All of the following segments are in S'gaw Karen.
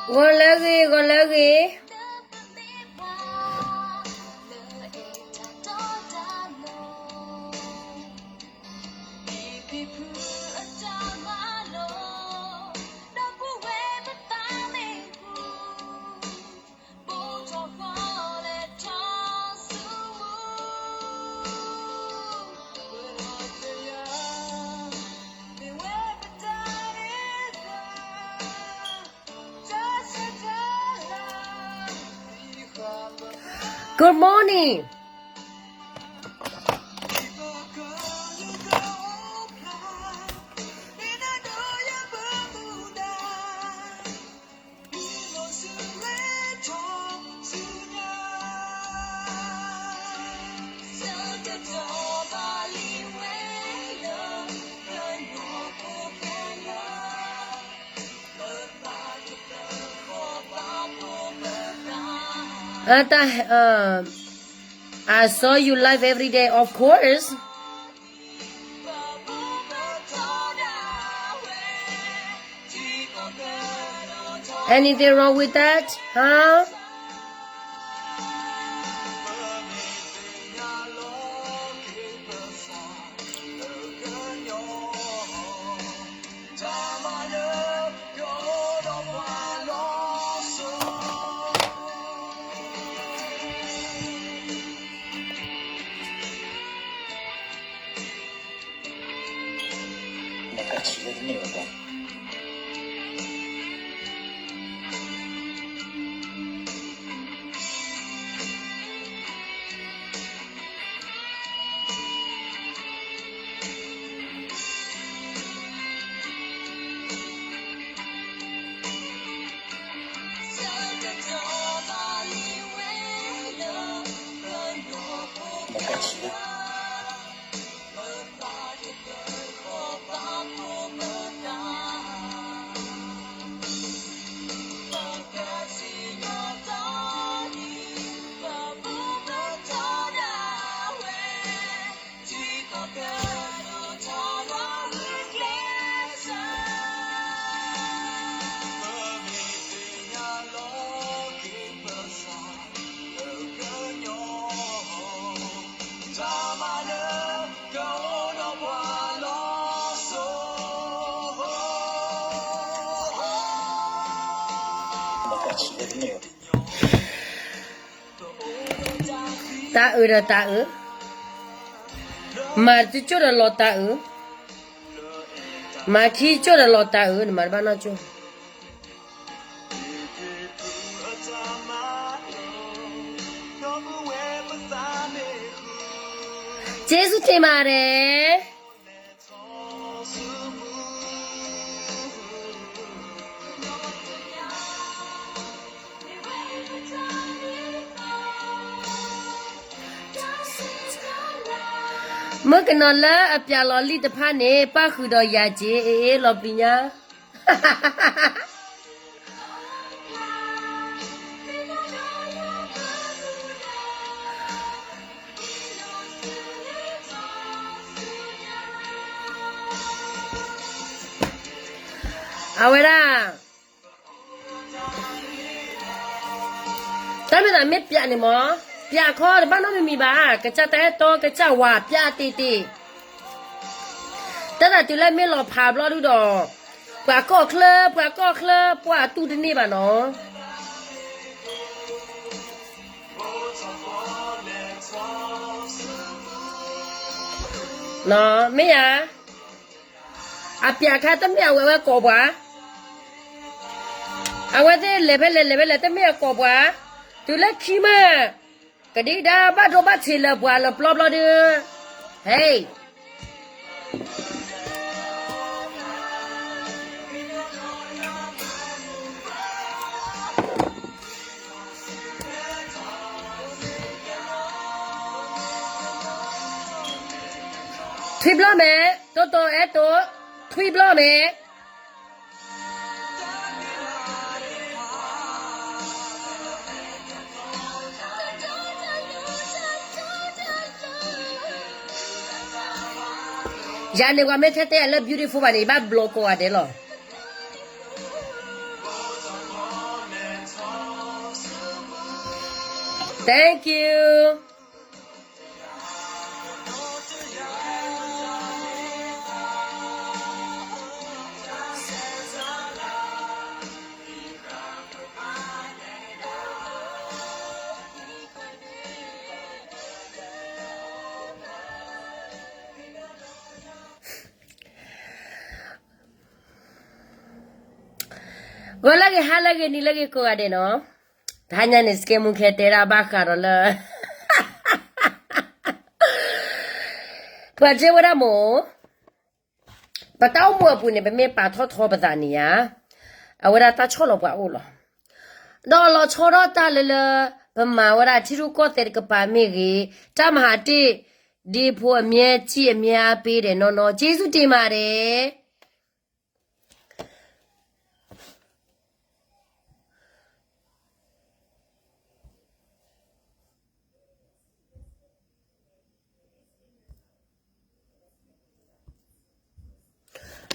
ဂီၤလၢအဂ့ၤ, ဂီၤလၢအဂ့ၤ. Good morning. Uh, I saw you live every day, of course. Anything wrong with that? Huh?တၢ်အုးဒီးတၢ်အုး, မၤတကၠိၣ်ဒီးလီၤတၢ်အုး, မၤခံကၠိၣ်ဒီးလီၤတၢ်အုး, နမၤတဘၣ်နီၢ်ကၠိၣ်. ကျေးဇူးတင်ပါတယ်. မုၣ်ကနီၤလၢအပျးလီၤလံာ်တဖၣ်န့ၣ် ပၣ်ဃုာ်ဒီးယၤက့ၤ အ့ၣ်အ့ၣ် လီၤပျံၤညါ. အဝဲဒၣ် တၢ်မ့ၢ်သးမ့ၢ်ပျးန့ၣ်မး, ပျးခီတဘၣ်နီတမံၤမံၤဘၣ်, ကစၢ်တၢ်အဲၣ်တီ ကစၢ်ဝၤပျးတ့ၢ်တ့ၢ်. တၢ်သးတုၤလၢမ့ၢ်လီၤဖးဘျီဒုဒီး ပှၤကီၢ်ချၢ ပှၤကီၢ်ချၢ ပှၤအတူၢ်တန့ၢ်ဘၣ်နီၤ. မ့ၢ်ဧါ. အပျးခါတမ့ၢ်အဝဲဝဲကိးပှၤ, အဝဲသ့ၣ်လဲၤဖဲလဲၣ်လဲၤဖဲလဲၣ် တမ့ၢ်အကိးပှၤ, တုၤလၢခံမး ကဒံကဒါဘၣ်ဒိဘၣ်ထံးလၢပှၤလၢပျီဘျီဒု, ဟဲ ထွံၣ်ဘျီမဲာ်, တိတိအဲၣ်တိ, ထွံၣ်ဘျီမဲာ်. ယၤန့ၣ် ပှၤမ့ၢ်ထဲတဲယၤလၢ beautiful ဘၣ်န့ၣ် ယဘၣ်ဘျီကိးဂၤဒဲးလီၤ. Thank you. ဂီၤလၢအဂ့ၤ ဟါလၢအဂ့ၤ နံၤလၢအဂ့ၤ ကိးဂၤဒဲးနီၤ. တဟါညါန့ၣ် စကဲမူခဲတဲဒၣ်ဘၣ်ဃးဒီးလၢ ပှၤတဲဝဲဒၣ်မ့ၢ် ပတၢ်အိၣ်မူအပူၤန့ၣ် ပမ့ၢ်ပာ်ထီၣ်ထီပသးန့ၣ်ဧါ, အဝဲဒၣ်တၢ်ဆီၣ်လီၤပှၤအိၣ်လီၤ. ဒီးလီၤဆီထီၣ်တၢ်လၢလၢ ပမၤဝဲဒၣ်ထံရူၢ်ကီၢ်သဲးတကပၤမ့ၢ်ဂ့ၤ, တၢ်မၤဟးတ့ၢ် ဒ့ဖိအမြဲတမ်းအမြဲအားပေးဒီးနီၢ်နီၢ် ကျေးဇူးတင်ပါတယ်.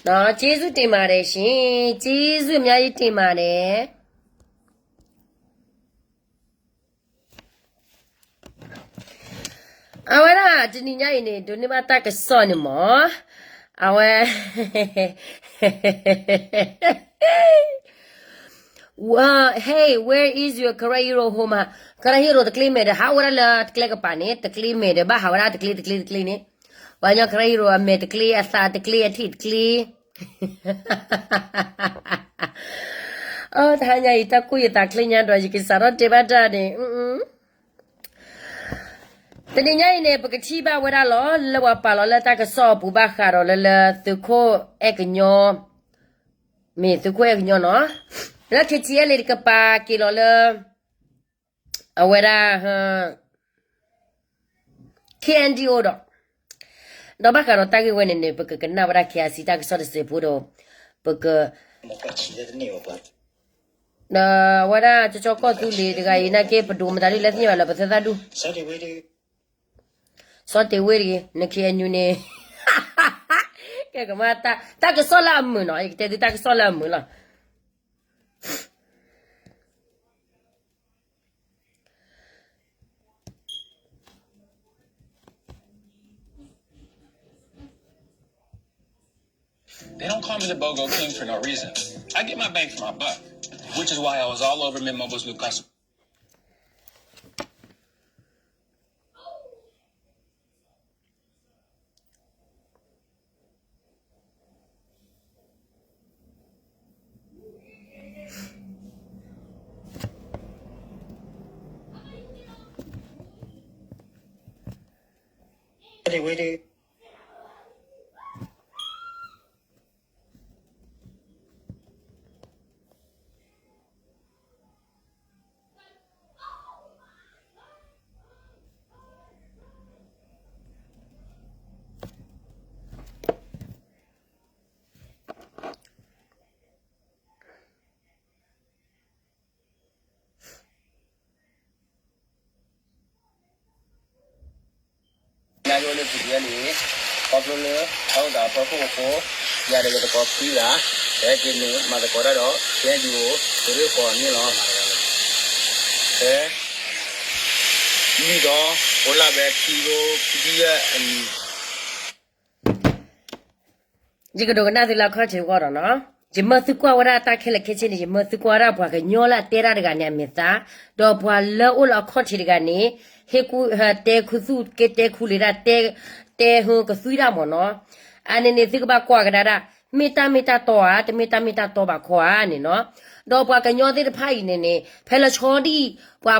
နော်, ကျေးဇူးတင်ပါတယ်ရှင်, ကျေးဇူးအများကြီးတင်ပါတယ်. အဝဲဒၣ်တနံၤညါအံၤန့ၣ် ဒိးန့ၢ်ဘၣ်တၢ်ကစီၣ်န့ၣ်မ့ၢ်, အဝဲ Hey, where is your ကရၢဟံရိဟိမး, ကရၢဟံရိတကျ့မဲာ်ဒီး ဟးဝဲဒၣ်လၢတကျဲကပၤန့ၣ် တကျ့မဲာ်ဒီး ဘၣ်ဟးဝဲဒၣ်တကျ့တကျ့တကျ့န့ၣ်, ပှၤကညီကရၢဟံရိအမဲာ်တကျ့ အသးတကျ့ အထံၣ်တကျ့ အၢ တဟါညါအံၤ တၢ်ကူၣ်ယသးချ့ညါဒီး ယကစးထီၣ်တဲဘၣ်တၢ်န့ၣ်, တနံၤညါအံၤန့ၣ် ပကထံၣ်ဘၣ်ဝဲဒၣ်လီၤ လၢပှၤပာ်လီၤလၢတၢ်ကစီၣ်အပူၤဘၣ်ဃးဒီးလၢလၢသုးခိၣ်အဲၣ်ကညီ, မ့ၢ်သုးခိၣ်အဲၣ်ကညီနီၤ, လၢ K T L A တကပၤက့ၤလီၤလၢ အဝဲဒၣ် K N D O ဒီး, ဒီးဘၣ်ဃးဒီးတၢ်ဂ့ၢ်ဝဲန့ၣ်န့ၣ် ပကကနၣ်ဝဲဒၣ် K I C တၢ်ကစီၣ်တစဲးဖိဒီး ပက ဒီးအဝဲဒၣ်ကၠီကီၢ်သူလ့ၤတဂၤအံၤ နာ်က့ ပဒိးမတၤဒုလဲၣ်သ့ၣ်ညါဘၣ်လၢပသၢသၣ်ဒူၣ်, စီၤတ့ၤဝ့တဂ့ၤ န K N U န့ၣ် ကဲကမၤတၢ် တၢ်ကစီၣ်လၢအမုာ်နီၤ, ယကတဲသုတၢ်ကစီၣ်လၢအမုာ်လီၤ. They don't call me the BOGO King for no reason. I get my bang for my buck, which is why I was all over Mint Mobile's new customer. ညါယအိၣ်လၢ PDF န့ၣ် ခီဖျိလၢ တၢ်အိၣ်သးအဖီခိၣ်အဃိ ယၤဒီးယသကိးခွံဂၤ ဟဲက့ၤန့ၣ်မၤသကိးတၢ်ဒီး KNDO သုးရ့ၣ်ဃီၤန့ၣ်လီၤ. ဖဲ နံၣ်ဒီး အိၣ်လၢဘဲခံဘိခံဆံယဲၢ်အနံၣ် ယကဒိးကနၣ်သုလၢအခီၣ်ထံးအဂီၢ်ဒီးနီၤ, ယမၢသုကွၢ်ဝဲဒၣ်တၢ်ခဲလၢာ်ခဲဆ့န့ၣ် ယမၢသုကွၢ်ဝဲဒၣ်ပှၤကညီလၢအတဲတၢ်တဂၤန့ၣ်အမဲာ်သၣ်, ဒီးပှၤလၢအိၣ်လၢအခီၣ်ထံးတဂၤန့ၣ် ဟ့ၣ်ကူၣ် တဲခူသူၣ်ကဲတဲခူလံဒၣ် တဲဟၢကသွံဒၣ်မ့ၢ်နီၤ, အန့ၣ်န့ၣ် သုကဘၣ်ကွၢ်ကဒါဒၣ်, မ့ၢ်တၢ်မ့ၢ်တၢ်တီဧါ တမ့ၢ်တၢ်မ့ၢ်တၢ်တီဘၣ်ခီဧါန့ၣ်နီၤ, ဒီးပှၤကညီသ့ၣ်တဖၣ်အံၤန့ၣ်န့ၣ် ဖဲလၢဆီဒံၣ် ပှၤ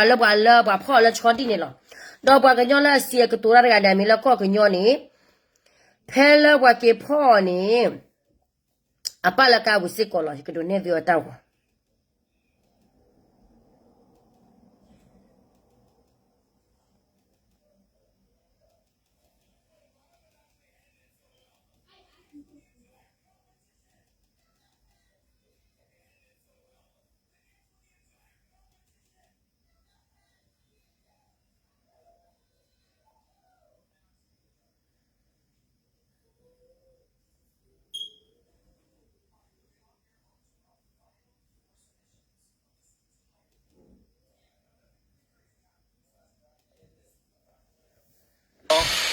လၢပှၤလၢပှၤဖီၣ်လၢဆီဒံၣ်န့ၣ်လီၤ, ဒီးပှၤကညီလၢအစံးအကတိၤတၢ်တဂၤန့ၣ် အမံၤလၢကီၢ်ကညီန့ၣ် ဖဲလၢပှၤက့ၤဖီၣ်အီၤန့ၣ် အပာ်လၢကါပူၤစ့ၢ်ကီးလီၤ. ယကဒိးနဲၣ်သုအတၢ်ဂီၤ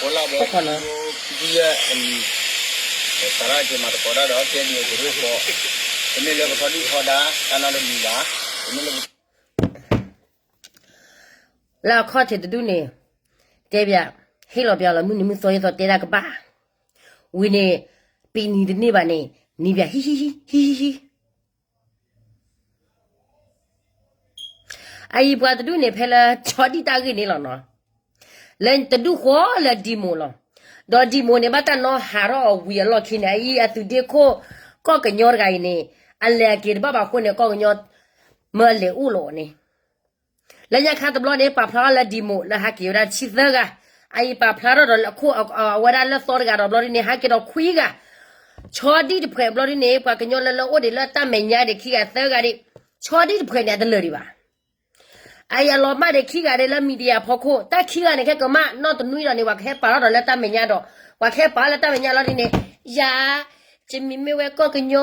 လၢကီၢ်နီၤ, လၢအခီၣ်ထံးတဒူၣ်န့ၣ် တဲပၠး, ဟ့ၣ်လီၤပၠးလီၤမုၢ်နံၤမုၢ်သီ ယသီတဲဒၣ်ကဘၣ်, ဝံၤန့ၣ် ပံးနံၤတန့ၢ်ဘၣ်န့ၣ် နံၤပၠးဟံၣ်ဟံၣ်ဟံၣ်ဟံၣ်ဟံၣ် အအံၤပှၤတဒူၣ်န့ၣ် ဖဲလၢဆီဒံၣ်တၢ်ဂ့ၢ်န့ၣ်လီၤနီၤ, လၢတဒူၣ်ဃီလၢဒံမိၣ်လီၤ, ဒီးဒံမိၣ်န့ၣ် ဘၣ်တၢ်နီၣ်ဟးထီၣ်အီၤဝံၤအလီၢ်ခံန့ၣ် အအံၤအသုးဒ့ခိၣ် ကီၢ်ကညီတဂၤအံၤန့ၣ် အလဲၤအက့ၤတဘၣ်ဘၣ်အဃိန့ၣ် ကီၢ်ကညီ မၢလဲၤအိၣ်လီၤန့ၣ် လၢညါခါတဘျီန့ၣ် ပာ်ဖျါထီၣ်လၢဒံမိၣ်လၢဟးက့ၤဝဲဒၣ်တဆံသၢဂၤ, အအံၤပာ်ဖျါထီၣ်ဒီးလၢအခိၣ်အဝဲဒၣ်လၢသီတဂၤဒီးဘျီဒ်န့ၣ် ဟးက့ၤဒီးခွံဂၤ, ဆီဒံၣ်တဖှဲးဘျီဒ်န့ၣ် ပှၤကညီလၢလၢအိၣ်ဒံးလၢတၢ်မဲာ်ညါဒံးခံဂၤသၢဂၤဒံး, ဆီဒံၣ်တဖှဲးန့ၣ် အတလၢာ်ဒံးဘၣ်. အအံၤအလီၤမၢ်ဒံးခံဂၤဒံးလၢ media ဖီခိၣ် တၢ်ခံဂၤန့ၣ် ခဲကမၣ်နီၢ်တနွံဒီးန့ၣ် ပှၤကဟဲပာ်ထီၣ်ဒီးလၢတၢ်မဲာ်ညါဒီး ပှၤကဟဲပာ်လၢတၢ်မဲာ်ညါလီၤဒ်န့ၣ်, ယၤ ယမံၤမ့ၢ်ဝဲကီၢ်ကညီ,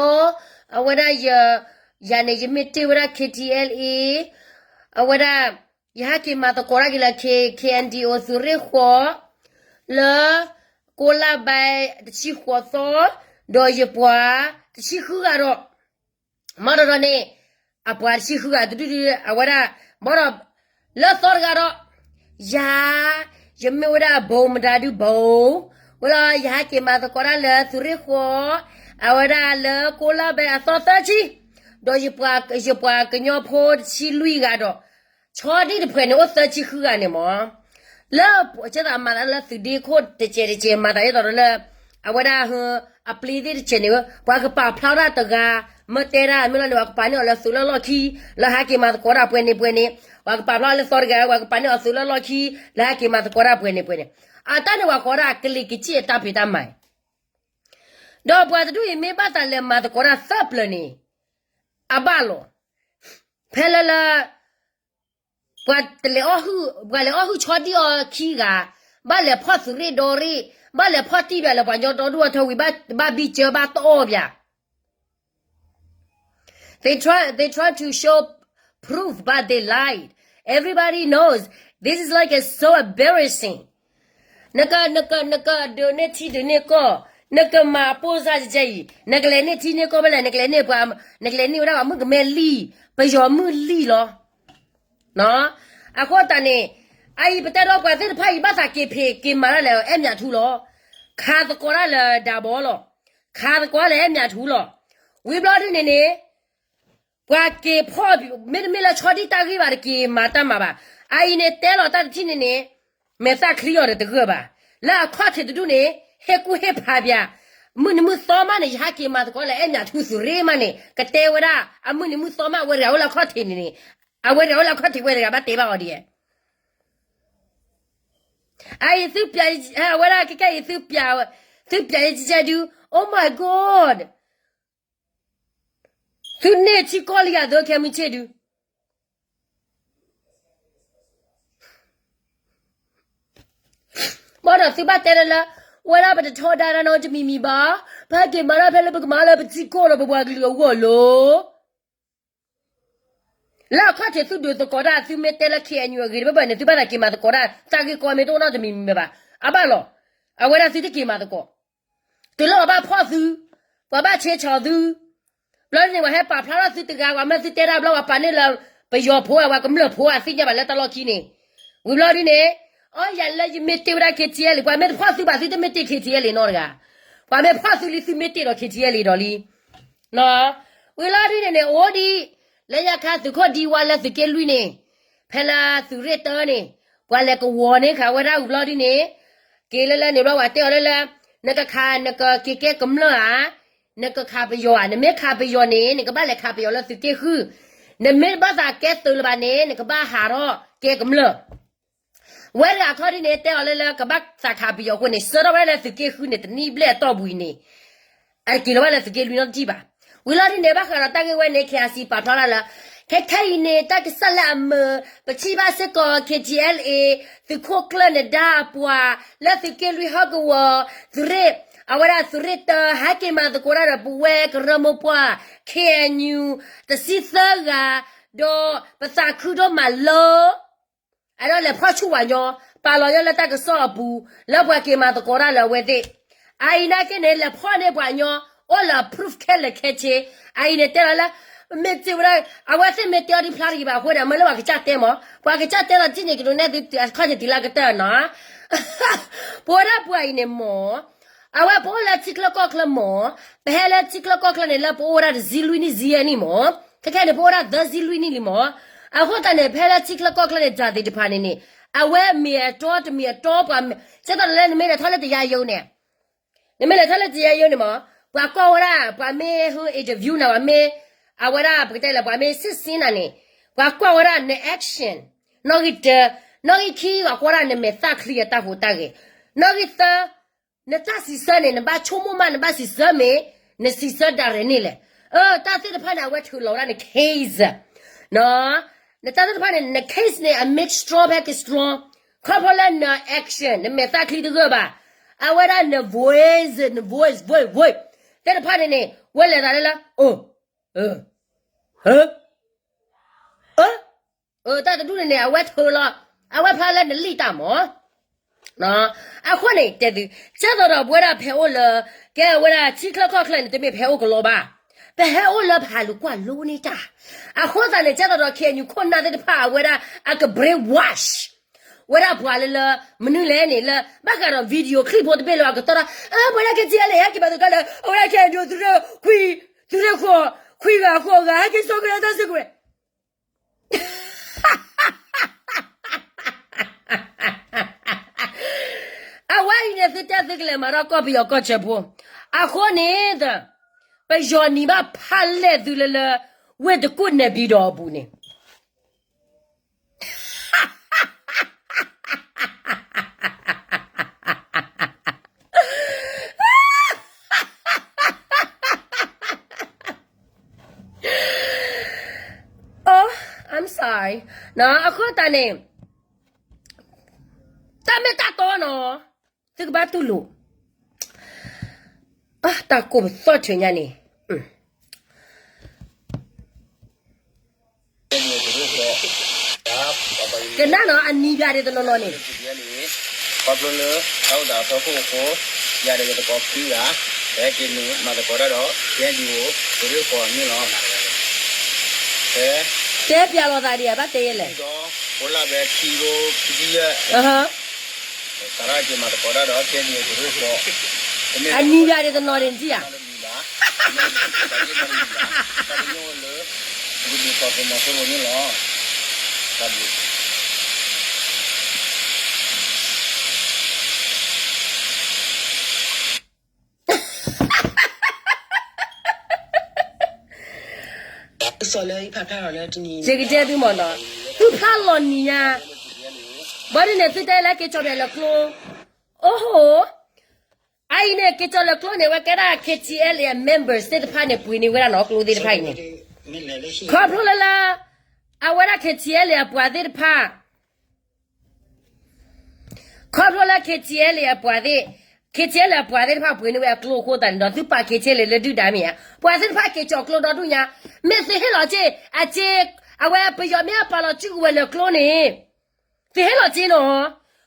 အဝဲဒၣ်ယ ယၤန့ၣ် ယမ့ၢ်တ့ၢ်ဝဲဒၣ် K T L A, အဝဲဒၣ် ယဟဲက့ၤမၤသကိးတၢ်က့ၤလၢ K N D O သုးရ့ၣ်ဃီ လၢ ကိးလါဘဲတဆံဃိးသီ, ဒီးယပှၤတဆံဃုဂၤဒီး မ့ၢ်ဒီးန့ၣ် အပှၤတဆံဃုဂၤတဒူၣ်ဒု အဝဲဒၣ် မ့ၢ်ဒီး လၢသီတဂၤဒီး ယၤ ယမ့ၢ်ဝဲဒၣ်ဘိမတၤဒုဘိ, ဝဲလီၤ ယဟဲက့ၤမၤသကိးတၢ်လၢသုးရ့ၣ်ဃီ အဝဲဒၣ်လၢကိးလါဘဲအသီသၢဆံ, ဒီး ယပှၤကညီဖိတဆံလွံၢ်ဂၤဒီး ဆီဒံၣ်တဖှဲးန့ၣ် အိၣ်သၢဆံဃုဂၤန့ၣ်မ့ၢ် လၢ ကဲသးမၤသးလၢသုးဒ့ခိၣ်တစဲးတစဲး မၤသးဒ်သိးဒီးလၢ အဝဲဒၣ် အပျ့ၤသ့ၣ်တစဲးန့ၣ် ပှၤကပာ်ဖျါထီၣ်တဂၤ မ့ၢ်တဲဒၣ်မ့ၢ်လီၤန့ၣ် ပှၤကပာ်န့ၢ်အီၤလၢသုးလၢလီၢ်ခံ လၢဟဲက့ၤမၤသကိးတၢ်ပှဲၤန့ၣ်ပှဲၤန့ၣ်, ပှၤကပာ်ဖျါလၢသီတဂၤ ပှၤကပာ်န့ၢ်အီၤသုးလၢလီၢ်ခံ လၢဟဲက့ၤမၤသကိးတၢ်ပှဲၤန့ၣ်ပှဲၤန့ၣ်, အတၢ်န့ၣ်ပှၤကိးဒၣ်ကလံၤကစ့ၣ်အတၢ်ဖံးတၢ်မၤ ဒီးပှၤတဒူၣ်အံၤမ့ၢ်ဘၣ်သးလဲၤမၤသကိးတၢ်သၢပျၢၤန့ၣ် အဘၣ်လီၤ. ဖဲလၢလၢ ပှၤတလဲၤအီၣ်ဟုၣ် ပှၤလဲၤအီၣ်ဟုၣ်ဆီဒံၣ်အီၤခံဂၤ, ဘၣ်လဲၤဖီၣ်သုးရ့ၣ်ဒီရ့ၣ်, ဘၣ်လဲၤဖီၣ်တံၢ်ပၠးလၢပှၤကညီဒီဒူၣ်အထၢဝံၤ ဘၣ်ဘံၣ်စၢဘၣ်တအီၣ်ပၠး They try, they try to show proof, but they lied. Everybody knows. This is like a so embarrassing. နက နက နကဒုးန့ၢ်ထံဒုးန့ၢ်ကီၢ်, နကမၤပိၢ်စၢ်ကဲအံၤ, နကလဲၤန့ၢ်ထံန့ၢ်ကီၢ်ဖဲလဲၣ်, နကလဲၤန့ၢ်ပှၤ, နကလဲၤန့ၢ်ဝဲဒၣ်ပှၤမုၣ်ကမဲလံ, ပယီၤမုၣ်လံလီၤ. အဃိသတးန့ၣ်, အအံၤပတဲဒီးပှၤသ့ၣ်တဖၣ်အံၤ ဘၣ်သးက့ၤဖံးက့ၤမၤတၢ်လၢအဲၣ်မၠးထူလီၤ. ခးသကိးတၢ်လၢဒၤဘီလီၤ. ခးသကိးတၢ်လၢအဲၣ်မၠးထူလီၤ. ဝံၤဘျီဒ်န့ၣ်န့ၣ် ပှၤက့ၤဖီၣ် မ့တမ့ၢ်လၢဆီဒံၣ်တၢ်ဂ့ၢ်ဘၣ်တက့ၤမၤတၢ်မၤဘၣ်. အအံၤန့ၣ်တဲလီၤတၢ်တထံၣ်န့ၣ်န့ၣ် မဲာ်သၣ်ချံအီၤဒီးတဂၢၢ်ဘၣ်. လၢအခီၣ်ထံးတဒူၣ်န့ၣ် ဟ့ၣ်ကူၣ်ဟ့ၣ်ဖးပၠး, မုၢ်နံၤမုၢ်သီမးန့ၣ် ယဟဲက့ၤမၤသကိးလၢအဲၣ်မၠးထူသုးရ့ၣ်မးန့ၣ် ကတဲဝဲဒၣ် အမုၢ်နံၤမုၢ်သီမး အဝဲတဂၤအိၣ်လၢအခီၣ်ထံးန့ၣ်န့ၣ်, အဝဲတဂၤအိၣ်လၢအခီၣ်ထံးဝဲတဂၤဘၣ်တဲဘၣ်အီၤဒ်အံၤ အအံၤသုပျး, အဝဲဒၣ်ခဲကဲအံၤသုပျး, သုပျးယကဲဒု, Oh my God, သုန့ၢ်ထံကီၢ်လံဂၤသၢခဲမုၢ်ဆ့ၣ်ဒု, ဘၣ်ဒီးသုဘၣ်တဲလၢလၢ, ဝဲဒၣ်ပတထီဒါတၢ်နီတမံၤမံၤဘၣ်, ပဟဲက့ၤမၤတၢ်ဖဲလၢပကမၤလၢပထံကီၢ်ဒီးပပှၤကလုာ်အဂီၢ်လီၤ. လၢအခီၣ်ထံးသုဒုးသကိးတၢ် သုမ့ၢ်တဲလၢ K N U အဂ့ၤတဘၣ်ဘၣ်န့ၣ် သုဘၣ်သးက့ၤမၤသကိးတၢ် တၢ်ဂ့ၢ်ကီမ့ၢ်တအိၣ်နီတမံၤမံၤဘၣ်. အဘၣ်လီၤ. အဝဲဒၣ်သုတက့ၤမၤသကိး တုၤလၢပှၤဘၣ်ဖီၣ်သု, ပှၤဘၣ်ဆဲးဆီၣ်သု, ဘျီဒ်န့ၣ် ပှၤဟဲပာ်ဖျါထီၣ်သုတဂၤ ပှၤမၢသုတဲတၢ်ဘျီ ပှၤပာ်န့ၢ်လၢ ပယီၤဖိဧါ ပှၤကမျၢၢ်ဖိဧါ သ့ၣ်ညါဘၣ်လၢတၢ်လီၢ်ခံန့ၣ်, ဝံၤဘျီဒ်န့ၣ်, အီယၤလၢယမ့ၢ်တ့ၢ်ဝဲဒၣ် K T L ပှၤမ့ၢ်တဖီၣ်သုဘၣ် သုတမ့ၢ်တ့ၢ် K T L နီတဂၤ, ပှၤမ့ၢ်ဖီၣ်သုလံ သုမ့ၢ်တ့ၢ်ဒီး K T L ဒီးလံ ဝံၤလီၤဒ်န့ၣ်န့ၣ် အိၣ်ဒံး, လၢညါခါသုးခိၣ်ဒံဝါလၢသုးက့လွံၢ်န့ၣ်, ဖဲလၢသုးရ့ၣ်တၢန့ၣ်, ပှၤလဲၤကဝီၤန့ၢ်ဃာ်ဝဲဒၣ်ဝံၤဘျီဒ်န့ၣ်, က့ၤလၢလၢန့ၣ်ဘျီ ပှၤတဲအီၤလၢလၢ, နကခး နကက့ၤကဲကမျၢၢ်ဧါ, နကခးပယီၤဧါ, နမ့ၢ်ခးပယီၤန့ၣ် နကဘၣ်လဲၤခးပယီၤလၢသုးက့ဃု, နမ့ၢ်ဘၣ်သးကဲသုးလၢၤဘၣ်န့ၣ် နကဘၣ်ဟးထီၣ်ကဲကမျၢၢ် ဝဲတဂၤအခီၣ်ဒ်န့ၣ် တဲအီၤလၢလၢ ကဘၣ်သးခးပယီၤအဃိန့ၣ် ဆှၢထီၣ်ဝဲဒၣ်လၢသုးက့ဃုန့ၣ် တနံၣ်ဘျဲၣ်အတီၢ်ပူၤအံၤန့ၣ်, အတက့ၤလီၤဘၣ်လၢသုးက့လွံၢ်နီတထံၣ်ဘၣ်. ဝံၤလီၤဒ်န့ၣ် ဘၣ်ဃးဒီးတၢ်ဂ့ၢ်ဝဲန့ၣ် K I C ပာ်ဖျါထီၣ်လၢ, ခဲခဲအံၤန့ၣ် တၢ်ကစၢ်လၢအမၢ, ပထံၣ်ဘၣ်စ့ၢ်ကီး K T L A သုးခိၣ်ကျၢၢ်နဒါအပှၤ, လၢသုးက့လွံၢ်ဟီၣ်ကဝီၤ, သုးရ့ၣ်, အဝဲဒၣ်သုးရ့ၣ်တၢ ဟဲက့ၤမၤသကိးတၢ်ဒီးပဝဲကရၢမိၢ်ပှၢ် K N U တဆံသၢဂၤ, ဒီးပသးခုဒိၣ်မးလၢ အဲၣ်ဒိးလဲၤဖီၣ်ဆူၣ်ပှၤကညီ, ပာ်လီၤညီလၢတၢ်ကစီၣ်အပူၤ လၢပှၤက့ၤမၤသကိးတၢ်လၢအဝဲသ့ၣ်, အအံၤနာ်က့န့ၣ် လဲၤဖီၣ်န့ၢ်ပှၤညီ အိၣ်လၢ proof ခဲလၢာ်ခဲဆ့, အအံၤန့ၣ်တဲလီၤလၢ မ့ၢ်စံးဝဲဒၣ် အဝဲသ့ၣ်မ့ၢ်တဲအီၤဒ်ဖျါတဂ့ၤဘၣ်အဃိဒီး မ့ၢ်လၢပှၤကစၢ်တဲမး ပှၤကစၢ်တဲလီၤတံၢ်န့ၣ် ကဒိးနဲၣ်သုအခီၣ်ထံးတံၢ်လၢကတၢၢ်နီၤ ပဝဲဒၣ်ပှၤအံၤန့ၣ်မး အဝဲပအိၣ်လၢထံချၢကီၢ်ချၢမး, ပဟဲလၢထံချၢကီၢ်ချၢန့ၣ် လၢပအိၣ်ဝဲဒၣ်တဆံလွံၢ်နံၣ်ဆံယဲၢ်နံၣ်မး, ခဲခဲန့ၣ် ပအိၣ်ဝဲဒၣ်သၢဆံလွံၢ်နံၣ်လံမး, အဃိသတးန့ၣ် ပဟဲလၢထံချၢကီၢ်ချၢန့ၣ် တၢ်သ့ၣ်တဖၣ်န့ၣ်န့ၣ် အဝဲမ့ၢ်အတီတမ့ၢ်အတီပှၤ, ကဲသိးလၢနမ့ၢ်လဲၤထီၣ်လၢတယါယိန့ၣ် နမ့ၢ်လဲၤထီၣ်လၢတယါယိန့ၣ်မး, ပှၤကွၢ်ဝဲဒၣ် ပှၤမ့ၢ်ဟဲ interview နၤ ပှၤမ့ၢ်, အဝဲဒၣ်ပကတဲလၢ ပှၤမ့ၢ်စစ်ဆေးနၤန့ၣ်, ပှၤကွၢ်ဝဲဒၣ်န action, နီၣ်ဂံၢ်တၢ, နီၣ်ဂံၢ်ခံ ပှၤကွၢ်ဒၣ်နမဲာ်သၣ်ချံအတၢ်ဟူးတၢ်ဂဲၤ, နီၣ်ဂံၢ်သၢ, နတၢ်စံးဆၢန့ၣ် နဘၣ်ဆိကမိၣ်မး နဘၣ်စံးဆၢမ့ၢ်, နစံးဆၢဒၣ်ရဲၣ်န့ၣ်လဲၣ်, အၢ တၢ်သ့ၣ်တဖၣ်န့ၣ် အဝဲထုးလီၤဝဲဒၣ်န case နတၢ်သ့ၣ်တဖၣ်န့ၣ် န case န့ၣ် အ make strong ဖဲက strong, ခီဖျိလၢန action နမဲာ်သၣ်ချံတဂၢၢ်ဘၣ်, အဝဲဒၣ်န voice, န voice, voice, voice သ့ၣ်တဖၣ်န့ၣ်န့ၣ် ဝဲလဲၤသးလၢလၢ အိ, အၢ, တၢ်တဒူၣ်န့ၣ်န့ၣ် အဝဲထုးလီၤ, အဝဲဖျါလၢနလံၣ်တၢ်မး အဃိန့ၣ် တဲသု, ကဲသိးဒီးပဝဲဒၣ်ဖဲအိၣ်လၢ, ကဲဝဲဒၣ်ထံချၢကီၢ်ချၢန့ၣ် တမ့ၢ်ဖဲအိၣ်ကလီဘၣ်, ပဟဲအိၣ်လၢပဟးလူၤကွၢ်လိန့ၢ်တၢ်, အဃိသတးန့ၣ် ကဲသိးဒီး ခ့ၣ်အဲၣ်ယူၣ်ခိၣ်နၢ်သ့ၣ်တဖၣ် အဝဲဒၣ်အက brainwash ဝဲဒၣ်ပှၤလၢလၢ, မနုၤလဲၣ်န့ၣ်လၢ, ဘၣ်ဃးဒီး video clip ဖိတဘ့ၣ်လၢအကတီၢ်ဒီး, ပဝဲဒၣ် KTLA ဟဲက့ၤမၤသကိးလၢ အဝဲဒၣ် ခ့ၣ်အဲၣ်ယူၣ် သုးရ့ၣ်ခွံ, သုးရ့ၣ်ဃိး, ခွံဂၤဃိးဂၤ ဟဲက့ၤစိာ်က့ၤလၢတၢ်စုကဝဲၤ အဝဲအံၤန့ၣ် သုတဲသုကလဲၤမၤထီၣ်ကီၢ်ပယီၤကီၢ်စဲၣ်ဖိ, အဃိန့ၣ်ဒီး, ပယီၤနံၤဘၣ်ဖးလဲၢ်သုလၢလၢ, ဝ့ၢ်တကူၣ်နဲၣ်ဘံဒီးအပူၤန့ၣ် Oh, I'm sorry. အဃိသတးန့ၣ်, တၢ်မ့ၢ်တၢ်တီနီၤ, သုကဘၣ်တူၢ်လိာ်, တၢ်ကိၢ်ပသီၣ်ထွဲညါန့ၣ် ကနၣ်နီၤ အနံၤဘၣ်ဒ်တနီၤနီၤန့ၣ်, ခီဖျိလၢ တၢ်အိၣ်သးအဖီခိၣ်အဃိ, ယၤဒီးယသကိးခံဂၤ, ပဟဲက့ၤမၤသကိးတၢ်ဒီး KNDO သုးရ့ၣ်ဃိးန့ၣ်လီၤ. တဲပျးလီၤသးဒံးဧါ ဘၣ်တဲယဲလဲၣ်, အိၣ်လၢဘဲထံရိခံဆံယဲၢ်, စးထီၣ်က့ၤမၤသကိးတၢ်ဒီး KNDO သုးရ့ၣ်ဃိး, အနံၤဘၣ်ဒ်တနီၤန့ၣ် နထံၣ်ဧါ လၢ ယကတဲသုမ့ၢ်နီၤ, သုဖျါလီၤနံၤညါ, ဘၣ်ဒ်န့ၣ် သုတဲလၢက့ၤကၠီၣ်ဘၣ်လၢကျိ, အိၣ်ဟိ, အအံၤန့ၣ် က့ၤကၠီၣ်လၢကျိန့ၣ် ဝဲကဲဒၣ် KTLA members သ့ၣ်တဖၣ်န့ၣ် ပှ့ၤန့ၢ်ဝဲဒၣ်နီၤ ကျိသ့ၣ်တဖၣ်အံၤန့ၣ်, ခီဖျိလၢလၢ, အဝဲဒၣ် KTLA အပှၤသ့ၣ်တဖၣ် ခီဖျိလၢ KTLA အပှၤသ့ၣ်, KTLA အပှၤသ့ၣ်တဖၣ်ပှ့ၤန့ၢ်ဝဲအကျိအဃိသတးန့ၣ်ဒီး သုပာ် KTLA လၢဒုၣ်ဒါမ့ၢ်ဧါ, ပှၤသ့ၣ်တဖၣ်က့ၤကၠီၣ်ကျိဒီဒူၣ်ညါ, မ့ၢ်သုဟ့ၣ်လီၤစ့, အစ့, အဝဲပယီၤမ့ၢ်အပာ်လီၤစုကဝဲၤလၢကျိန့ၣ်, သုဟ့ၣ်လီၤစ့နီၤ,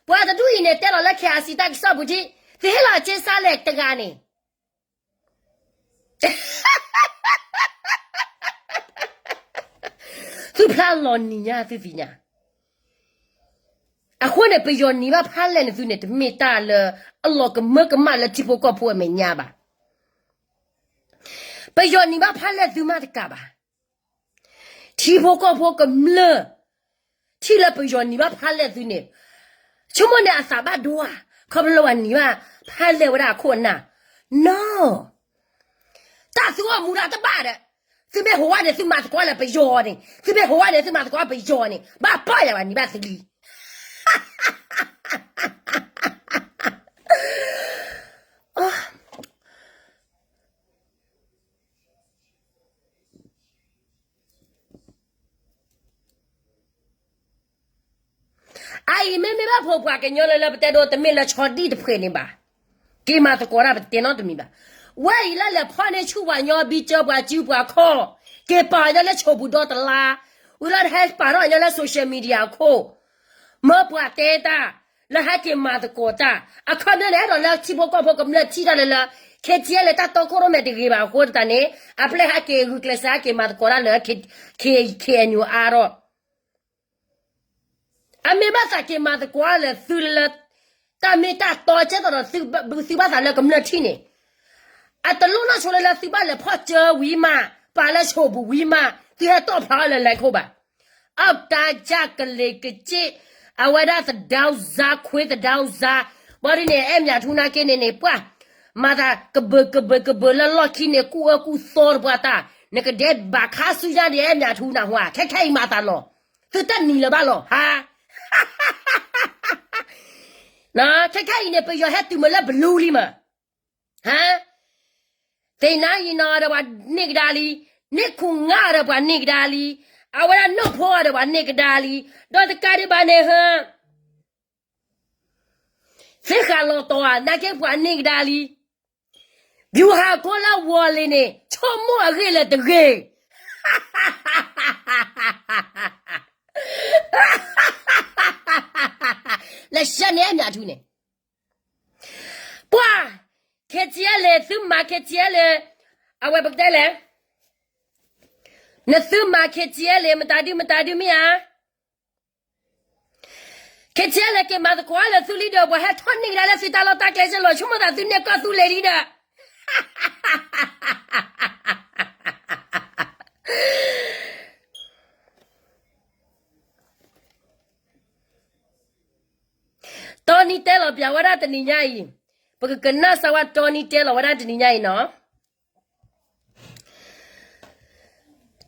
ပှၤတဒူၣ်အံၤန့ၣ် တဲလီၤလၢ KIC တၢ်ကစီၣ်ပူၤထံး, သုဟ့ၣ်လီၤစ့စးလဲၣ်တဂၤန့ၣ် သုဖျါလီၤနံၤညါသုသ့ၣ်ညါ, အဃိန့ၣ် ပယီၤနံၤဘၣ်ဖးလဲၢ်န့ၣ်သုန့ၣ် တမ့ၢ်တၢ်လၢအလီၤကမၢကမၣ်လၢထံဖိကီၢ်ဖိအမဲာ်ညါဘၣ်. ပယီၤနံၤဘၣ်ဖးလဲၢ်သုမးတကးဘၣ်. ထံဖိကီၢ်ဖိကမျၢၢ် ထံၣ်လၢပယီၤနံၤဘၣ်ဖးလဲၢ်သုန့ၣ်, ဆိကမိၣ်န့ၣ်အသးဘၣ်ဒိဧါ, ခီဖျိလၢပှၤနံၤဘၣ်ဖးလဲၢ်ဝဲဒၣ်အခိၣ်အနၢ်, နီ, တၢ်သုအီၣ်မူဒါတဘၣ်ဒီး, သုမ့ၢ်ဟိဝဲန့ၣ် သုမၤသကိးလၢပယီၤန့ၣ်, သုမ့ၢ်ဟိဝဲန့ၣ် သုမၤသကိးပယီၤန့ၣ် ဘၣ်ပာ်ယၤဘၣ်နံၤဘၣ်သလံ အအံၤမ့မ့ၢ်ဘၣ်ဖိပှၤကညီလၢလၢပတဲဒိတမ့ၢ်လၢဆီဒံၣ်တဖှဲးန့ၣ်ဘၣ်. က့ၤမၤသကိးတၢ်ပတဲနီတမံၤဘၣ်. ဝဲအံၤလၢလဲၤဖီၣ်န့ၢ်ဆူၣ်ပှၤညီဘံကၢပှၤစုပှၤခီၣ်, က့ၤပာ်အီၤညီလၢဆိးပူၤဒီတလါ, ဝံၤလီၤတဟဲပာ်ထီၣ်အီၤညီလၢ social media အခိၣ်, မၢပှၤတဲတၢ်, လၢဟဲက့ၤမၤသကိးတၢ် အခီပညီန့ၣ် အဲၣ်ဒိးလၢထံဖိကီၢ်ဖိကမျၢၢ်ထံၣ်တၢ်လၢလၢ ခ့ထံအဲလ့ၣ် တၢ်တီခိၣ်ရိၣ်မဲာ်တဂ့ၤဘၣ်အဃိသတးန့ၣ် အပျဲၢ်ဟဲက့ၤဂုာ်ကျဲးစၢးဟဲက့ၤမၤသကိးတၢ်လၢ ခ့ ခ့အညိအါထီၣ် အမ့ၢ်ဘၣ်သးက့ၤမၤသကိးလၢသုလၢ တၢ်မ့ၢ်တၢ်တီကဲသိးဒီး သုဘၣ်သးလၢကမျၢၢ်ထံၣ်န့ၣ် အတလိၣ်နီၢ်ဆိလၢလၢသုဘၣ်လဲၤဖီၣ်ကၠၢဝံၤမး ပာ်လၢဆိပူၤဝံၤမး သုဟဲတီၣ်ဖျါအီၤလၢလဲၤခိၣ်ဘၣ်. အတၢ်ကၢ်ကလ့ၤကစ့ၣ် အဝဲဒၣ်သဒၢစါခွ့သဒၢစါ ဘၣ်ဒ်န့ၣ် အဲၣ်မၠးထူနာ်က့န့ၣ်န့ၣ် ပှၢ် မၤသးကဘၢၣ်ကဘၢၣ်ကဘၢၣ်လၢလီၢ်ခံန့ၣ် ကူၣ်အၢကူၣ်သီတပှၢ်တၢ် နကဒဲးဘးခါဆူညါဒ် အဲၣ်မၠးထူနၢ်ဟူဧါ ခဲခဲအံၤမၤသးလီၤ သုတနံၤလၢၤဘၣ်လီၤ ဟါ ခဲခဲအံၤန့ၣ် ပယီၤဟဲတုၤမ့ၢ်လၢဘလူလံမး ဟါ သ့ၣ်နါယံၤနီၤဒီးပှၤန့ၢ်ကဒါလံ, န့ၢ်ခူၣ်ငါဒီးပှၤန့ၢ်ကဒါလံ, အဝဲဒၣ်နီၢ်ဖိအီၤဒီးပှၤန့ၢ်ကဒါလံ, ဒီးတကးဒံးဘၣ်န့ၣ်ဟၢ, သ့ၣ်ဃာ်လီၤတီၤဧါ နာ်က့ပှၤန့ၢ်ကဒါလံ, ဗျူဟာကုန်းလၢဝီၤလံၤန့ၣ် ဆိကမိၣ်အဂ့ၢ်လၢတဂ့ၤ လၢဆၢန့ၣ်အမၠးထူန့ၣ် ပှၤ ခ့ထံအဲလ့ၣ် သုမၤခ့ထံအဲလ့ၣ်, အဝဲပကတဲလဲၣ်, နသုမၤခ့ထံအဲလ့ၣ် မတၤဒုမတၤဒုမ့ၢ်ဧါ, ခ့ထံအဲလ့ၣ် က့ၤမၤသကိးလၢသုလံဒီး ပှၤဟဲထီၣ်န့ၢ်ကဒါလၢသုတၢ်လီၢ်တၢ်ကျဲစ့ၢ်လီၤ, ဆိကမိၣ်သးသုန့ၢ်ကီၢ်သူလ့ၤလံဒီး တီနံတဲလီၤပၠးဝဲဒၣ်တနံၤညါအံၤ, ပကကနၣ်စၢၤဝဲတီနံတဲလီၤဝဲဒၣ်တနံၤညါအံၤနီၤ.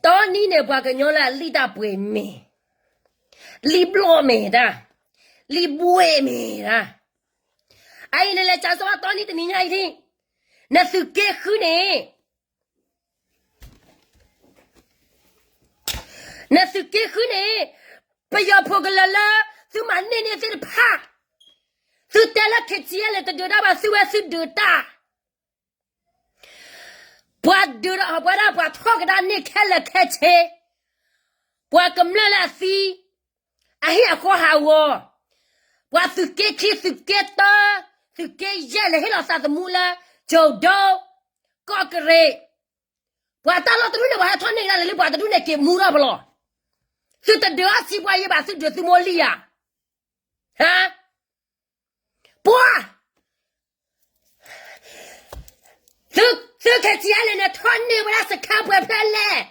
တီနံန့ၣ် ပှၤကညီလၢအလံၣ်တၢ်ပှ့ၤမ့ၢ်, လံၣ်ဘျီၣ်မ့ၢ်တၢ်, လံၣ်ဘှ့ၣ်မ့ၢ်တၢ်, အအံၤနလဲၤစၢၤစၢၤဝဲတီနံတနံၤညါအံၤဒံး, နသုးက့ဃုန့ၣ် နသုးက့ဃုန့ၣ် ပယီၤဖိကလၢာ်လၢ သုမၤန့ၢ်န့ၢ်သ့ၣ်တဖၣ်, သုတဲလၢ ခ့ထံအဲလ့ၣ် တဒုးတၢ်ဘၣ် သုဝဲသုဒုးတၢ်, ပှၤဒုးဒီးအပှၤဒၣ်ပှၤထီၣ်ကဒါန့ၢ်ခဲလၢာ်ခဲဆ့, ပှၤကမျၢၢ်လၢအသံ, အဟံၣ်အဃီဟးဂီၤ, ပှၤသုးက့ခံသုးက့တၢ, သုးက့ယဲၢ်လဲၤဟ့ၣ်လီၤသးသမူလၢ ကၠိၤဒိ, ကီၢ်ကရ့ၣ်, ပှၤတၢ်လီၢ်တဒူၣ်န့ၣ် ပှၤဟဲထီၣ်န့ၢ်ကဒါလၢလံ ပှၤတဒူၣ်န့ၣ်က့ၤမူထီၣ်ပလီၢ်, သုတဒုးအီၣ်စံးပှၤယံၤဘၣ် သုဒုးသုမိၢ်လံၢ်ယၤ, ဟါ, ပှၤ, သု သု ခ့ထံအဲလ့ၣ် န့ၣ် ထီၣ်န့ၢ်ဝဲဒၣ်စခါပှဲၤဖျၢၣ်လဲၣ်,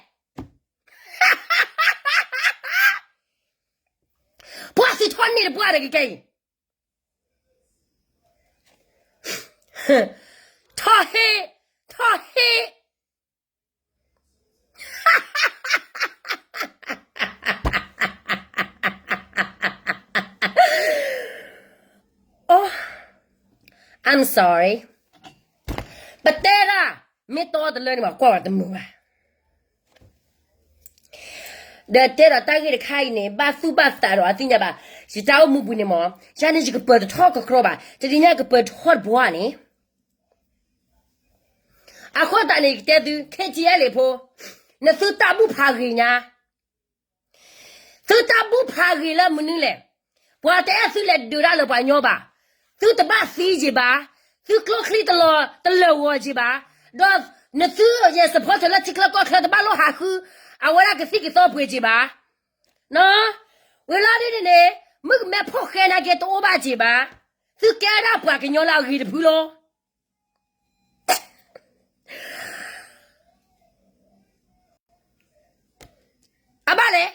ပှၤသုထီၣ်န့ၢ်တပှၢ်ဒီးကကဲအံၤ, ထီၣ်ဟ့ၣ်, ထီၣ်ဟ့ၣ် I'm sorry, ပတဲဒၣ်, မ့ၢ်တီတလၢန့ၣ် ပှၤကွၢ်ဝဲတမုာ်ဘၣ်, ဒီးတဲဒီးတၢ်ဂ့ၢ်တခါအံၤန့ၣ် ဘၣ်သူၣ်ဘၣ်သးဒီးအသ့ၣ်ညါဘၣ်, ယတၢ်အိၣ်မူပူၤန့ၣ်မ့ၢ်, ယၤန့ၣ်ယကပၢၤတထီၣ်ကကြီဘၣ်, တနံၤညါကပၢၤတထီၣ်တဘှီန့ၣ် အဃိသတးန့ၣ် ယကတဲသု ခ့ထံအဲလ့ၣ်ဖိ, နသုတၢ်ဘူၣ်ဖးဂ့ၤညါ, သုတၢ်ဘူၣ်ဖးဂ့ၤလၢမနုၤလဲၣ်, ပှၤတအဲၣ်သုလဲၤဒုးတၢ်လၢပှၤညီဘၣ်, သုတဘၣ်သံက့ၤဘၣ်, သုကျိချံတလီၤတလၢာ်ဂီၤက့ၤဘၣ်, ဒီးနသုယဲၢ်စဖီတၢၢ်လၢထံချၢကီၢ်ချၢတဘၣ်လိၣ်ဟးဃု, အဝဲဒၣ်ကသံၣ်ကသီပှ့ၤက့ၤဘၣ်, ဝံၤလီၤဒ်န့ၣ်န့ၣ်, မုၣ်ကမဲဖိဃဲနာ်က့ၤတအိၣ်ဘၣ်က့ၤဘၣ်, သုကဲဒၣ်ပှၤကညီလၢအဂ့ၤတဖုလီၤ. အဘၣ်လဲၣ်,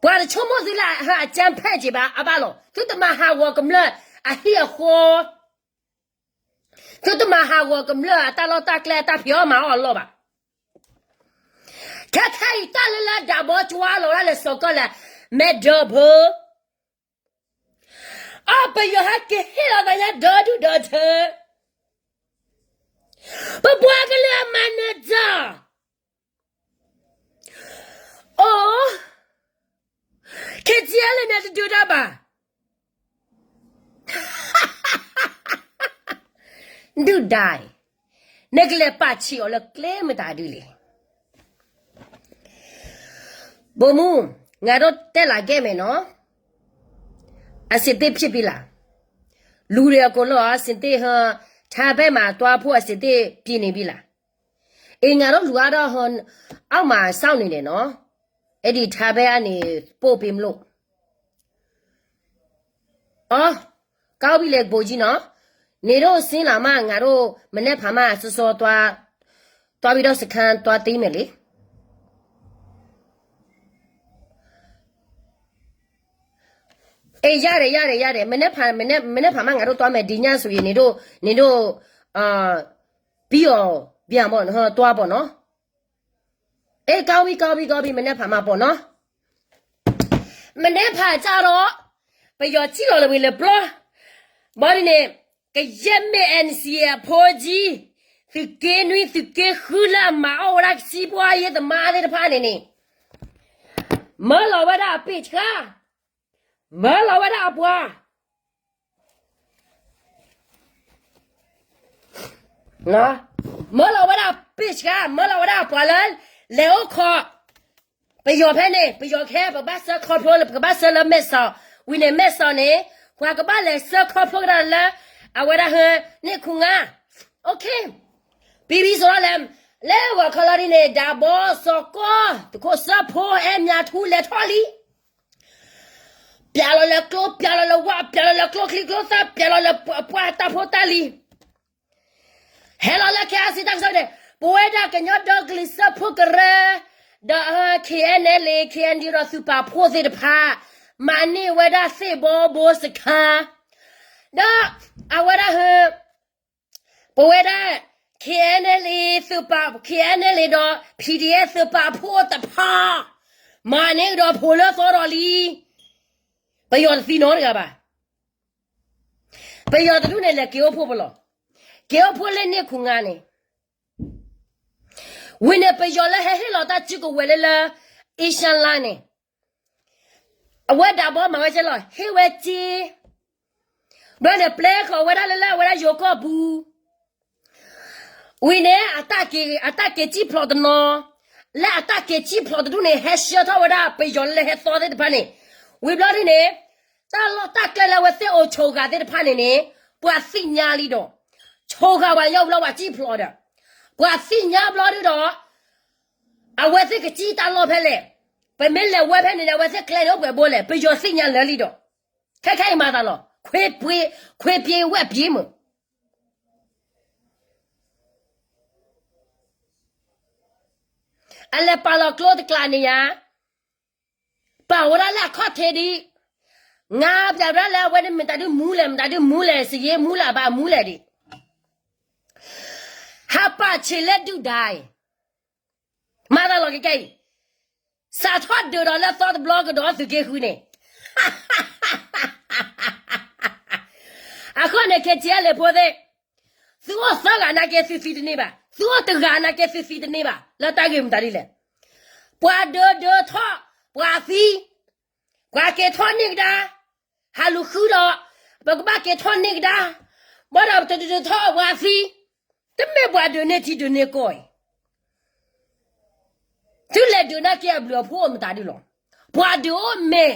ပှၤတဆိကမိၣ်သုလၢအဟၢအကၢၣ်ဖဲးက့ၤဘၣ် အဘၣ်လီၤ. သုတမၤဟးဂီၤကမျၢၢ်အဟံၣ်အဃီ, သုတမၤဟးဂီၤကမျၢၢ်အတၢ်လီၢ်တၢ်ကျဲအတၢ်ဖံးအီၣ်မၤအီၣ်အလီၢ်ဘၣ်. ခဲခဲအံၤတၢ်လၢလၢဒၣ်ဘီကၠွါလီၤဒၣ်လဲာ်စီၤကီၢ်လဲၣ်, မဲာ်ဒၢဖၢ အီၣ်ပယီၤဟဲက့ၤဟ့ၣ်လီၤသးညါဒီဒူၣ်ဒီထၢ, ပပှၤကလုာ်အမၤနၢၤတၢ်, အိ, ခ့ထံအဲလ့ၣ်န့ၣ်တဒုးတၢ်ဘၣ်, ဒုၣ်ဒါအံၤ, နကလဲၤပာ်ဆံးအီၤလၢကျဲမတၤဒုလဲၣ်. ဘိမူ, ငါဒိးတဲလၢကဲမဲာ်နီၤ, အစံးသ့ၣ်ဖျ့ၣ်ဖံလၢ်, လူၤဒီးအကိးလီၤအစံးသ့ၣ်ဟၢ, ထါဘဲမၤတွါဖိအစံးသ့ၣ်ဖျ့ၣ်န့ၣ်ဖံလၢ်, အ့ၣ် ငၤဒိၣ်လူၤအါဒီးဟၢ, အီၣ်မၤစၢ်န့ၣ်ဒီးနီၤ, အဲဒံးထါဘဲအါန့ၣ်ပိၢ်ပ့ၤမလိၣ် အီ, ကါအိၣ်ဘံၣ်လဲၤကပိၤကံနီၤ, န့ၣ်ဒိၣ်စ့လးမး ငၤဒိၣ် မနဲဖးမး စီစီ တွါဘံၣ်ဒီးစခါတွါသ့မဲာ်လံ. အ့ၣ် ယၤဒီး ယၤဒီး ယၤဒီး မနဲဖးမး ငၤဒိၣ်တွါမဲာ်ဒ်ညါစူၤအံၤ န့ၣ်ဒိၣ် န့ၣ်ဒိၣ် ပံအီၤ ဘၣ်မၢ် တွါပီၤနီၤ. အ့ၣ် ကါအိၣ်ဘံၣ် ကါအိၣ်ဘံၣ် ကါအိၣ်ဘံၣ် မနဲဖးမးပီၤနီၤ. မနဲဖးကၢ်ဒီး ပယီၤစံၣ်လီၤလၢဝံၤလၢပျီ, ဘၣ်ဒ်န့ၣ် ကယဲၢ်မ့ၢ် NCA အဖိကၠံ, သုးက့နွံ သုးက့ဃုလၢအမၤအီၣ်ဝဲဒၣ်ကသံၣ်ပှၢ်ယဲၢ်သမါသ့ၣ်တဖၣ်န့ၣ်န့ၣ်, မၢလီၤဝဲဒၣ်အပ့ၢ်ဆှါ, မၢလီၤဝဲဒၣ်အပှၤ မၢလီၤဝဲဒၣ်ပ့ၢ်ဆှါ, မၢလီၤဝဲဒၣ်အပှၤလၢ လဲၤအိၣ်ခိး ပယီၤဖဲန့ၣ် ပယီၤခဲ ပကဘၣ်ဆှၢခီဖျိ ပကဘၣ်ဆှၢလၢမဲၢ်စီၤ, ဝံၤန့ၣ်မဲၢ်စီၤန့ၣ် ပှၤကဘၣ်လဲၤဆှၢခီဖျိကဒါလၢ အဝဲဒၣ်ဟၢ န့ၢ်ခူငါ, ပံပံစရီလဲၣ်, လၢဂီၤခီလီၤဒ်န့ၣ် ဒးဘီ စီၤကီၢ် သုးခိၣ်စၢဖှိၣ် အဲၣ်မၠးထူလဲၤထီၣ်လံ ပျးလီၤလၢကျိ ပျးလီၤလၢဝၣ် ပျးလီၤလၢကျိချံကျိသၣ် ပျးလီၤလၢပှၢ်တၢ်ဖိတၢ်လံၤ, ဟဲလီၤလၢ KIC တၢ်ကစီၣ်န့ၣ် ပဝဲဒၣ်ကညီဒီကလုာ်စၢဖှိၣ်ကရၢ ဒီး KNLA KNDO ဒီးသုးပာ်ဖှိၣ်သ့ၣ်တဖၣ် မၤန့ၢ်ဝဲဒၣ်သ့ၣ်ဘီဘိစခါ, ဒီးအဝဲဒၣ်ဟ ပဝဲဒၣ် KNLA သုးပာ် KNLA ဒီး PDF သုးပာ်ဖှိၣ်တဖၣ် မၤန့ၢ်ကဒီးဖိလၢသီဒီးလံ, ပယီၤတသံနီတဂၤဘၣ်. ပယီၤတဒူၣ်န့ၣ်လဲၤက့ၤအိၣ်ဖှိၣ်ပလီၢ်, က့ၤအိၣ်ဖှိၣ်လၢန့ၢ်ခူငါန့ၣ်, ဝံၤန့ၣ် ပယီၤလၢဟဲဟ့ၣ်လီၤတၢ်စုကဝဲၤလၢလၢ အ့ရှါလါန့ၣ်, အဝဲဒးဘီမၤဝဲကဲလီၤ ဟ့ၣ်ဝဲစ့, ဘျီန့ၣ် ပျဲဃီၤဝဲဒၣ်လၢလၢအဝဲဒၣ်ယိၤကီၢ်ပူၤ ဝံၤန့ၣ် အတၢ်က့ၤ အတၢ်က့ၤစံၣ်ဖျိးတနီၤ, လၢအတၢ်က့ၤစံၣ်ဖျိးတဒူၣ်န့ၣ် ဟဲဆှၢထီၣ်ဝဲဒၣ်ပယီၤလၢဟဲသီသ့ၣ်တဖၣ်န့ၣ်, ဝံၤဘျီဒ်န့ၣ် တၢ်လီၢ်တၢ်ကျဲလၢအဝဲသ့ၣ်အိၣ်ဆိးဂၤသ့ၣ်တဖၣ်န့ၣ်န့ၣ် ပှၤသ့ၣ်ညါလံဒီး, ဆိးဂၤဝဲယီၤဘျီပှၤစံၣ်ဖျိးဒီး, ပှၤသ့ၣ်ညါဘျီဒုဒီး အဝဲသ့ၣ်ကစံၣ်တၢ်လီၢ်ဖဲလဲၣ်, ပမ့ၢ်လဲၤဝဲဖဲန့ၣ်န့ၣ် အဝဲသ့ၣ်ကျဲန့ၣ်အိၣ်ပှဲၤဘိလဲၣ် ပယီၤသ့ၣ်ညါလၢာ်လံဒီး, ခဲခဲအံၤမၤသးလီၤ, ခွ့ပှ့ၤ ခွ့ပှ့ၤဝဲၢ်ပှ့ၤမုၢ် အလဲၤပာ်လီၤကျိတကျးန့ၣ်ယါ, ပာ်ဝဲဒၣ်လၢအခီၣ်ထံးဒံး, ငါပျးဝဲဒၣ်လၢအဝဲန့ၣ်မတၤဒုမူလဲၣ် မတၤဒုမူလဲၣ် စယ့မူလဲၣ် အဘၣ်မူလဲၣ်ဒံး, ဟးပာ်ဆံးလၢဒုၣ်ဒါအံၤ, မၤသးလီၤကဲကဲအံၤ, စးထီၣ်ဒုးဒီးလၢသီတဘျီကဒီးသုးက့ဃုန့ၣ် အဃိန့ၣ် KTLA ဖိသ့ၣ်, သုအိၣ်သၢဂၤနာ်က့သုသံတန့ၢ်ဘၣ်, သုအိၣ်တဂၤနာ်က့သုသံတန့ၢ်ဘၣ်, လၢတၢ်ဂ့ၢ်မတၤဒ်လဲၣ်, ပှၤဒုးဒုးထီၣ်, ပှၤသံ, ပှၤက့ၤထီၣ်န့ၢ်ကဒါ, ဟးလူၤဃုဒီး, ပကဘၣ်က့ၤထီၣ်န့ၢ်ကဒါ, ဘၣ်ဒီးပတဒုးဒုးထီၣ်ပှၤသံ, တမ့ၢ်ပှၤဒုးန့ၢ်ထံဒုးန့ၢ်ကီၢ်အံၤ သုလဲၤဒုးနာ်က့အဘျုးအဖှိၣ်မတၤဒုလီၤ, ပှၤဒုးအိၣ်မဲာ်,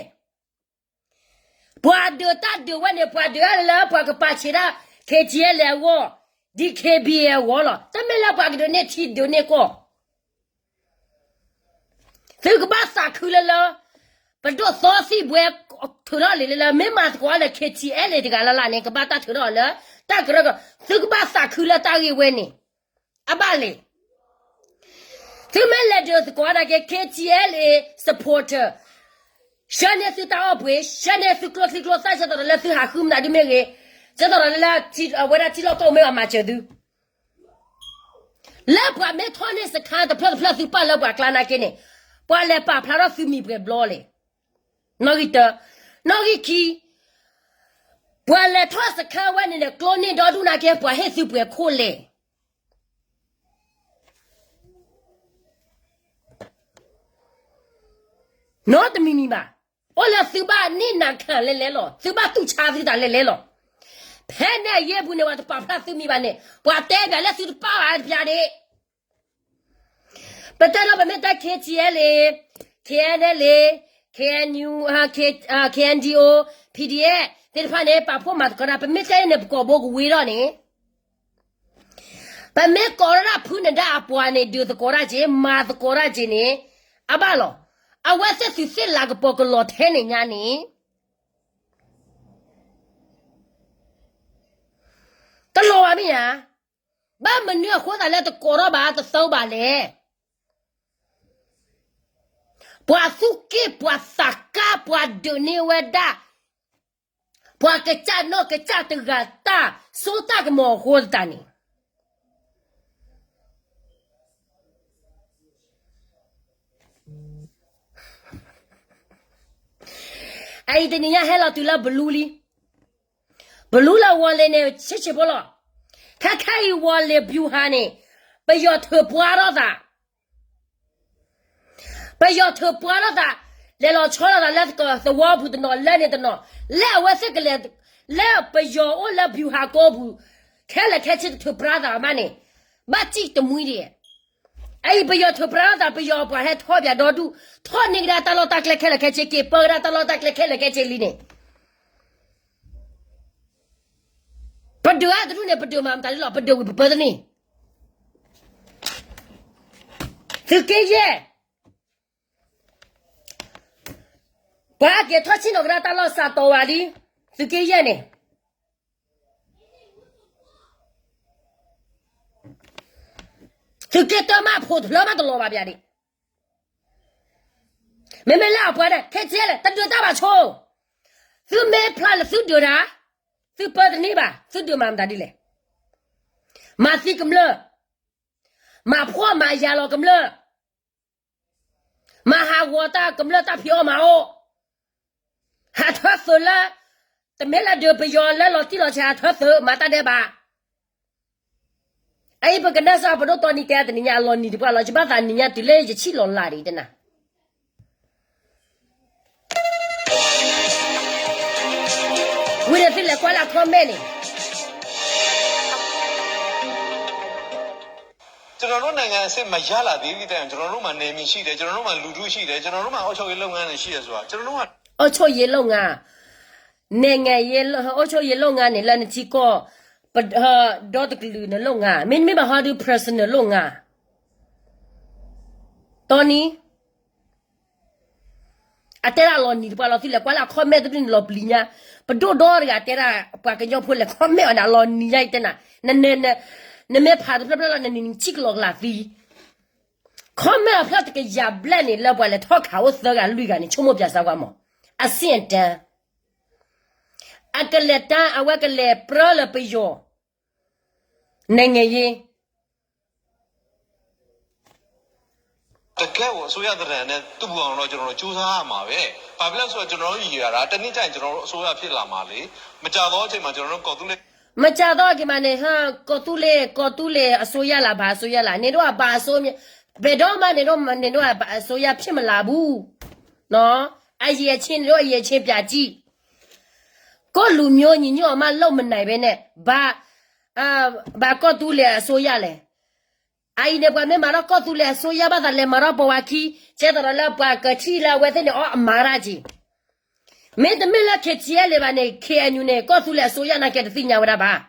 ပှၤဒုးတၢ်ဒုးဝဲန့ၣ် ပှၤဒုးလၢပှၤကပာ်ဆံးတၢ် KTLA အဂီၢ်, DKBA အဂီၢ်လီၤ, တမ့ၢ်လၢပှၤကဒုးန့ၢ်ထံဒုးန့ၢ်ကီၢ် သုကဘၣ်သးခုလၢလၢ, ပဒိၣ်သီသံၣ်ဘှဲ ထုးထီၣ်လံလၢလၢ မ့ၢ်မၤသကိးလၢ KTLA တဂၤလၢ်လၢ်န့ၣ် ကဘၣ်တၢ်ထုးထီၣ်လၢ တၢ်ကရၢကရိ, သုကဘၣ်သးခုလၢတၢ်ဂ့ၢ်ဝဲန့ၣ်, အဘၣ်လဲၣ်, သုမ့ၢ်လဲၤဒုးသကိးနာ်က့ KTLA supporter, ဆှၢန့ၢ်သုတၢ်အီၣ်ပှ့ၤ, ဆှၢန့ၢ်သုကျိချံကျိသၣ် ဆၢတီၢ်ဒီးလၢသုဟးဃုမတၤဒုမ့ၢ်ဂ့ၤ, ဆၢတီၢ်ဒီးလၢ အဝဲဒၣ်ထံလီၢ်ကီၢ်မ့ၢ်အမၤစၢၤသု လၢပှၤမ့ၢ်ထီၣ်န့ၢ်စခါတဖျၢၣ်တဖျၢၣ်သုပာ်လၢပှၤကျါနာ်က့န့ၣ်, ပှၤလဲၤပာ်ဖျါထီၣ်သုမံၤပှဲၤဘျီလဲၣ်, နီၣ်ဂံၢ်တၢ, နီၣ်ဂံၢ်ခံ, ပှၤလဲၤထီၣ်စခါဝဲန့ၣ်န့ၣ် ကျိန့ၢ်ဒီဒူၣ်နာ်က့ ပှၤဟ့ၣ်သုပှဲၤခိၣ်လဲၣ် နီတမံၤမံၤဘၣ်, အိၣ်လၢသုဘၣ်န့ၢ်နၤခၣ်လဲၤလဲၤလီၤ, သုဘၣ်တူၢ်ဆါသုတၢ်လဲၤလဲၤလီၤ, ဖဲန့ၣ်အယဲၢ်ပူၤန့ၣ် ပှၤတပာ်ဖျါသုမံၤဘၣ်န့ၣ် ပှၤတဲပၠးလၢသုတပာ်ဘၣ်တပၠးဒံး, ပတဲဒီးပမ့ၢ်တဲ KTLA, KNLA, K N U, K, KNDO, P D F သ့ၣ်တဖၣ်န့ၣ် ပာ်ဖှိၣ်မၤသကိးတၢ် ပမ့ၢ်တဲန့ၣ် ပကိာ်ဘိကဝ့ၤထီၣ်န့ၣ် ပမ့ၢ်ကိးထီၣ်ဒၣ်ဖုနဒါအပှၤန့ၣ် ဒုးသကိးတၢ်က့ၤ မၤသကိးတၢ်က့ၤန့ၣ် အဘၣ်လီၤ. အဝဲသ့ၣ်သုးသ့ၣ်လၤကပီၤကလီၤထဲန့ၣ်ညါန့ၣ် တလီၤဘၣ်မ့ၢ်ဧါ. ဘၣ်မနုၤအဃိသတးလၢတကိးထီၣ်ဘၣ်တသီဘၣ်လဲၣ်. ပှၤသူၣ်က့ၣ်ပှၤသးကါ ပှၤဒုးန့ၢ်ဝဲဒၣ် ပှၤကစၢ်နီၢ်ကစၢ်တဂၤတၢ်စိတၢ်ကမီၤအဃိသတးန့ၣ် အအံၤတနံၤညါဟဲလီၤတုၤလၢဘလူလံ. ဘလူလၢဝီၤလ့ၤန့ၣ် ဆံးဆံးဖိလီၤ. ခဲခဲအံၤဝီၤလ့ၤ ဗျူဟာ န့ၣ် ပယီၤထုးပှၢ်ထီၣ်သး ပယီၤထုးပှၢ်ထီၣ်သး လဲၤလီၤဆီလိာ်သးလၢသဝီပူၤတနီၤ လၢန့ၣ်တနီၤ လၢအဝဲသ့ၣ်ကလဲၤ လၢပယီၤအိၣ်လၢ ဗျူဟာကုန်း ပူၤ ခဲလၢာ်ခဲဆ့တထုးပှၢ်သးမးန့ၣ် ဘၣ်စံၣ်တမှံဒံး. အအံၤပယီၤထုးပှၢ်ထီၣ်သး ပယီၤပှၤဟဲထီၣ်ပၠးဒီဒူၣ် ထီၣ်န့ၢ်ကဒါတၢ်လီၢ်တၢ်ကျဲခဲလၢာ်ခဲဆ့ က့ၤပၢကဒါတၢ်လီၢ်တၢ်ကျဲခဲလၢာ်ခဲဆ့လံန့ၣ် ပဒုးအါတဒူၣ်န့ၣ် ပဒုးမၤမတၤဒ်လီၤ ပဒုးဝံၤပပၢတန့ၢ် သုးက့ယဲၢ် ပှၤက့ၤထီၣ်ဆ့ၣ်နီၤကဒါတၢ်လီၢ်စးတီၤဝဲလံ သုးက့ယဲၢ်န့ၣ် သုးက့တၢမးဖိတဖျၢၣ်မးတလီၤဘၣ်ပၠးဒံး မ့မ့ၢ်လၢအပှၤဒၣ် ခဲကဲလဲၣ် တဒုးတၢ်ဘၣ်ဆိ သုမ့ၢ်ဖျါလၢသုဒုးတၢ် သုပၢတန့ၢ်ဘၣ် သုဒုးမၤမတၤဒ်လဲၣ် မၤသံကမျၢၢ် မၤဖှီၣ်မၤယာ်လီၤကမျၢၢ် မၤဟးဂီၤတၢ်ကမျၢၢ်တၢ်ဖံးအီၣ်မၤအီၣ် ဟးထၢသုးလၢ တမ့ၢ်လၢဒုးပယီၤလၢလီၤတံၢ်လီၤဆဲးဟးထၢသုး မၤတၢ်ဒဲးဘး အအံၤပကနၢ်စၢ်ပဒိၣ်တီနံၤတဲတနံၤညါ အလီၤနံၤတပှၢ်လီၤ ယဘၣ်သးနံၤညါတုၤလၢယဆံၣ်လီၤလၢ်ဒံးတနၤ ဝံၤဒီးသုလဲၤကွၢ်လၢ comment န့ၣ် ကျွန်တော်တို့နိုင်ငံအစစ်မရလာသေးသည့်တိုင်အောင်ကျွန်တော်တို့မှာနယ်မြေရှိတယ်ကျွန်တော်တို့မှာလူထုရှိတယ်ကျွန်တော်တို့မှာအုပ်ချုပ်ရေးလုပ်ငန်းတွေရှိတယ်ဆိုတာကျွန်တော်တို့က အုပ်ချုပ်ရေးလုပ်ငန်း နိုင်ငံရေး အုပ်ချုပ်ရေးလုပ်ငန်း န့ၣ် လၢနထံကီၢ် ပ ဒီတကလုာ်နလုပ်ငန်း မ့တမ့ၢ်ဘၣ်ဟီဒုး personal လုပ်ငန်း တီနံၤ အတဲဒၣ်လီၤနံၤတပှၢ်လီၤ သုလဲၤကွၢ်လၢ comment တဒုန့ၣ်လီၤပျံၤညါ ပဒိၣ်ဒီတဂၤတဲဒၣ် ပှၤကညီဖိလဲၤ comment အီၤန့ၣ် အလီၤနံၤညါအံၤတဲနၤ နမ့ၢ်ဖးတဖျၢၣ်ဖျၢၣ်လီၤ နနံၤနံၤဆံၣ်ကလီၤကလးသံ comment အဖျၢၣ်တကယၤဘျဲၣ်န့ၣ် လၢပှၤလဲၤထီၣ်ခးအိၣ်သၢဂၤလွံၢ်ဂၤန့ၣ် ဆိကမိၣ်ပၠးစၢ်ကွၢ်မး အဆင့်အတန်း အကလဲၤတန်း အဝဲကလဲၤပြၢလၢပယီၤ နိုင်ငံရေး တကယ့်ကိုအစိုးရသဏ္ဍာန်နဲ့သူ့ပူအောင်တော့ကျွန်တော်တို့စူးစမ်းရမှာပဲ။ဘာဖြစ်လဲဆိုတော့ကျွန်တော်တို့ရည်ရတာတနည်းကျရင်ကျွန်တော်တို့အစိုးရဖြစ်လာမှာလေ။မကြတော့အချိန်မှာကျွန်တော်တို့ကော်သူလ့ မကြတော့အချိန်မှာန့ၣ် ဟ ကော်သူလ့ ကော်သူလ့အစိုးရလာဘာအစိုးရလာ နင်တို့ကဘာအစိုးရ ဘယ်တော့မှနင်တို့ နင်တို့ကဘာအစိုးရဖြစ်မလာဘူးနော်။အရည်အချင်း နင်တို့အရည်အချင်းပြကြည့်။ကိုယ့်လူမျိုးညီညွတ်အောင်မှလုပ်မနိုင်ပဲနဲ့ဘာ ဘာကော်သူလ့အစိုးရလဲ အအံၤန့ၣ် ပှၤမ့ၢ်မၤထီၣ်ကီၢ်သူလ့ၤအစိုးရဘၣ်သးလဲၤမၤထီၣ်ပိာ်ဝဲခံ ကဲသိးဒီးလၢပှၤကထံၣ်လၢအဝဲသ့ၣ်န့ၣ် အီၣ်အမၤတၢ်က့ၤ မ့တမ့ၢ်လၢ K T L ဘၣ်န့ၣ် K N U န့ၣ် ကီၢ်သူလ့ၤအစိုးရနာ်က့တသ့ၣ်ညါဝဲဒၣ်ဘၣ်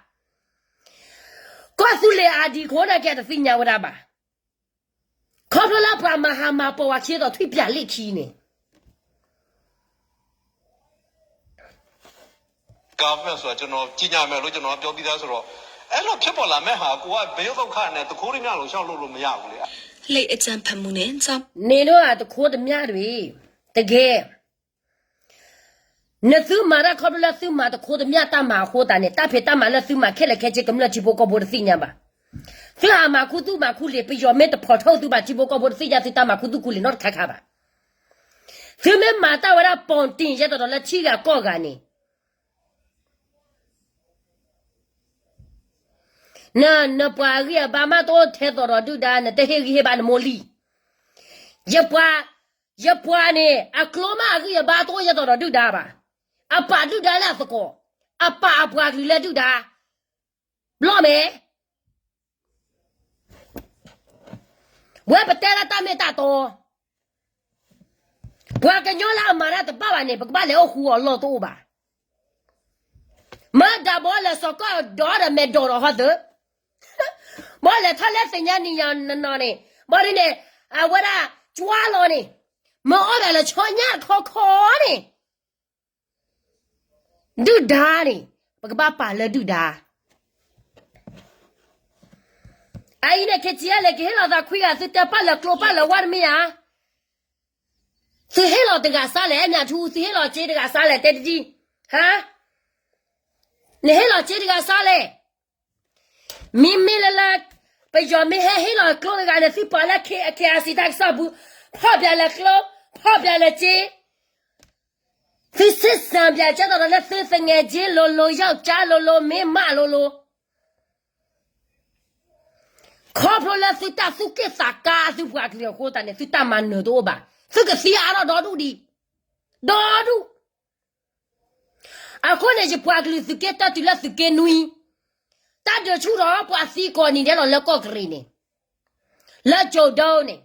ကီၢ်သူလ့ၤအဒံးခိၣ်နာ်က့တသ့ၣ်ညါဝဲဒၣ်ဘၣ် ခီဖျိလၢပှၤမၤဟးမၤပိာ်ဝဲခံသိးထွံၣ်ပၠးလ့ၣ်ခံန့ၣ် ကမျၢၢ်ဆိုတာကျွန်တော်ကြေညာမယ်လို့ကျွန်တော်ကပြောပြီးသားဆိုတော့အဲ့လိုဖြစ်ပေါ်လာမဲ့ဟာကိုကဘယ်ရုပ်သုတ်ခါနဲ့တခိုးတမျှလို့ရှောက်လို့လို့မရဘူးလေ လၢအကြံဖတ်မှုနဲ့ကြောင့် န့ၣ်တို့ကတခိးတမျှတွေ တကယ် နသုမၤတၢ်ခီဖျိလၢသုမၤတခိးတမျှတၢ်မၤအဃိသးန့ၣ် တၢ်ဖံးတၢ်မၤလၢသုမၤခဲလၢာ်ခဲဆ့ကမျၢၢ်ထံဖိကီၢ်ဖိတသ့ၣ်ညါဘၣ်. သုဟးမၤခူသူၣ်မၤခူလံာ် ပယီၤမ့ၢ်တဖီၣ်ထီၣ်သုဘၣ်ထံဖိကီၢ်ဖိတသ့ၣ်ညါသုတၢ်မၤခူသူၣ်ခူလံာ်နီတခါခါဘၣ်. သုမ့ၢ်မၤတၢ်ဝဲဒၣ် ပိာ်တံၢ် ယဲသိးဒီးလၢထံဂၤကီၢ်ဂၤန့ၣ် န နပှၤအဂံၢ်အဘါမးတအိၣ်ထဲသိးဒီးဒုၣ်ဒါ နတဟ့ၣ်ဂံၢ်ဟ့ၣ်ဘါနမိၢ်လံ. ယပှၤ ယပှၤန့ၣ် အကျိမးအဂံၢ်အဘါတအိၣ်ယဲသိးဒီးဒုၣ်ဒါဘၣ်. အပာ်ဒုၣ်ဒါလၢအသကိး, အပာ်အပှၤကလုာ်လၢဒုၣ်ဒါ, ဘျီၣ်မဲာ် ဝဲပတဲလၢတၢ်မ့ၢ်တၢ်တီ ပှၤကညီလၢအမၤတၢ်တဘၣ်ဘၣ်န့ၣ် ပကဘၣ်လဲၤအိၣ်ဃူအီၤလီၢ်တအိၣ်ဘၣ်. မ့ၢ်ဒၣ်ဘီလဲၤစီၤကီၢ်ဒီးဒီးမဲာ်ဒိးဒီးဟီသၢ, ဘီလဲၤထီၣ်လၢသ့ၣ်ညါနံၤယၤနနီၤန့ၣ်, ဘီဒ်န့ၣ်, အဝဲဒၣ်, ကွၢ်လီၤန့ၣ်, မ့ၢ်အီၣ်ဘၣ်လၢဆီညၣ်ခီခီန့ၣ် ဒုၣ်ဒါန့ၣ် ပကဘၣ်ပာ်လၢဒုၣ်ဒါ. အအံၤန့ၣ် ခ့ထံယဲလဲၣ် ကဟ့ၣ်လီၤသးခွံဂၤ သုတဲပာ်လၢကျိပာ်လၢဝါတမ့ၢ်ဧါ. သုဟ့ၣ်လီၤတဂၤစါလဲၣ် အဲၣ်မၠးထူ သုဟ့ၣ်လီၤစ့တဂၤစါလဲၣ် တဲတဒံ, ဟါ, နဟ့ၣ်လီၤစ့တဂၤစါလဲၣ်. မ့မ့ၢ်လၢလၢ ပယီၤမ့ၢ်ဟဲဟ့ၣ်လီၤကျိတဂၤန့ၣ် သုပာ်လၢ KIC တၢ်ကစီၣ်ပူၤ, ဖီၣ်ပၠးလၢကျိ, ဖီၣ်ပၠးလၢစ့ သုစ့စၢ်ပၠးကဲသိးဒီးလၢသုသငဲးက့လိၤလိၤ ယီၢ်ကၠါလိၤလိၤ မ့ၢ်မးလိၤလိၤ, ခီဖျိလၢသုတၢ်သူၣ်က့ၣ်သးကါသုပှၤကလုာ်အဃိသတးန့ၣ် သုတၢ်မၤနၢၤတအိၣ်ဘၣ်, သုကသံအါထီၣ်ဒီဒူၣ်ဒံး, ဒီဒူၣ်. အဃိန့ၣ် ယပှၤကလုာ်သုးက့တၢ်တုၤလၢသုးက့နွံ, တၢ်ဒုးဆူၣ်ထီၣ်ပှၤသံကိးနံၤဒဲးလီၤလၢကီၢ်ကရ့ၣ်န့ၣ်, လၢကၠိၤဒိန့ၣ်,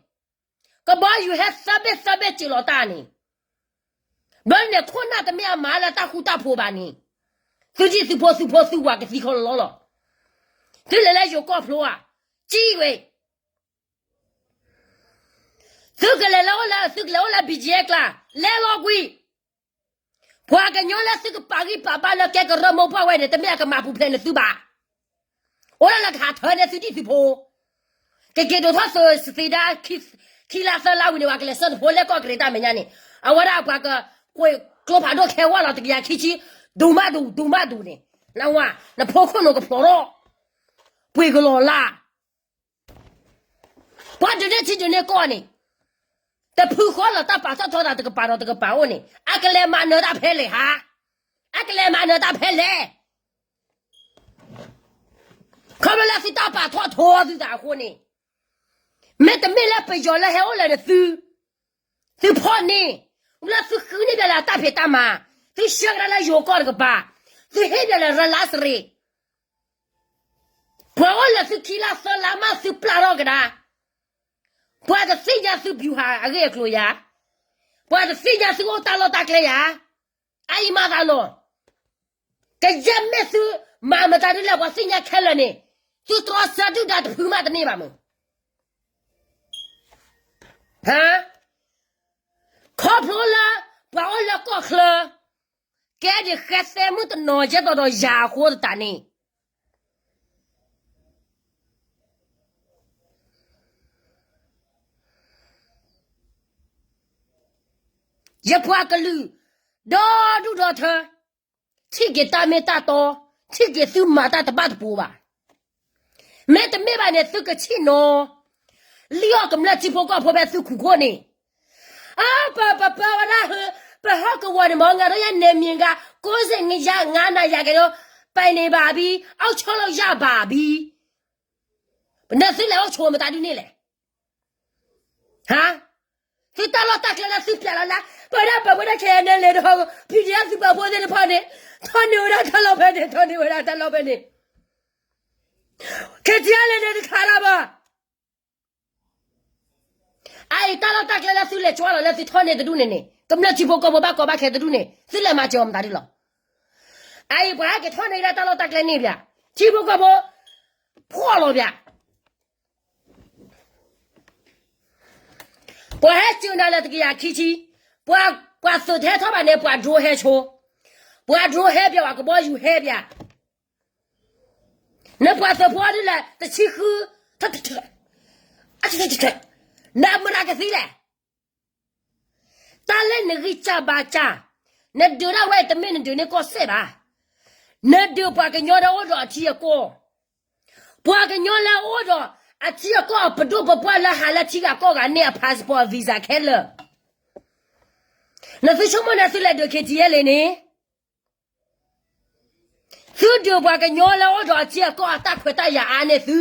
ကဘီယူၤဟဲသၢဘ့ၣ်သၢဘ့ၣ်စၢၤလီၤတၢ်န့ၣ်, ဘျီန့ၣ်ခိၣ်နၢ်တမ့ၢ်အမၤလၢတၢ်ဃူတၢ်ဖိးဘၣ်န့ၣ်, သုဒံၣ်သုဖိသုဖိသုဝၤကသံခီလီၤလီၤ, သုလဲၤလၢယိၤကီၢ်ဖျိဧါ, ကံဝဲ သုကလဲၤလၢအိၣ်လၢ သုကလဲၤအိၣ်လၢ ဘံၣ်ကၠံၣ်ကျါ, လဲၤလီၤကွံာ်, ပှၤကညီလၢသုကပာ်ဂံၢ်ပာ်ဘါလၢကဲကရၢမိၢ်ပှၢ်ဝဲန့ၣ် တမ့ၢ်အကမၤပူၤဖျဲးနသုဘၣ်, အိၣ်လၢလၢကဟးထၢန့ၢ်သုဒံၣ်သုဖိ, ကက့ၤဒိးထီၣ်သုးသ့ဒၣ် ခံလါသၢလါဝံၤန့ၣ် ပှၤကလဲၤဆှၢနဖိလၢကီၢ်ကရ့ၣ်တၢ်မဲာ်ညါန့ၣ်, အဝဲဒၣ်ပှၤကကွဲးကျိဖးဒိၣ်ခဲဝဲလီၤ တကယၤခံဆံ, ဒိၣ်မးဒိၣ် ဒိၣ်မးဒိၣ်န့ၣ်, နဝၤ နဖိခိၣ်နူာ်ကဖျိးထီၣ်, ပှ့ၤကလီၤလၢ် ပှၤဒုးန့ၢ်ထံဒုးန့ၢ်ကီၢ်န့ၣ်, တဖုဃီလီၤတၢ်ပာ်ထီၣ်ထီသးတကပၤဒီးတကပၤအိၣ်န့ၣ် အကလဲၤမၤနၢၤတၢ်ဖဲလဲၣ်ဟါ, အကလဲၤမၤနၢၤတၢ်ဖဲလဲၣ်, ခီဖျိလၢသုတၢ်ပာ်ထီၣ်ထီသုသးအဃိန့ၣ်, မ့တမ့ၢ်လၢပယီၤလၢဟဲအိၣ်လၢနသု သုဖီၣ်န့ၢ်, လၢသုဃုန့ၢ်ဘၣ်လၢတၢ်ဖံးတၢ်မၤ, သုဆှၢကဒါလၢယိၤကီၢ်တကပၤ, သုဟ့ၣ်ဘၣ်လၢရလါစရ့း, ပှၤအိၣ်လၢသုခံလါသၢလါမးသုပျၢ်ထီၣ်ကဒါ, ပှၤတသ့ၣ်ညါသု ဗျူဟာ အဂ့ၢ်အကျိၤယၤ, ပှၤတသ့ၣ်ညါသုအိၣ်တၢ်လီၢ်တၢ်ကျဲယၤ, အအံၤမၤသးနီၤ, ကယဲၢ်မ့ၢ်သုမၤမတၤဒ်လဲၣ် ပှၤသ့ၣ်ညါခဲလၢာ်န့ၣ်, သုတြီဆၢဒုၣ်ဒါတဖုမးတန့ၢ်ဘၣ်မုၢ် ဟါ, ခီဖျိလၢ ပှၤအိၣ်လၢကီၢ်ချၢ ကဲဒ်ဃဲသဲမုၢ်တနီၤယဲၢ်တီၤဒီးယၤအဃိသတးန့ၣ်, ယပှၤကလုာ် ဒီဒူၣ်ဒီထၢ ထံၣ်က့ၤတၢ်မ့ၢ်တၢ်တီ, ထံၣ်က့ၤသုမၤတၢ်တဘၣ်တပိၤဘၣ်. မ့တမ့ၢ်ဘၣ်န့ၣ် သုကဆ့ၣ်နီၤ လံၣ်အီၣ်ကမျၢၢ်ထံဖိကီၢ်ဖိဖဲသုခိၣ်ခိၣ်န့ၣ်, အၢ ပ ပ ပဝဲဒၣ် ပဟီၣ်ကဝီၤန့ၣ် မ့ၢ်ငါဒိၣ်ယဲၢ်န့ၣ်မ့ၢ်ဂၤ ကိးစ့ၢ် ယၤငါနၤယၤက့ၤဒိၣ် ပန့ၣ်ဘၣ်ဘံ အီၣ်ဆီလီၤယၢ်ဘၣ်ဘံ ပနၢ်သုလဲၤအိၣ်ဆိးမတၤဒုန့ၣ်လဲၣ်. ဟါ, သုတၢ်လီၢ်တၢ်ကျဲလၢသုပျဲလီၤလၢ ပဝဲဒၣ်ပဝဲဒၣ်ခဲအံၤန့ၣ်လဲၤဒီး ဖံးဒံးသုပာ်ဖိသ့ၣ်တဖၣ်န့ၣ် ထီၣ်န့ၢ်ဝဲဒၣ်တၢ်လီၢ်ဖဲန့ၣ် ထီၣ်န့ၢ်ဝဲဒၣ်တၢ်လီၢ်ဖဲန့ၣ် ခဲကံၤအါလဲၣ်န့ၣ်တခါရၣ်ဘၣ်. အအံၤတၢ်လီၢ်တၢ်ကျဲလၢသုလဲၤကွၢ်လီၤလၢသုထီၣ်န့ၢ်တဒူၣ်န့ၣ်န့ၣ် ကမျၢၢ်ထံဖိကီၢ်ဖိဘၣ်ကီဘၣ်ခဲတဒူၣ်န့ၣ် သုလဲၤမၤစၢၤအီၤမတၤဒုလီၤ. အအံၤပှၤဟဲက့ၤထီၣ်န့ၢ်ဒၣ်တၢ်လီၢ်တၢ်ကျဲန့ၣ်ဘၣ် ထံဖိကီၢ်ဖိ ဖှီၣ်လီၤဘၣ်. ပှၤဟဲစၢၤနၤလၢတကယၤခံဆံ, ပှၤသုးတဟဲထီၣ်ဘၣ်န့ၣ် ပှၤဒြိဟဲဆိ, ပှၤဒြိဟဲဘၣ် ပှၤကဘီယူၤဟဲဘၣ်. နပှၤသုးဖိဒ်လဲၣ် တဆံဃု, နမရကသံလဲၣ်. တၢ်လၢနဂံၢ်စၢ်ဘါစၢ်, နဒုးဒၣ်ဝဲတမ့ၢ်နဒုးန့ၢ်ကီၢ်စဲၣ်ဘၣ်. နဒုးပှၤကညီလၢအိၣ်ဒီးအထံအကီၢ် ပှၤကညီလၢအအိၣ်ဒီးအထံအကီၢ်အပဒိၣ်ပပှၢ်လၢဟးလၢထံဂၤကီၢ်ဂၤန့ၢ်အ passport visa ခဲလၢာ်, နသုဆိကမိၣ်န့ၣ်သုလဲၤဒုး ခ့ထံယဲလ့န့ၣ်, သုဒုးပှၤကညီလၢအိၣ်ဒီးအထံအကီၢ်အတၢ်ခွဲးတၢ်ယာ်အါန့ၢ်သု,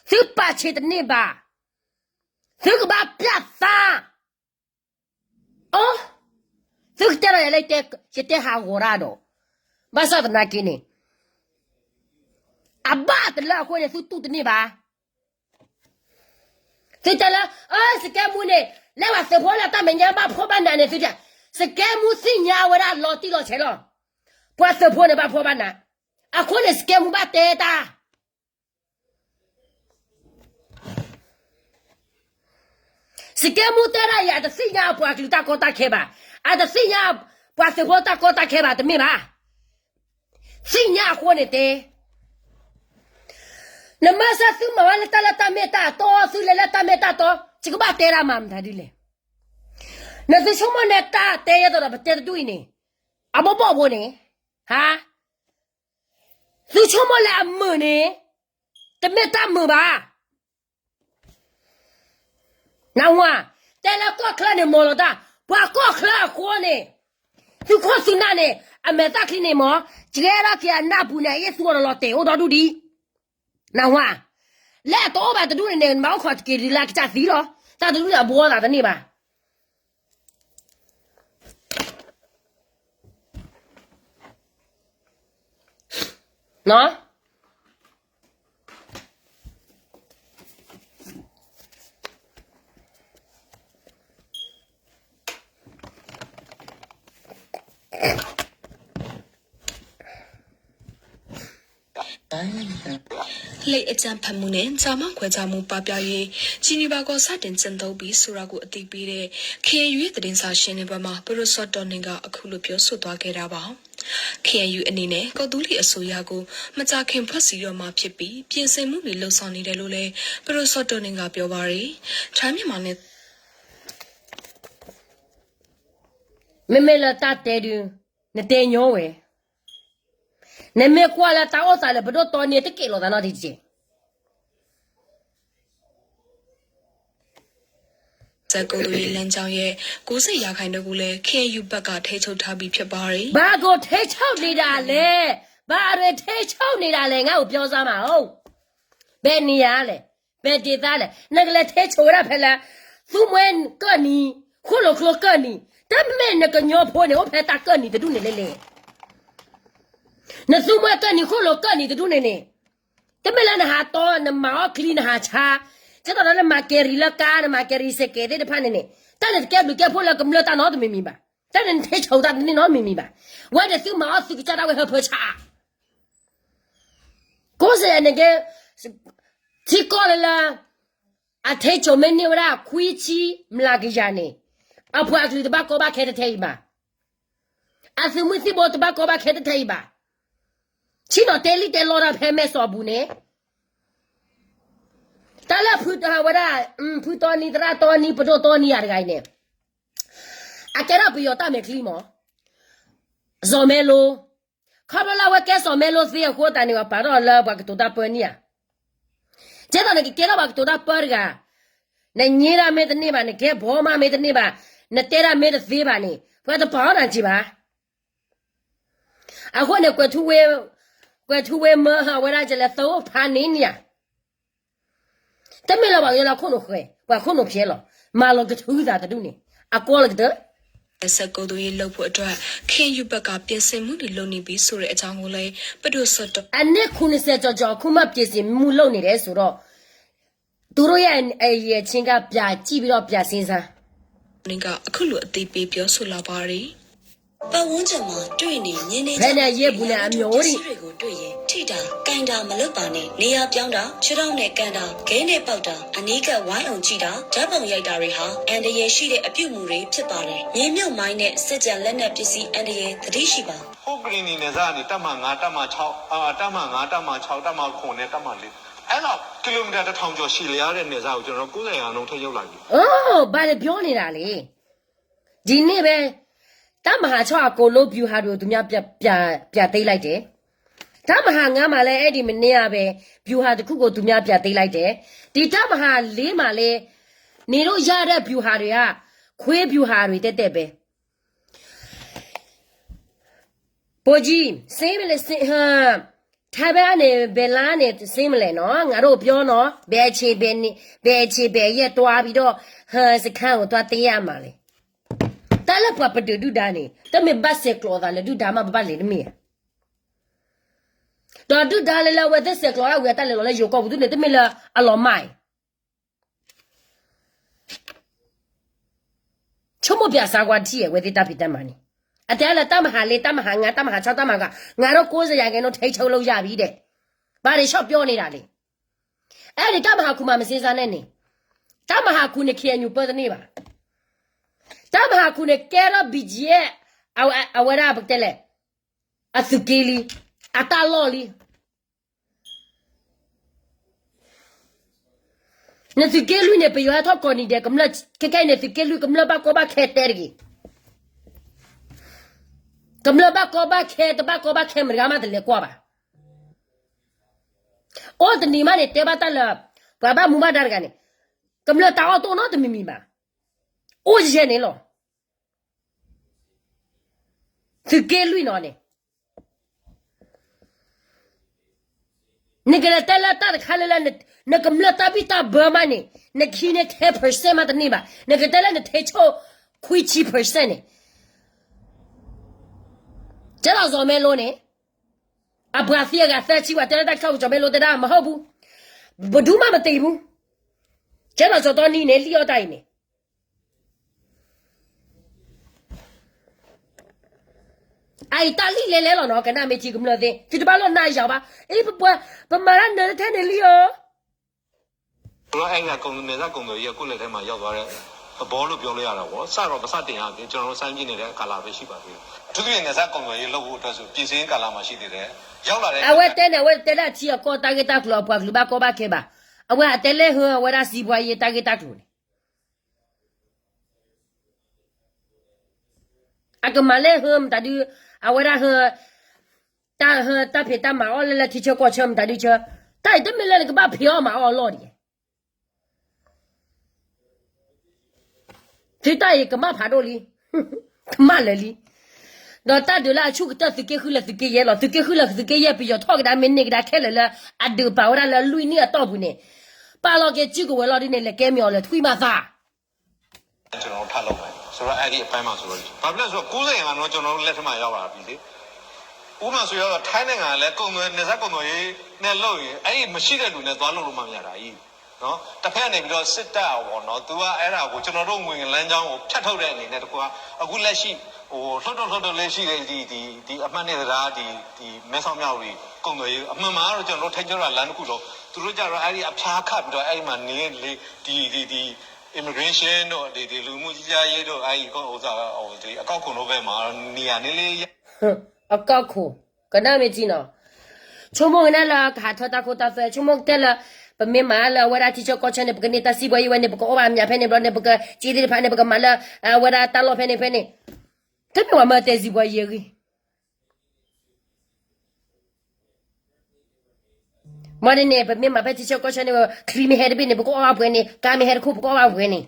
သုပာ်ဆံးတန့ၢ်ဘၣ်, သုကဘၣ်ပျၢ်သး အိ, သုကတဲလီၤယၤလၢ ယတဲဟးဂီၤတၢ်ဒီး, ဘၣ်ဆၣ်သနာ်က့န့ၣ်, အဘၣ်တလၢအဃိန့ၣ် သုတူၢ်တန့ၢ်ဘၣ်. သုတဲလၢ အၢ စကဲမူန့ၣ် လၢပှၤသုးဖိလၢတၢ်မဲာ်ညါဘၣ်ဖှီၣ်ဘၣ်နးန့ၣ်သုတဲ, စကဲမူသ့ၣ်ညါဝဲဒၣ်လီၤတံၢ်လီၤဆဲးလီၤ. ပှၤသုးဖိန့ၣ်ဘၣ်ဖှီၣ်ဘၣ်နး, အဃိန့ၣ် စကဲမူဘၣ်တဲတၢ် စကဲမူတဲဒၣ်အံၤ အတသ့ၣ်ညါအပှၤကလုာ်တၢ်ကီတၢ်ခဲဘၣ်, အတသ့ၣ်ညါပှၤသုးဖိတၢ်ကီတၢ်ခဲဘၣ် တမ့ၢ်ဘၣ်. သ့ၣ်ညါအဃိန့ၣ်တဲ, နမၤစၢၤသုမၤဝဲလၢတၢ်လၢတၢ်မ့ၢ်တၢ်တီ, သုလဲၤလၢတၢ်မ့ၢ်တၢ်တီ, ယကဘၣ်တဲဒၣ်မၤမတၤဒ်လဲၣ်. နသုဆိကမိၣ်န့ၣ်တၢ်တဲယဲသိးဒီးပတဲတဒူၣ်အံၤန့ၣ်, အဘိဘိၣ်ဘိန့ၣ်, ဟါ, သုဆိကမိၣ်လၢအမုာ်န့ၣ်, တမ့ၢ်တၢ်မုာ်ဘၣ်. နဝၤ, တဲလၢကီၢ်ချၢန့ၣ်မီၤလီၤတၢ်, ပှၤကီၢ်ချၢအဃိန့ၣ်, သုခိၣ်သုနၢ်န့ၣ်, အမဲာ်သၣ်ချံန့ၣ်မီၤ, ကဲထီၣ်က့ၤအနၢ်ပူၤန့ၣ် အအ့ၣ်သူအီၤဒီးလီၤတဲာ်အိၣ်ဒီဒူၣ်ဒံး. နဝၤ, လၢအတအိၣ်ဘၣ်တဒူၣ်န့ၣ်န့ၣ် နမၤအိၣ်ခိးတက့ၤဒ်လၢအကစၢ်သံလီၤ. တၢ်တဒူၣ်န့ၣ်အဘှီသးတန့ၢ်ဘၣ်. လိင်အကြမ်းဖက်မှုနဲ့ ကျားမခွဲခြားမှု ပပျောက်ရေး Geneva ကို စတင်ကျင့်သုံးပြီ ဆိုတာကို အသိပေးတဲ့ KNU ရဲ့ သတင်းစာရှင်းလင်းပွဲမှာ ပဒိုစောတောနီက အခုလို ပြောဆိုသွားခဲ့တာပါ။ KNU အနေနဲ့ ကော်သူလီအစိုးရကို မကြာခင် ဖွဲ့စည်းတော့မှာဖြစ်ပြီး ပြင်ဆင်မှုတွေ လုပ်ဆောင်နေတယ်လို့လည်း ပဒိုစောတောနီက ပြောပါတယ်။ ထိုင်း-မြန်မာနယ် မ့မ့ၢ်လၢတၢ်တဲဒုး နတဲညီဝဲ, နမ့ၢ်ကွၢ်လၢတၢ်အိၣ်သးလၢပဒိၣ်တီနံၤတက့ၢ်လိာ်သးနီတက့ၢ်. ဆက်ကိုသွေးလမ်းကြောင်းရဲ့ ကိုးဆယ်ရာခိုင်နှုန်းကိုလည်း KNU ဘက်က ထိန်းချုပ်ထားပြီး ဖြစ်ပါတယ်။ ဘာကိုထိန်းချုပ်နေတာလဲ, ဘာတွေထိန်းချုပ်နေတာလဲ, ငါ့ကိုပြောစမ်းပါဦး. ဘယ်နေရာလဲ, ဘယ်ဒေသလဲ, နကလဲၤထိန်းချုပ်ဝဲဒၣ်ဖဲလဲၣ်, သူမှဲကၢၢ်နံၤ, ခိၣ်လိာ်ကျိကၢၢ်နံၤ, တမ့ၢ်နကညီဖိန့ၣ် အိၣ်ဖဲတၢ်ကၢၢ်နံၤတဒူၣ်န့ၣ်လဲၣ်လဲၣ်. နသူမှဲကၢၢ်နံၤခိၣ်လိာ်ကၢၢ်နံၤတဒူၣ်န့ၣ်န့ၣ်, တမ့ၢ်လၢနဟးတီ နမၤအီၣ်ချံနဟးဆါ, ကဲသိးဒီးနမၤကယ်ရီလၢကါ နမၤကယ်ရီစဲးကဲးသ့ၣ်တဖၣ်န့ၣ်န့ၣ်, တၢ်န့ၣ်တကဲဘျုးကဲဖှိၣ်လၢကမျၢၢ်တၢ်နီတမံၤမံၤဘၣ်. တၢ်န့ၣ်နထိန်းချုပ်တၢ်တန့ၢ်နီတမံၤမံၤဘၣ်. ဝဲဒၣ်သုမၤအီၣ်သုကစၢ်ဒၣ်ဝဲဟၢဖၢဆး ကိးစဲးန့ၣ်ကဲ, ထံကီၢ်လၢလၢ အထိန်းချုပ်မ့ၢ်န့ၢ်ဝဲဒၣ်ခွံဆံမျးကယၤန့ၣ်, အပှၤကလုာ်တဘၣ်ကီဘၣ်ခဲတထဲအံၤဘၣ်. အသုးမုၢ်သံၣ်ဘိတဘၣ်ကီဘၣ်ခဲတထဲအံၤဘၣ်. ဆ့ၣ်နီၤတဲလံတဲလီတၢ်ဖဲမဲၢ်စီၤပူၤန့ၣ်, တၢ်လၢဖုဝဲဒၣ်, ဖုတီနံၤ သရၣ်တီနံၤ ပဒိၣ်တီနံၤယၤတဂၤအံၤန့ၣ်, အကဲထီၣ်ပယီၤတၢ်မဲာ်ချံမး, စီၤမဲလိ, ခီဖျိလၢအဝဲကဲစီၤမဲလိသ့အဃိသတးန့ၣ် ပာ်ထီၣ်လၢပှၤကတိၤတၢ်ပၢန့ၣ်ဧါ. ကဲသိးန့ၣ် ကကဲထီၣ်ပှၤကတိၤတၢ်ပၢတဂၤ, နညဲဒၣ်မ့ၢ်တန့ၢ်ဘၣ်, နကဲဘီမးမ့ၢ်တန့ၢ်ဘၣ်, နတဲဒၣ်မ့ၢ်တသ့ဘၣ်န့ၣ် ပှၤတပာ်အီၣ်နၤက့ၤဘၣ်. အဃိန့ၣ် ကွဲးထူဝ့မၢဟဝဲဒၣ်ကလဲၤသၢအိၣ်ဖးန့ၣ်န့ၣ်ဧါ. တမ့ၢ်လၢပှၤကညီလၢခိၣ်နူာ်ဃဲၤ, ပှၤခိၣ်နူာ်ဖျဲးလီၤ. မၤလီၤကထုသးတဒူၣ်န့ၣ်, အကွီလၢကတၢၢ် ဆက်ကိုသွေးရေးလုပ်ဖို့အတွက် KNU ဘက်က ပြင်ဆင်မှုတွေ လုပ်နေပြီဆိုတဲ့အကြောင်းကိုလည်း ပဒိုစောတော အနံၣ် ခုနှစ်ဆယ်ကျော်ကျော် အခုမှပြင်ဆင်မှုလုပ်နေတယ်ဆိုတော့ သူတို့ရဲ့အရည်အချင်းက ပြန်ကြည့်ပြီးတော့ ပြန်စဉ်းစား က အခုလို အသိပေးပြောဆိုလာပါတယ်။ ပတ်ဝန်းကျင်မှာ တွေ့နေမြင်နေကြတဲ့ ပျံယံၤပျံဆံးတွေကိုတွေ့ရင် ထိတာ၊ ကိုင်တာမလုပ်ပါနဲ့။ နေရာပြောင်းတာ၊ ခြေထောက်နဲ့ကန်တာ၊ ခဲနဲ့ပေါက်တာ၊ အနီးကပ်ဝိုင်းအောင်ကြည့်တာ၊ ဓာတ်ပုံရိုက်တာတွေဟာ အန္တရာယ်ရှိတဲ့အပြုအမူတွေဖြစ်ပါတယ်။ မြေမြှုပ်မိုင်းနဲ့ စစ်ကျန်လက်နက်ပစ္စည်းအန္တရာယ် သတိရှိပါ။ ဟုတ်ကရင်နီနယ်စပ်ကနေ တပ်မဟာငါး၊ တပ်မဟာခြောက်၊ အာ၊ တပ်မဟာငါး၊ တပ်မဟာခြောက်၊ တပ်မဟာခုနှစ်နဲ့ တပ်မဟာလေး၊ အဲ့လောက် ကီလိုမီတာ တစ်ထောင်ကျော် ရှည်လျားတဲ့ နယ်စပ်ကို ကျွန်တော်တို့ ကိုးဆယ်ရာခိုင်နှုန်း ထိန်းချုပ်လိုက်ပြီ။ အိုး ဘာတွေပြောနေတာလဲ။ ဒီနေ့ပဲ တပ်မဟာခြောက် အကုန်လုံး ဗျူဟာတွေကို သူများပြန်၊ ပြန်၊ ပြန်သိမ်းလိုက်တယ်။ တပ်မဟာငါးမှာလည်း အဲ့ဒီမနေ့ကပဲ ဗျူဟာတစ်ခုကို သူများပြန်သိမ်းလိုက်တယ်။ ဒီတပ်မဟာလေးမှာလည်း နေလို့ရတဲ့ ဗျူဟာတွေက ခွေးဗျူဟာတွေ တည့်တည့်ပဲ။ ဗိုလ်ကြီး ရှင်းမလဲ၊ ရှင်း၊ ဟမ်၊ ထိုင်းဘက်ကနေ ဘယ်လမ်းကနေ ရှင်းမလဲနော်။ ငါတို့ပြောနော်။ ဘယ်အခြေ၊ ဘယ်နေ၊ ဘယ်အခြေ၊ ဘယ်ရက်သွားပြီးတော့ ဟမ်၊ စခန်းကို သွားသိမ်းရမှာလဲ။ တၢ်လၢပှၤပဒုးဒုၣ်ဒါန့ၣ် တမ့ၢ်ဘၣ်ဆဲးကျိးသးလၢ ဒုၣ်ဒါမး ဘၣ်ဘၣ်လဲၤတမ့ၢ်ဧါ. ဒီးဒုၣ်ဒါလၢလၢအဝဲသ့ၣ်ဆဲးကျိးဒၣ်ဝံၤ အတၢ်လဲၤလီၤလၢယိၤကီၢ်ပူၤသုန့ၣ် တမ့ၢ်လၢအလီၤမၢ်အံၤ ဆိကမိၣ်ပၠးစါကွၢ်ထံၣ် အဝဲသ့ၣ်တၢ်ဖံးတၢ်မၤန့ၣ်, အတဲလၢတၢ်မၤဟးလ့ တၢ်မၤဟးငါ တၢ်မၤဟးဆီ တၢ်မၤဟးဂီၤ ငါဒီးကိးစယၤကဲနီၤ ထဲဆိလၢယၤဘံဒီး, ဘၣ်ဒးဆီၣ်ပျီန့ၣ်ဒၣ်လံ, အဲဒးတၢ်မၤဟးခူမၤမစ့စါန့ၣ်န့ၣ်, တၢ်မၤဟးခူန့ၣ် ခ့အညူပၢတန့ၢ်ဘၣ်, တၢ်မၤဟးခူန့ၣ် ကဲထီၣ် ဘံကၠံ အဝဲဒၣ်ပကတဲလဲၣ်, အသုးက့လံ, အတၢ်လီၢ်လံ နသုးက့လွံၢ်န့ၣ် ပယီၤဟဲထီၣ်ကိးနံၤဒဲး ကမျၢၢ်ခဲခဲအံၤန့ၣ် သုးက့လွံၢ်ကမျၢၢ်ဘၣ်ကီဘၣ်ခဲတဲတဂ့ၤ, ကမျၢၢ်ဘၣ်ကီဘၣ်ခဲ တဘၣ်ကီဘၣ်ခဲမတၤတဂၤမးတလဲၤကွၢ်ဘၣ်, အိၣ်တနံၤမးန့ၣ် တဲဘၣ်တၢ်လၢ ပှၤဘၣ်မူဘၣ်ဒါတဂၤန့ၣ်, ကမျၢၢ်တၢ်အီၣ်တအိၣ်နီတမံၤမံၤဘၣ်, အိၣ်ယဲန့ၣ်လီၤ, သုးက့လွံၢ်နီၤန့ၣ် နကတဲလၢတၢ်တခါလၢလၢ နကမျၢၢ်တၢ်ဘံၣ်တၢ်ဘၢမးန့ၣ် နခံန့ၢ် ten percent မးတန့ၢ်ဘၣ်, နကတဲလၢနထဲဆိ ခွံဆံ percent န့ၣ်, ကဲလီၤစီၤမဲလိန့ၣ်, အပှၤသံအဂၤသၢဆံ ပှၤတဲလၢတၢ်ကစီၣ် စီၤမဲလိတဲဒၣ်မဟီၣ်ပူၤ, ပဒူမးမတံၤပူၤ, ကဲလီၤစီၤတီနံန့ၣ် လံၣ်အီၣ်တၢ်အံၤန့ၣ် အအံၤတၢ်လံၣ်လဲၤလဲၤလီၤနီၤ ကနၣ်မ့ၢ်ထံကမျၢၢ်သ့ၣ် သုတဘၣ်လိၣ်နၢ်ယၤဘၣ်, အံၤပပှၤ ပမၤတၢ်နၢၤထဲန့ၣ်လံဧၢ, ဆိုတော့ အဲ့ဒီက နယ်စပ်ကုန်သွယ်ရေး အခုလက်ထဲမှာ ရောက်သွားတဲ့သဘောလို့ ပြောလို့ရတာပေါ့ စတော့ မစတင်ရသေး ကျွန်တော်တို့ စိုင်းပြည့်နေတဲ့ ကာလပဲ ရှိပါသေးတယ် အထူးသဖြင့် နယ်စပ်ကုန်သွယ်ရေး လုပ်ဖို့အတွက်ဆို ပြင်ဆင်ကာလမှာ ရှိသေးတယ် ရောက်လာတဲ့ အဝဲတဲန့ၣ် အဝဲတဲဒၣ်ထံအကီၢ်တၢ်ဂ့ၢ်တၢ်ကျိၤ အပှၤကလုာ်ဘၣ်ကီဘၣ်ခဲဘၣ်, အဝဲအတဲလဲၣ်ဟၢ အဝဲဒၣ်စံးဘှါယဲ တၢ်ဂ့ၢ်တၢ်ကျိၤန့ၣ် အကမၤလဲၣ်ဟၢမတၤဒု, အဝဲဒၣ်ဟၢ, တၢ်ဟၢတၢ်ဖံးတၢ်မၤအီၣ်လၢလၢထံဆၢကီၢ်ဆၢမတၤဒုဆၢ, တၢ်အံၤတမ့ၢ်လၢနကဘၣ်ဖံးအီၣ်မၤအီၣ်အလီၢ်ဒံး, သုတၢ်အံၤကမၣ်ဖးဒိၣ်လံ, ကမၣ်လၢာ်လံ, ဒီးတၢ်ဒုးလၢအဆူၣ်ကတၢၢ်သုးက့ဃုလၢသုးက့ယဲလီၤ, သုးက့ဃုလၢသုးက့ယဲ ပယီၤထီၣ်ကဒါမ့ၢ်န့ၢ်ကဒါခဲလၢာ်လၢ အဒုးပာ်ဝဲဒၣ်လၢလွံၢ်နံၣ်အတီၢ်ပူၤန့ၣ်, ပာ်လီၤက့ၤစုကဝဲၤလီၤဒ်န့ၣ် လဲၤကဲမ့ၢ်အီၤလၢထွံၣ်မးသး ကျွန်တော်တို့ ထပ်လုပ်မယ်ဆိုတော့ ဘာဖြစ်လဲဆိုတော့ ကိုးစိတ်ရန်ကတော့ ကျွန်တော်တို့ လက်ထက်မှာ ရောက်လာပြီလေ ဥပမာဆိုရင်တော့ ထိုင်းနိုင်ငံကလည်း ကုန်သွယ် နယ်စပ်ကုန်သွယ်ရေးနဲ့ လုပ်ရင် အဲ့ဒီမရှိတဲ့လူနဲ့ သွားလုပ်လို့မရတာကြီးနော် တစ်ဖက်ကနေပြီးတော့ စစ်တပ်ပေါ့နော် သူကအဲ့ဒါကို ကျွန်တော်တို့ ငွေလမ်းကြောင်းကို ဖြတ်ထုတ်တဲ့အနေနဲ့ တကွာ အခုလက်ရှိ ဟို လှုပ်ထုတ်လှုပ်ထုတ်လေးရှိတဲ့ ဒီ ဒီ ဒီ အမှတ်နှစ်တရား ဒီ ဒီ မဲဆောက်မြဝတီ ကုန်သွယ်ရေး အမှန်မှာတော့ ကျွန်တော်တို့ ထိန်းချုပ်တာ လမ်းတစ်ခုတော့ သူတို့ကြတော့ အဲ့ဒီအဖျားခတ်ပြီးတော့ အဲ့ဒီမှာနေလေ ဒီ ဒီ ဒီ immigration တို့ ဒီ ဒီ လူမှုကြီးကြပ်ရေးတို့ အဲ့ဒီ ဥစ္စာ ဟို ဒီ အကောက်ခွန်တို့ဘက်မှာ နေရာနေလေ အကီၢ်ခိၣ်, ကနၣ်မ့ၢ်ထံနီၤ, ဆိကမိၣ်ကနၣ်လၢကဟးထၢတၢ်ခိတၢ်သွဲ ဆိကမိၣ်ကတဲလၢ ပမ့ၢ်မၤလၢအဝဲဒၣ်ထံဆၢကီၢ်ဆၢန့ၣ် ပကန့ၢ်တၢ်စံးဘှါယဲဝဲန့ၣ် ပကအီၣ်ဘၣ်မၠးဖဲန့ၣ်ဘျီန့ၣ် ပကစ့သ့ၣ်တဖၣ်န့ၣ် ပကမၤလၢ အဝဲဒၣ်တၢ်လီၢ်ဖဲန့ၣ်ဖဲန့ၣ်, တမ့ၢ်ဝဲမၤတဲစံးဘှါယဲဂ့ၤ မ့ၢ်ဒ်န့ၣ် ပမ့ၢ်မၤဖဲထံဆၢကီၢ်ဆၢန့ၣ် ချံမ့ၢ်ဟဲတဘ့ၣ်န့ၣ် ပကအီၣ်ဘၣ်ပှဲၤန့ၣ် ကါမ့ၢ်ဟဲတခိၣ် ပကအီၣ်ဘၣ်ပှဲၤန့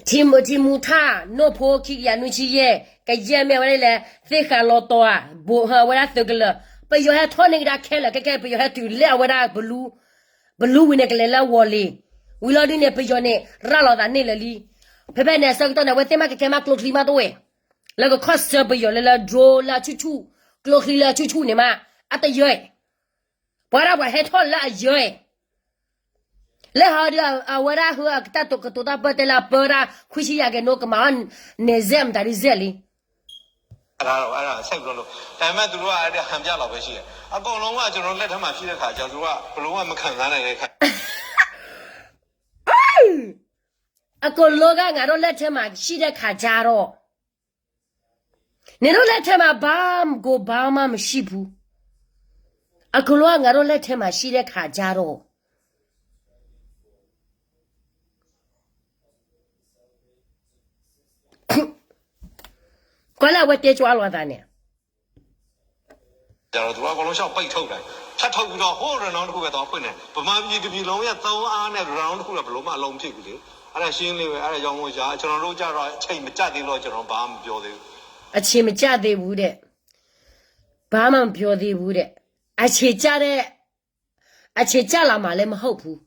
ၣ် ထံမူထၢ နိၣ်ဖိခံကယၤနွံဆံယဲၢ် ကယဲၢ်မ့ၢ်ဝဲဒၣ်လဲၣ် သ့ၣ်ဃာ်လီၤတီၤဧါ ဘိးဟၢဝဲဒၣ်သုးကလၢၤ ပယီၤဟဲထီၣ်န့ၢ်ကဒါခဲလၢာ် ခဲခဲ ပယီၤဟဲတုၤလၢအဝဲဒၣ်ပလူ ပလူဝံၤန့ၣ် ကလဲၤလၢဝီၤလ့ၤ ဝံၤလီၤဒုန့ၣ် ပယီၤန့ၣ် ရၤလီၤသးန့ၢ်လၢာ်လံ ဖဲဖဲန့ၣ် အဆၢကတီၢ်န့ၣ် အဝဲသ့ၣ်မ့ၢ်ကကဲမးကျိချံမးတအိၣ် လၢကခီၣ်ဆၢပယီၤလၢလၢ drone လၢအဆူၣ်ဆူၣ် ကျိချံလၢအဆူၣ်ဆူၣ်န့ၣ်မး အတယၢၤ ပှၤဒၣ်ပှၤဟဲထီၣ်လၢအယၢၤ လၢဟီဒီး အဝဲဒၣ်ဟၢအကတၢ်ကတိၤတၢ်ပၢၢ်တဲလၢအပၢဒၣ် ခွံဆံယဲၢ်ကဲနိကမၤအီၣ် နယ်စပ် မတၤဒုစဲးလံ အဲ့ဒါတော့ အဲ့ဒါ ဆက်ပြီးတော့လို့ ဒါပေမဲ့ သူတို့က အဲ့ဒါ ဟန်ပြလောက်ပဲရှိတယ်။ အကုန်လုံးက ကျွန်တော်တို့ လက်ထက်မှာ ရှိတဲ့ခါကျတော့ သူတို့က ဘယ်လိုမှ မခံစားနိုင်တဲ့ခါ အကုန်လုံးက ငါတို့လက်ထဲမှာ ရှိတဲ့ခါကျတော့ နင်တို့လက်ထဲမှာ ဘာကို ဘာမှ မရှိဘူး။ အကုန်လုံးက ငါတို့လက်ထဲမှာ ရှိတဲ့ခါကျတော့ ကွၢ်လၢအဝဲတဲကၠွါလီၤအသးန့ၣ် ကျတော့ သူတို့က အကုန်လုံး လျှောက်ပိတ်ထုတ်တာ။ ဖြတ်ထုတ်ပြီးတော့ ဟိုး round တစ်ခုပဲ သွားဖွင့်တယ်။ ဗမာပြည်တစ်ပြည်လုံးရဲ့ သုံးအားနဲ့ round တစ်ခုတော့ ဘယ်လိုမှ အလုပ်မဖြစ်ဘူးလေ။ အဲ့ဒါ ရှင်းလင်းပဲ။ အဲ့ဒါကြောင့်မို့ ကျွန်တော်တို့ကျတော့ အချိန်မကျသေးလို့ ကျွန်တော် ဘာမှ မပြောသေးဘူး။ အချိန်မကျသေးဘူးတဲ့။ ဘာမှ မပြောသေးဘူးတဲ့။ အချိန်ကျတဲ့ အချိန်ကျလာမှာလည်း မဟုတ်ဘူး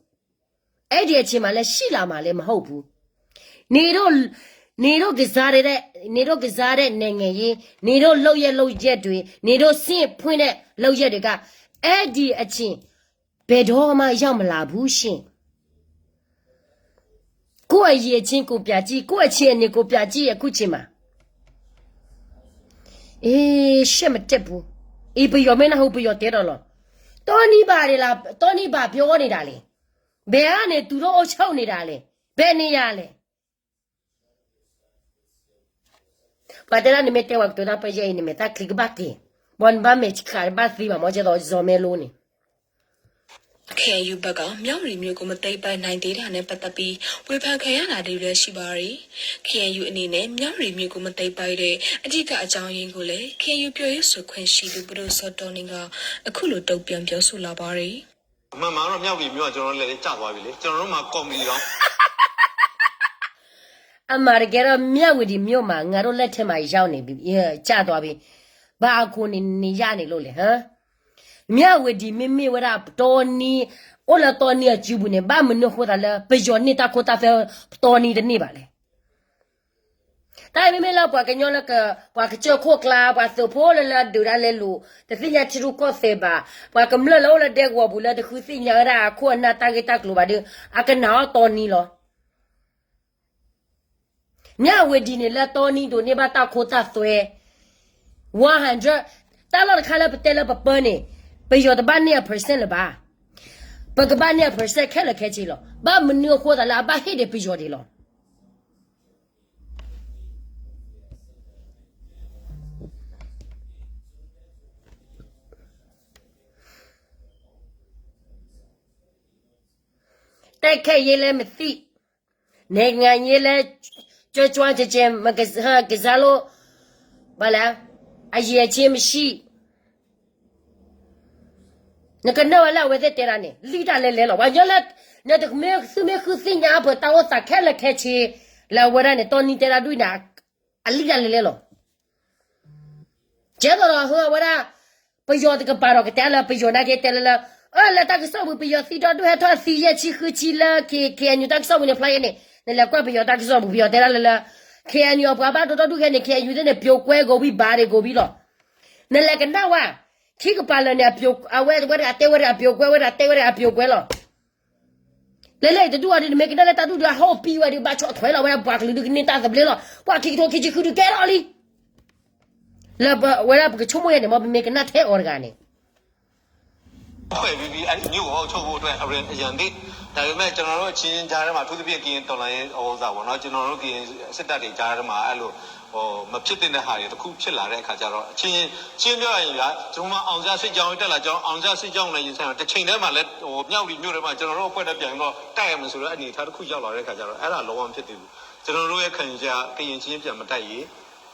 ။ အဲ့ဒီအချိန်မှာလည်း ရှိလာမှာလည်း မဟုတ်ဘူး။ နေတို့ နေတို့ကစားတဲ့ နေတို့ကစားတဲ့ နိုင်ငံရေး နေတို့လုပ်ရပ်လုပ်ရပ်တွေ နေတို့စင့်ဖွင့်တဲ့လုပ်ရပ်တွေက အဲဒံးအဆ့ၣ် ဘယ်တော့မှရောက်မလာဘူးရှင့်. ကိုယ့်အရည်အချင်းကိုပြကြည့်, ကိုယ့်အခြေအနေကိုပြကြည့်, အခုချိန်မှာ. အေး, ရှက်မတက်ဘူး. အေး, ပယီၤမ့ၢ်နၢ်ဟူ ပယီၤတဲဒီးလီၤ. တောနီးပါတွေလား, တောနီးပါပြောနေတာလေ. ဘယ်ကနေ သူတို့အုပ်ချုပ်နေတာလဲ. ဘယ်နေရာလဲ. ပှၤတဲဒၣ်နမ့ၢ်တဲဝဲကတိၤတၢ်ပယဲၢ်အံၤ နမဲာ်သၣ်ချံကဘၣ်က့ၤ, ဘီနဘၣ်မဲာ်ဆှးတဘၣ်သံဘၣ်မ့ၢ် ကဲသိး ဇီၤမဲလိန့ၣ်. ခ့ၣ်အဲၣ်ယူၣ်ဘက်က မြဝတီမြို့ကို မသိမ်းပိုက်နိုင်သေးတာနဲ့ ပတ်သက်ပြီး ဝေဖန်ခံရတာတွေလည်း ရှိပါတယ်။ ခ့ၣ်အဲၣ်ယူၣ်အနေနဲ့ မြဝတီမြို့ကို မသိမ်းပိုက်တဲ့ အဓိကအကြောင်းရင်းကိုလည်း ခ့ၣ်အဲၣ်ယူၣ်ပြောရေးဆိုခွင့်ရှိသူ ပဒိၣ်စောတောနီက အခုလို တုံ့ပြန်ပြောဆိုလာပါတယ်။ မှန်မှာတော့ မြဝတီမြို့က ကျွန်တော်တို့လက်ထဲကျသွားပြီလေ။ ကျွန်တော်တို့မှာ ကော်မတီတောင် အမှန်တကယ်တော့ မြဝတီမြို့မှာ ငါတို့လက်ထဲမှာရောက်နေပြီ, ကျသွားပြီ. ဘာအကူအညီနေရနေလို့လဲ, ဟမ်? မြဝတီမ့မ့ၢ်ဝဲဒၣ်ပတီၢ်နံၤ, အိၣ်လၢတီၢ်နံၤအစုပူၤန့ၣ် ဘၣ်မနုၤအဃိသတးလၢ ပယီၤန့ၢ်တၢ်ခိတၢ်သွဲပတီၢ်နံၤတန့ၢ်ဘၣ်လဲၣ်. တၢ်အံၤမ့မ့ၢ်လၢပှၤကညီလၢက, ပှၤကစၢၢ်ခိၣ်ကျါ, ပှၤသုးဖိလၢလၢဒုးတၢ်လဲလိာ်, တသ့ၣ်ညါထံရူၢ်ကီၢ်သဲးဘၣ်, ပှၤကမျၢၢ်လၢအိၣ်လၢဒဲကဝီၤပူၤလၢတဃုသ့ၣ်ညါဝဲဒၣ်အခိၣ်အနၢ်တၢ်ဂ့ၢ်တၢ်ကျိၤဘၣ်ဒီး အကနၣ်အီၣ်တီၢ်နံၤလီၤ. မြဝတီန့ၣ်လၢတီၢ်နံၤဒိးန့ၢ်ဘၣ်တၢ်ခိတၢ်သွဲ one hundred, တၢ်လီၢ်တခါလၢပတဲလၢပပၢန့ၣ် ပယီၤတဘၣ်န့ၢ်အ percent လၢၤဘၣ်. ပကဘၣ်န့ၢ်အ percent ခဲလၢာ်ခဲဆ့လီၤ. ဘၣ်မနုၤအဃိသတးလၢအဘၣ်ဟ့ၣ်ဒံးပယီၤဒံးလီၤ. တိုက်ခိုက်ရေးလည်းမသိ, နိုင်ငံရေးလည်း ကြွကြွကြဲကြဲ မကစားလို့, ဘာလဲ, အရည်အချင်းမရှိ. နကနၢ်ဝဲလၢအဝဲသ့ၣ်တဲဒၣ်န့ၣ် လံၣ်တၢ်လဲၤလဲၤလီၤ. ပှၤကညီလၢ နတမ့ၢ်သုမ့ၢ်ဃုသ့ၣ်ညါအပှၤတၢ်အိၣ်သးခဲလၢာ်ခဲဆ့ လၢအဝဲဒၣ်န့ၣ် တီၢ်နံၤတဲဒၣ်ဒုၣ်န့ၣ် အလံၣ်တၢ်လဲၤလဲၤလီၤ. ကဲသိးဒီးဟၢအဝဲဒၣ် ပယီၤတကပၤဒီးကတဲလၢပယီၤနာ်က့တဲလၢလၢ, အၢ လၢတၢ်ကစီၣ်ပူၤ ပယီၤသံဒီဒူၣ်ဟဲထီၣ်သံယဲၢ်ဆံဃုဆံလၢ K-, KNU တၢ်ကစီၣ်ပူၤန့ၣ် ဖျါယဲၢ်န့ၣ် နလဲၤကွၢ်ပယီၤတၢ်ကစီၣ်ပူၤ ပယီၤတဲဒၣ်လၢလၢ KNU အပှၤဘၣ်ဒိတၢ်ဒူၣ်ခဲန့ၣ် KNU သ့ၣ်န့ၣ် ပြိုကွဲကုန်ပြီ ဘာတွေကုန်ပြီလီၤ. နလဲၤကနၣ်ဝဲ ခံကပၤလၢာ်န့ၣ် အဝဲဝဲတဂၤတဲဝဲဒၣ် ပြိုကွဲ ဝဲဒၣ်တဲဝဲဒၣ် ပြိုကွဲ လီၤ. လဲၤလဲၤတဒူၣ်အီၤဒီး နမ့ၢ်ကနၣ်လၢတၢ်ဒူၣ်ဒီး အဟီၣ်ပံဝဲဒီး ဘၣ်ဆီၣ်ထွဲလီၤဝဲဒၣ် ပှၤကလုာ်ဒုးကန့ၢ်တၢ်သဘျ့လီၤ. ပှၤခံကထိခံဆံဃုဒုးကဲထီၣ်လံ. လၢပဝဲဒၣ်ပကဆိကမိၣ်ယဲၢ်န့ၣ် မ်ပမ့ၢ်ကနၣ်ထဲအီၤတဂၤန့ၣ် ဖွဲ့ပြီးပြီ အဲ့ဒီမြို့ကိုအုပ်ချုပ်ဖို့အတွက်အရင်အရန်သစ်ဒါပေမဲ့ကျွန်တော်တို့အချင်းချင်းကြားထဲမှာအထူးသဖြင့်ကရင်တော်လှန်ရေးဟိုဥစ္စာပေါ့နော်ကျွန်တော်တို့ကရင်စစ်တပ်တွေကြားထဲမှာအဲ့လိုဟိုမဖြစ်သင့်တဲ့ဟာတွေတစ်ခုဖြစ်လာတဲ့အခါကျတော့အချင်းချင်းပြောရရင်ဗျာကျွန်တော်မှအောင်ကြစစ်ကြောင်းတက်လာကျွန်တော်အောင်ကြစစ်ကြောင်းနဲ့ရင်ဆိုင်တော့တစ်ချိန်တည်းမှာလည်းဟိုမြောက်ဒီမြို့ထဲမှာကျွန်တော်တို့အဖွဲ့နဲ့ပြန်ပြီးတော့တိုက်ရမယ်ဆိုတော့အနေအထားတစ်ခုရောက်လာတဲ့အခါကျတော့အဲ့ဒါလုံးဝမဖြစ်သေးဘူးကျွန်တော်တို့ရဲ့ခံယူချက်ကရင်ချင်းပြန်မတိုက်ရေး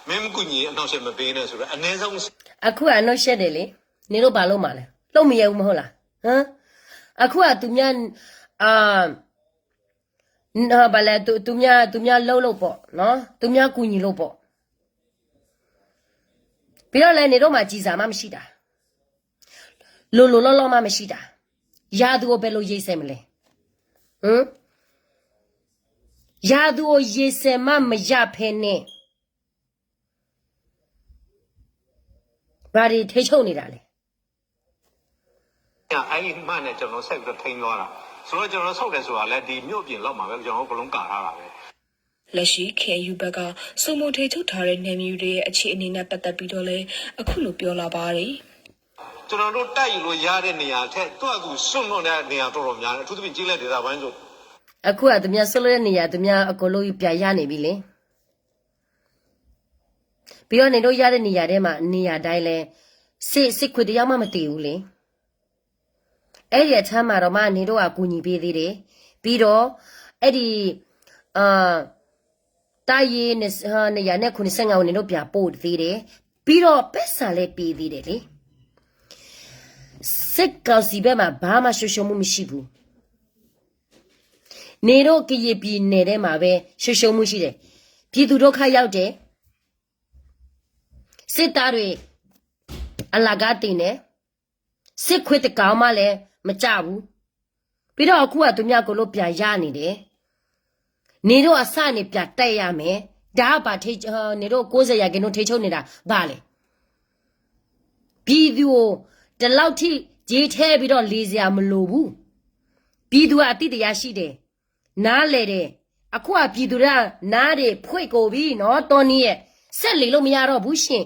မင်းမကူညီအနောက်ဆက်မပေးနဲ့ဆိုတော့အနည်းဆုံးအခုအနောက်ဆက်တယ်လေ နင်တို့ဘာလုပ်မှာလဲလုပ်မရဘူးမဟုတ်လားဟမ်အခုကသူများအာဘာလဲသူသူများသူများလှုပ်လို့ပေါ့နော်သူများကူညီလို့ပေါ့ပြီးတော့လည်းနေတော့မှကြည်စာမှမရှိတာလိုလိုလောလောမှမရှိတာရာသူကိုပဲလို့ရေးစဲမလဲဟမ်ရာသူကိုရေးစဲမှမရဖဲနဲ့ဘာတွေထိချုပ်နေတာလဲအဲ့ဒီမှနဲ့ကျွန်တော်ဆက်ပြီးတော့ထိန်းသွားတာဆိုတော့ကျွန်တော်ဆုတ်တယ်ဆိုတာလည်းဒီမြို့ပြင်လောက်မှာပဲကျွန်တော်တို့ကလုံးကာထားတာပဲလက်ရှိ K N U ဘက်ကစုံမုံထိန်းချုပ်ထားတဲ့နယ်မြေတွေရဲ့အခြေအနေနဲ့ပတ်သက်ပြီးတော့လည်းအခုလိုပြောလာပါတယ်ကျွန်တော်တို့တိုက်ယူလို့ရတဲ့နေရာထက်သူ့အကူစွန့်လွတ်တဲ့နေရာတော်တော်များတယ်အထူးသဖြင့်ကျေးလက်ဒေသပိုင်းဆိုအခုကသူများစွန့်လွတ်တဲ့နေရာသူများအကုန်လုံးပြရနေပြီလေပြီးတော့နေတို့ရတဲ့နေရာထဲမှာနေရာတိုင်းလဲစစ်စစ်ခွေတယောက်မှမတည်ဘူးလေအဲ့ဒီအထမ်းမှာတော့မှနေတို့ကအကူအညီပေးသေးတယ်ပြီးတော့အဲ့ဒီအာတားရေးနေရာနဲ့ခုနှစ်ဆယ့်ငါးကိုနေတို့ပြန်ပို့သေးတယ်ပြီးတော့ပတ်စာလည်းပေးသေးတယ်လေစစ်ကောင်စီဘက်မှာဘာမှရှုံးရှုံးမှုမရှိဘူးနေတို့ကရင်ပြည်နယ်ထဲမှာပဲရှုံးရှုံးမှုရှိတယ်ပြည်သူဒုက္ခရောက်တယ်စစ်သားတွေအလကားတင်တယ်စစ်ခွေးတကောင်မှလည်းမကျဘူးပြီးတော့အခုကသူများကိုလို့ပြန်ရနေတယ်နေတို့အစနေပြန်တက်ရမယ်ဒါပါထိနေတို့90ရာခိုင်နှုန်းထိချုပ်နေတာဘာလဲပြည်သူကိုဒီလောက်ထိ ဒ့ထဲဘံဒီးလံၤစယၤမလိာ်ဘူး. ပံၤသူအသံတယၤဆံးဒဲး, နၤလဲၣ်ဒဲး, အခိၣ်အပံၤသူဒၣ် နၤဒဲး ဖှ့ကိးဘံနီၤ တီနံယဲၢ်, စဲးလံာ်လိာ်မယါထီၣ်ဘူးရှ့ၣ်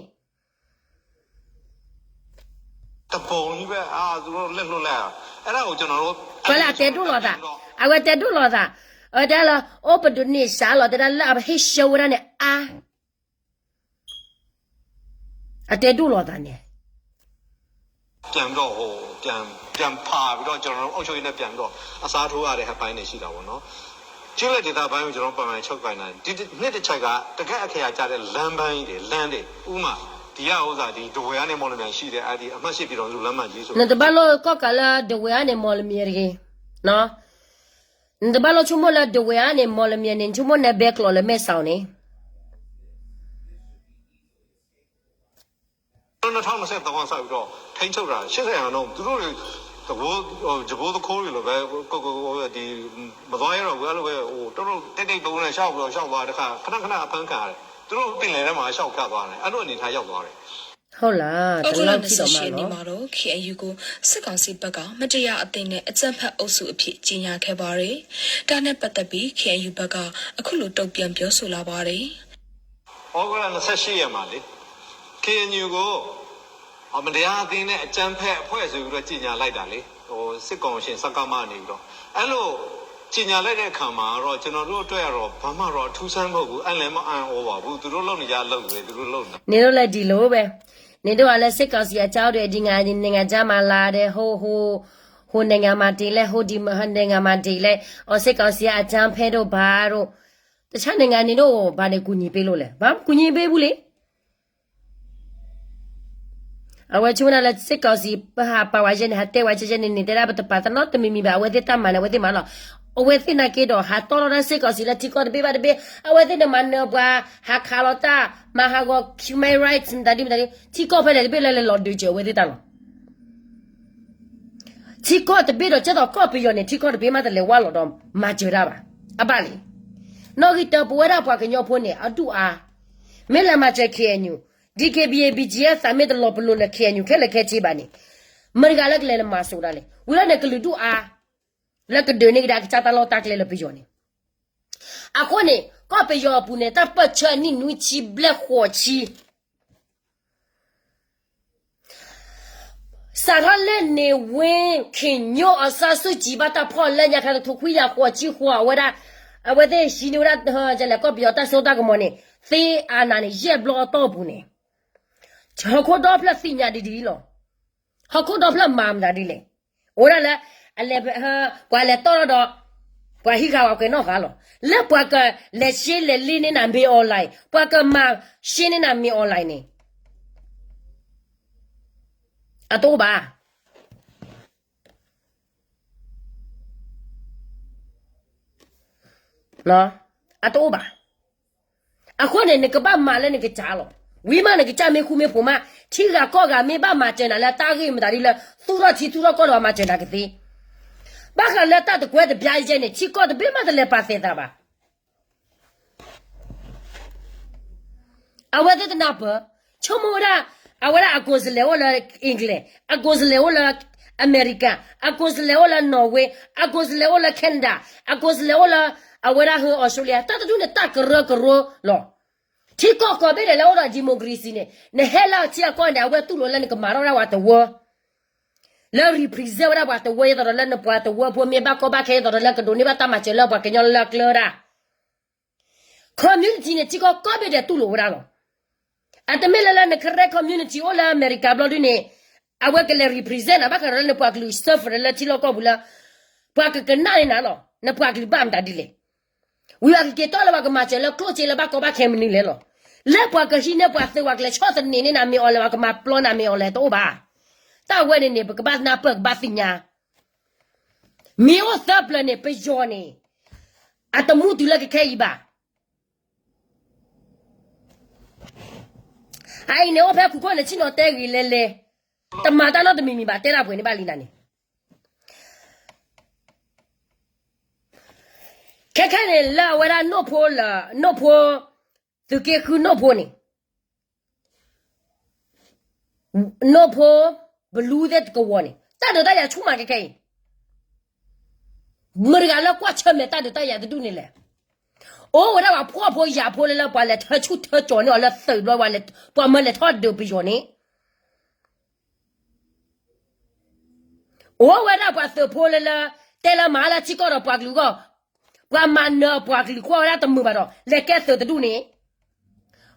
တဘီနဘဲ အဲဒါကိုကျွန်တော်တို့ ပှၤလၢအတဲဒိၣ်လီၤသး, အဝဲတဲဒိၣ်လီၤသး, အဝဲတဲလၢ အိၣ်ပဒိးန့ၢ်စးလီၤ တဲဒၣ်လၢအဟ့ၣ်ရှဲဝဲဒၣ်န့ၣ်အါ, အတဲဒိၣ်လီၤသးန့ၣ် ပြန်ပြီးတော့ ဟို ပြန် ပြန်ဖာပြီးတော့ ကျွန်တော်တို့ အုပ်ချုပ်ရေးနဲ့ ပြန်ပြီးတော့ အစားထိုးရတဲ့ အပိုင်းတွေ ရှိတာပေါ့နော်။ ကျေးလက်ဒေသပိုင်းကို ကျွန်တော်တို့ ပိုင်ပိုင်ချုပ်ကိုင်တာ ဒီနှစ်တစ်ချက်က တကယ့်အခရာကျတဲ့ လမ်းပိုင်းတွေ လမ်းတွေ ဥပမာ ဒီကဥစ္စာ ဒီ ဒဝဲကနေ မော်လမြိုင်ရှိတဲ့ အဲဒီ အမှတ်ရှစ် ပြည်ထောင်စုလမ်းမကြီးဆို နတဘၣ်လိၣ်ကီၢ်ကးလၢ ဒဝဲကနေ မော်လမြိုင်တဂ့ၤ, နတဘၣ်လိၣ်ဆိကမိၣ်လၢ ဒဝဲကနေ မော်လမြိုင်န့ၣ် နဆိကမိၣ်နဘဲကျိးလၢမဲၢ်စီၤန့ၣ် နှစ်ထောင်နှစ်ဆယ့်သုံးကစပြီးတော့ ထိန်းချုပ်တာ ရှစ်ဆယ်ရာခိုင်နှုန်း သူတို့တွေ သကိုး ဟို ကြံပိုးသခိုးတွေလိုပဲ ကို ကို ကို ဒီ မသွားရဲတော့ဘူး အဲ့လိုပဲ ဟို တော်တော်တိတ်တိတ်ပုန်းပုန်းနဲ့ ရှောက်ပြီးတော့ ရှောက်သွား တခါ ခဏခဏ အဖမ်းခံရတယ် သူတို့ ပင်လယ်ထဲမှာ ရှောက်ဖြတ်သွားတယ် အဲ့လိုအနေအထား ရောက်သွားတယ် ဟုတ်လား အောက်တိုဘာလ တလောက်ထိတော့မှ နှစ်ဆယ့်ရှစ်ရက်နေ့မှာတော့ KNU ကို စစ်ကောင်စီဘက်က မတရားအသင်းနဲ့ အကြမ်းဖက်အုပ်စုအဖြစ် ကြေညာခဲ့ပါတယ်။ ဒါနဲ့ပတ်သက်ပြီး KNU ဘက်က အခုလို တုံ့ပြန်ပြောဆိုလာပါတယ်။ ဩဂုတ်လ နှစ်ဆယ့်ရှစ်ရက်မှာလေ KNU ကို မတရားအသင်းနဲ့ အကြမ်းဖက်အဖွဲ့ဆိုပြီးတော့ ကြေညာလိုက်တာလေ ဟို စစ်ကောင်စီ စကမ နေပြီးတော့ အဲ့လို ကြေညာလိုက်တဲ့အခါမှာတော့ ကျွန်တော်တို့အတွက်ကတော့ ဘာမှတော့ အထူးအဆန်းမဟုတ်ဘူး အံ့လည်းမအံ့ဩပါဘူး သူတို့လုပ်နေကြအလုပ်တွေ သူတို့လုပ်နေတာ န့ၣ်ဒိၣ်လၢဒ်လဲၣ်ဝဲ, န့ၣ်ဒိၣ်အလၢ စစ်ကောင်စီ အကြောင်းတွေ ဒီငါ နိုင်ငံခြားမှာလာတယ် ဟို ဟို ဟိုနိုင်ငံမှာတင်လဲ ဟိုဒီနိုင်ငံမှာတင်လဲ အစစ်ကောင်စီအကြမ်းဖက်တို့ဘာတို့ တခြားနိုင်ငံ န့ၣ်ဒိၣ် ဘာနဲ့ကူညီပေးလို့လဲ ဘာကူညီပေးဘူးလေ အဝဲဆိကမိၣ်လၢ စစ်ကောင်စီ ပဟးပာ်ဝဲယဲန့ၣ် ဟးတဲဝဲယဲန့ၣ်န့ၣ် တဲဒၣ်ပတပာ်တနီတမံၤမံၤဘၣ် အဝဲသ့ၣ်တၢ်မၤန့ၣ် အဝဲသ့ၣ်မၤလီၤ. အဝဲသ့ၣ်နာ်က့ဒီး ဟးတီၢ်ထီၣ်ဒၣ် စစ်ကောင်စီ လၢထံကီၢ်တဘ့ၣ်ဘၣ်တဘ့ၣ် အဝဲသ့ၣ်န့ၣ်မၤနၢၤပှၤ ဟးခးလီၤတၢ် မၤဟးဂီၤ human rights မတၤဒ်မတၤဒ် ထံကီၢ်ဖဲလဲၣ်တဘ့ၣ်လၢလဲၤလီၤဒုးစၢၤအဝဲသ့ၣ်တၢ်လီၤ. ထံကီၢ်တဘ့ၣ်ဒီး ကဲသိးကီၢ်ပယီၤန့ၣ် ထံကီၢ်တဘ့ၣ်မးတလဲၤဝါလီၤဒီး မၤစၢၤတၢ်ဘၣ်. အဘၣ်လံ. နီၣ်ဂံၢ်တၢ ပဝဲဒၣ်ပှၤကညီဖိန့ၣ် အဒူၣ်အါ မ့ၢ်လဲၤမၤစၢၤ KNU, DKBA, BGF သးမ့ၢ်တလီၤပလိာ်လၢ KNU ခဲလၢာ်ခဲဆ့ဘၣ်န့ၣ် မတၤတဂၤလၢကလဲၤလၢမၤစိၤဒၣ်လဲာ် ဝံၤလီၤန့ၣ် ကလုာ်ဒူၣ်အါ လၢကဒုးန့ၢ်ကဒါကစၢ်တၢ်လီၢ်တၢ်ကျဲလၢပယီၤန့ၣ် အဃိန့ၣ် ကီၢ်ပယီၤအပူၤန့ၣ် တၢ်ပၢၢ်ဆၢနံၣ်နွံဆံဘျဲၣ်ဃိးဆံ စးထီၣ်လၢန့ၣ် ဝ့ၢ်ခ့ညိၣ်အစၢ်ဆူၣ်ကံၤ ဘၣ်တၢ်ဖီၣ်လၢညါခါတထူခွံယၤဃိးဆံဃိး အဝဲဒၣ် အဝဲသ့ၣ်ဟံးန့ၢ်ဝဲဒၣ် ကလဲၤကီၢ်ပယီၤတၢ်စိတၢ်ကမီၤန့ၣ် သ့အါနၤန့ၣ် ယဲၢ်ဘျီအတီၢ်ပူၤန့ၣ် ဟီၣ်ခိၣ်ဒီဖျၢၣ်သ့ၣ်ညါဒ်ဒ်အံၤလီၤ. ဟီၣ်ခိၣ်ဒီဖျၢၣ်မၤမတၤဒ်လဲၣ်. အိၣ်ဒၣ်လၢ အလဲၤ ပှၤလဲၤတီၢ်ထီၣ်ဒီး ပှၤဟံးဃာ်ဝဲကွဲးနီၣ်ဃာ်လီၤ. လၢပှၤကလဲၤရှဲလဲၤလ့န့ၢ်နၤမ့ၢ် online, ပှၤကမၤရှဲန့ၢ်နၤမ့ၢ် online န့ၣ် အတအိၣ်ဘၣ်. အတအိၣ်ဘၣ်. အဃိန့ၣ် နကဘၣ်မၤလၢနကစၢ်လီၤ. ဝံၤမးနကစၢ်မ့ၢ်ဃူမ့ၢ်ဖိးမး, ထံဂၤကီၢ်ဂၤမ့ၢ်ဘၣ်မၤစၢၤနၤလၢတၢ်ဂ့ၢ်မတၤဒ်လၢ သူၣ်ထီၣ်ထံသူၣ်ထီၣ်ကီၢ်ဒီးမၤစၢၤနၤကသ့. ဘၣ်ဃးလၢတၢ်တကွဲတဘျါယဲန့ၣ် ထံကီၢ်တဘ့ၣ်မးတလဲၤပာ်သဲးသးဘၣ်. အဝဲသ့ၣ်တနၢ်ပၢၢ်, ဆိကမိၣ်ဝဲဒၣ်, အဝဲဒၣ်အကိုယ်စားလှယ်အိၣ်လၢ England, အကိုယ်စားလှယ်အိၣ်လၢ အမဲရကၤ, အကိုယ်စားလှယ်အိၣ်လၢ Norway, အကိုယ်စားလှယ်အိၣ်လၢ Canada, အကိုယ်စားလှယ်အိၣ်လၢ အဝဲဒၣ်ဟၢ Australia, တၢ်တဒူၣ်န့ၣ် တၢ်ကရၢကရိလီၤ. ထံကီၢ်ကိးဘ့ၣ်ဒဲးလၢအိၣ်ဒီး democracy န့ၣ် နဟဲလၢထံအကီၢ်န့ၣ် အဝဲတူၢ်လိာ်လၢနကမၤထီၣ်ဝဲဒၣ်ပှၤတဝၢ လၢ represent ဝဲဒၣ်ပှၤတဝၢ ဒ်သိးဒီးလၢနပှၤတဝၢဖိမ့ၢ်ဘၣ်ကီဘၣ်ခဲ ဒ်သိးဒီးလၢကဒိးန့ၢ်ဘၣ်တၢ်မၤစၢၤလၢပှၤကညီလၢကျဲဒၣ် community န့ၣ် ထံကီၢ်ကိးဘ့ၣ်ဒဲးတူၢ်လိာ်ဝဲဒၣ်လီၤ. အတမ့ၢ်လၢလၢန Karen community အိၣ်လၢအမဲရကၤဘျီဒုန့ၣ် အဝဲကလဲၤ represent နၤ ဘၣ်ဃးဒီးလၢနပှၤကလုာ် serve လၢထံလီၢ်ကီၢ်ပူၤလၢ ပှၤကကနၣ်န့ၢ်နၤလီၤ. နပှၤကလုာ်ဘၣ်မတၤဒ်လဲၣ်. ဝံၤအကက့ၤတီၢ်လၢပှၤကမၤစၢၤလၢကျိၣ်စ့လၢဘၣ်ကီဘၣ်ခဲမနုၤလဲၣ်လီၤ. လၢပှၤကဟံးန့ၢ်ပှၤသုး ပှၤကလဲၤဆီၣ်သနံးန့ၢ်နၤမ့ၢ် online ပှၤကမၤပျီနၤမ့ၢ် online တအိၣ်ဘၣ်. တၢ်ဝဲန့ၣ်န့ၣ် ပကဘၣ်နၢ်ပၢၢ်ကဘၣ်သ့ၣ်ညါ မ့ၢ်အိၣ်သၢပျၢၤန့ၣ် ပယီၤန့ၣ် အတမူတုၤလၢကခဲအံၤဘၣ်. အအံၤန့ၣ်အိၣ်ဖဲခိၣ်ခိၣ်န့ၣ် ဆ့ၣ်နီၤတဲဂ့ၤလဲၤလဲၤ, တမၤတၢ်နီတမံၤမံၤဘၣ် တဲဒၣ်ပှဲၤန့ၣ်ဘၣ်လံနၤန့ၣ် ခဲခဲန့ၣ် လၢအဝဲဒၣ်နိၣ်ဖိလၢ နိၣ်ဖိ သုးက့ဃုနိၣ်ဖိန့ၣ် နိၣ်ဖိ ဘလူးသ့ၣ်တကဝီၤန့ၣ် တၢ်ဒုးတၢ်ယၤဆူၣ်မးကဲခဲအံၤ, မတၤတဂၤလၢကွၢ်ဆၢၣ်မဲာ်တၢ်ဒုးတၢ်ယၤတဒူၣ်န့ၣ်လဲၣ်. အိၣ်ဝဲဒၣ်ပှၤဖှီၣ်ဖိယာ်ဖိလၢလၢပှၤလဲၤထၢဆူၣ်ထၢကၠီၤန့ၢ်အီၤလၢ သုးဘျီဝဲ ပှၤမၢလဲၤထီၣ်ဒုးပယီၤန့ၣ် အိၣ်ဝဲဒၣ်ပှၤသုးဖိလၢလၢ တဲလၢမၤလၢထံကီၢ်ဒီးပှၤကလုာ်အဂီၢ်, ပှၤမၤနၢၤပှၤကလုာ်ကွၢ်ဝဲဒၣ်တမုာ်ဘၣ်ဒီး လဲၤကဲသုးတဒူၣ်န့ၣ်,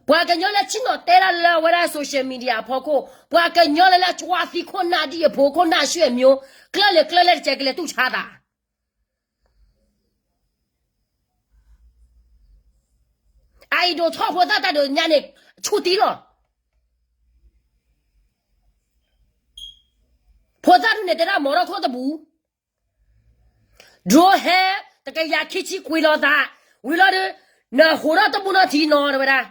ပှၤကညီလၢဆ့ၣ်နီၤတဲဒၣ်လၢအဝဲဒၣ် social media အဖီခိၣ်, ပှၤကညီလၢလၢကွၢ်သံခိၣ်နၢ်ဒ်အဖိခိၣ်နၢ်ဆှဲၣ်မိ, ကျၢၢ်လၢကျၢၢ်လၢတကဲကလဲၤတူၢ်ဆါသး အအံၤဒိးထီၣ်ဖိသၣ်တၢ်ဒုးညါန့ၣ် ဆူၣ်တံၢ်လီၤ. ဖိသၣ်ဒုးန့ၣ်တဲဒၣ်မီၤထီၣ်ခိၣ်တပူၤ, drone ဟဲ တကယၤခံဆံကွံာ်လီၤသး, ဝံၤလီၤဒီး နဟိးထီၣ်တဘိနီၢ်ထံနီၤတဲဝဲဒၣ်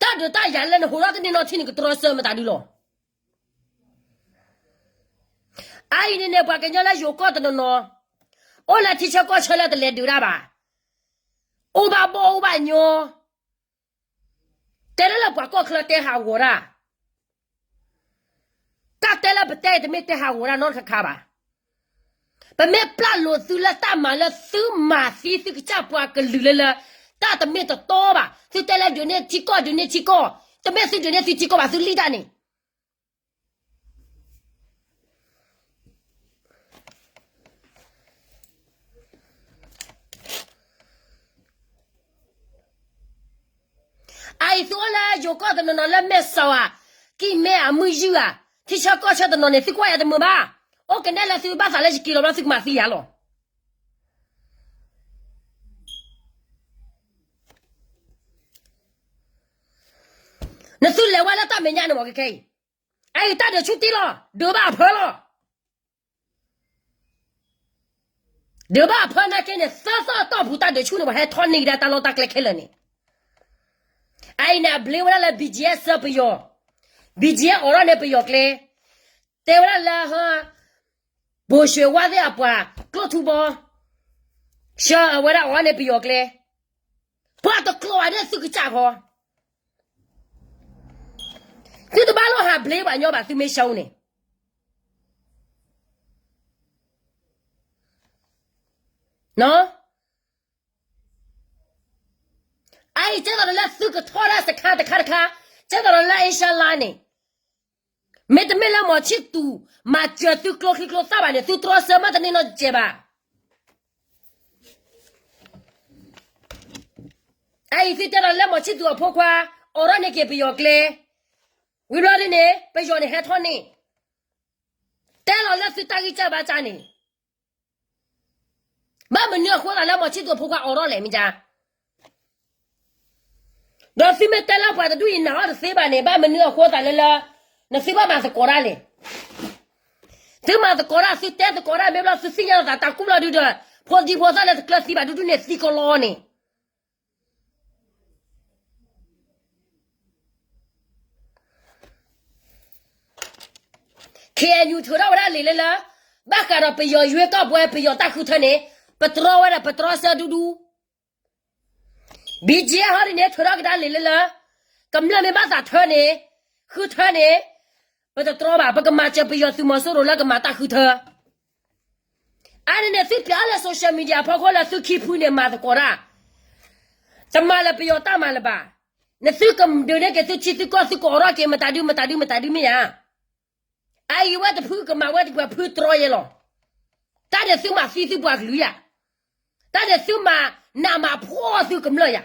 တၢ်ဒုးတၢ်ယၤလၢနဟိးထီၣ်တန့ၢ်နီၢ်ထံန့ၣ် ကတြီဆၢမတၤဒုလီၤ. အအံၤန့ၣ်န့ၣ် ပှၤကညီလၢယိၤကီၢ်တနီၤနီၤ, အိၣ်လၢထံဆၢကီၢ်ဆၢလၢတလဲၤဒုးတၢ်ဘၣ်, အိၣ်ဘၣ်ဘီၣ်အိၣ်ဘၣ်ညီ, တဲလၢလၢပှၤကီၢ်ချၢတဲဟးဂီၤတၢ်, တၢ်တဲလၢပတဲတမ့ၢ်တဲဟးဂီၤတၢ်နီတခါခါဘၣ်. ပမ့ၢ်ပျၢ်လိာ်သုလၢတၢ်မၤလၢသုမၤသံသုကစၢ်ပှၤကလုာ်လၢလၢ တၢ်တမ့ၢ်တတီဘၣ်. သုတဲလၢဒုးန့ၢ်ထံကီၢ် ဒုးန့ၢ်ထံကီၢ်, တမ့ၢ်သုဒုးန့ၢ်သုထံကီၢ်ဘၣ် သုလံၣ်တၢ်န့ၣ် အအံၤသုအိၣ်လၢယိၤကီၢ်တနီၤနီၤလၢမဲာ်စီၤဧါ, ကံၢ်မဲၣ်ဧါ, မုၢ်ယုၢ်ဧါ, ထံဆၢကီၢ်ဆၢတနီၤန့ၣ် သုကွၢ်ယၤတမုာ်ဘၣ်. အိၣ်ကနဲလၢသုဘၣ်သးလၢယက့ၤလီၤဘျီသုကမၤသံယၤလီၤ. နသုလဲၤဝဲလၢတၢ်မဲာ်ညါန့ၣ်မ့ၢ်ခဲခဲအံၤ, အအံၤတၢ်ဒုးဆူၣ်တံၢ်လီၤ, ဒုးဘၣ်အဖၢလီၤ. ဒုးဘၣ်အဖၢနာ်က့န့ၣ် သၢသီတီၢ်ပူၤတၢ်ဒုးဆူၣ်န့ၣ် ပှၤဟဲထီၣ်န့ၢ်ကဒါတၢ်လီၢ်တၢ်ကျဲခဲလၢာ်န့ၣ်, အအံၤန့ၣ် အဘျ့ဝဲဒၣ်လၢ ဘီၣ်ကၠံၣ်အ့ၣ် ဆှၢပယီၤ, ဘီၣ်ကၠံၣ်အ့ၣ် အိးထီၣ်န့ၢ်ပယီၤကျဲ, တဲဝဲဒၣ်လၢ ဘိၣ်ၡ့ဝါသ့ၣ်အပှၤ ကျိၣ်ထူဘီ ဆှၢအဝဲဒၣ်အိးထီၣ်န့ၢ်ပယီၤကျဲ, ပှၤတကျိၤဘၣ်ဒီးသုကစၢ်ဃီ, သုတဘၣ်လိၣ်ဟးဘျ့ပှၤညီဘၣ် သုမ့ၢ်ဆှၢန့ၣ် အအံၤကဲသိးဒီးလၢသုကထီၣ်ဒၣ်စခါတခါတခါ, ကဲသိးဒီးလၢအ့ရှါလါန့ၣ်, မ့တမ့ၢ်လၢမီၤဆံၣ်သူး မၤစၢၤသုကျိချံကျိသၣ်ဘၣ်န့ၣ် သုတြီဆၢမးတန့ၢ်နီတစဲးဘၣ်. အအံၤသုတဲဒီးလၢမီၤဆံၣ်သူးအဖိခွါ အိးထီၣ်န့ၢ်က့ၤပယီၤကျဲ, ဝံၤဘျီဒ်န့ၣ် ပယီၤန့ၣ်ဟဲထီၣ်န့ၢ်, တဲလီၤလၢသုတၢ်ဂံၢ်စၢ်ဘါစၢ်န့ၣ် ဘၣ်မနုၤအဃိသးလၢမီၤဆံၣ်သူးအဖိခွါအိးထီၣ်လဲၣ်မ့ၢ်ကါ, ဒီးသုမ့ၢ်တဲလၢပှၤတဒူၣ်အံၤနာ်အီၤတသ့ဘၣ်န့ၣ် ဘၣ်မနုၤအဃိသးလၢလၢ နသုဘၣ်မၤသကိးတၢ်လဲၣ်. သုမၤသကိးတၢ် သုတဲသကိးတၢ်မ့ၢ်ဘျီ သုသ့ၣ်ညါလီၤသးတၢ်ကူၣ်ဘျီဒုဒီး ဖိဒံဖိသၣ်လၢတကျၢၤသံဘၣ်ဒူဒူန့ၣ်သံကလီန့ၣ် ခ့ၣ်အဲၣ်ယူၣ် ထုးထီၣ်ဝဲဒၣ်လံာ်လၢလၢ ဘၣ်ဃးဒီးပယီၤယွ့ကီၢ်ပှဲၤ ပယီၤတၢ်ဃုထၢန့ၣ် ပတြီဝဲဒၣ် ပတြီဆၢဒူဒူ, ဘံၣ်ကၠံၣ်အ့ၣ် ဟီဒ်န့ၣ် ထုးထီၣ်ကဒါလံာ်လၢလၢ ကမျၢၢ်မ့ၢ်ဘၣ်သးထၢန့ၣ် ဃုထၢန့ၣ် ပတတြီဘၣ် ပကမၤစၢၤပယီၤသုးမီၤစိရိၤလၢကမၤတၢ်ဃုထၢ အါန့ၣ်န့ၣ် သုပျဲလၢ social media အဖီခိၣ်လၢသုခံဖုန့ၣ် မၤသကိးတၢ်, တမၤလၢပယီၤတၢ်မၤလၢၤဘၣ်. နသုကဒုးန့ၢ်က့ၤသုထံသုကီၢ် သုကအိးထီၣ်က့ၤ မတၤဒု မတၤဒု မတၤဒုမ့ၢ်ဧါ. အအံၤဝဲတဖုကမၤဝဲတပှဲၤဖုတြီယဲလီၤ. တၢ်န့ၣ်သုမၤသံသုပှၤကလုာ်ယၤ, တၢ်န့ၣ်သုမၤနးမၤဖှီၣ်သုကမျၢၢ်ယၤ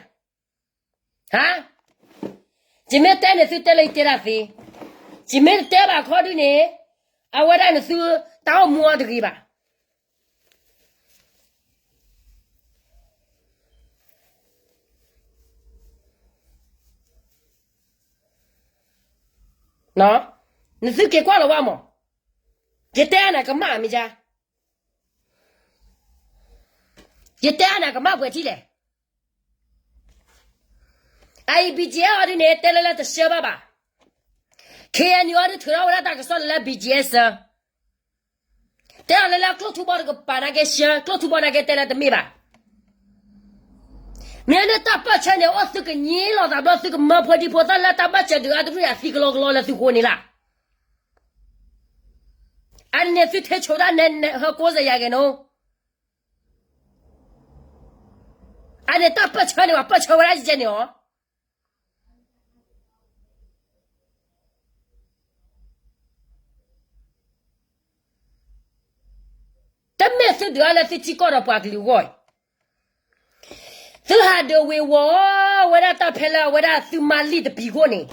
ဟါ, ယမ့ၢ်တဲန့ၣ်သုတဲလၢယတဲဒၣ်သ့, ယမ့ၢ်တတဲဘၣ်ခီဒုန့ၣ် အဝဲဒၣ်နသုတၢ်အိၣ်မူအီၤတဂ့ၤဘၣ်. နသုက့ၤကွၢ်လီၤဝဲမး, ယတဲအါန့ၣ်ကမၣ်မ့ၢ်ဧါ, ယတဲအါန့ၣ်ကမၣ်ပှဲၤထံလဲၣ်. အအံၤ ဘံၣ်ကၠံၣ်အ့ၣ် အီၤဒ်န့ၣ် တဲလၢလၢတဆှၢဘၣ်ဘၣ်. ခ့ၣ်အဲၣ်ယူၣ် အီၤဒ်ထုးထီၣ်ဝဲဒၣ်တၢ်ကစီၣ်လၢလၢ ဘံၣ်ကၠံၣ်အ့ၣ် ဆှၢ တဲအီၤလၢလၢကျိၣ်ထူဘီတကပၤနာ်က့ဆှၢ, ကျိၣ်ထူဘီနာ်က့တဲလၢတမ့ၢ်ဘၣ်. မ့ၢ်န့ၣ်တၢ်ပၢၢ်ဆၢန့ၣ် အိၣ်သုကညံလိာ်သးဘျီ သုကမၢဖိဒံဖိသၣ်လၢတၢ်ဘၢၣ်စၢၤဒုးအါတရံးအသံကလီကလီလၢသုဃိန့ၣ်လၢ်. အန့ၣ်သုထဲဆိဒၣ်နဲဟၢကိးစဲယၤဂ့ၤနီၤ. အန့ၣ်တၢ်ပၢၢ်ဆၢန့ၣ် ပှၤပၢၢ်ဆၢဝဲဒၣ်ယဲန့ၣ်အီၤ တမ့ၢ်သုဒုးအါလၢသုထံကီၢ်ဒီးပှၤကလုာ်အဂီၢ်အံၤ, သုဟးဒုးဝ့ၤဝီၤဝဲဒၣ်တၢ်ဖဲလၢအဝဲဒၣ်သုမၤလံာ်တပံၤခိၣ်န့ၣ်,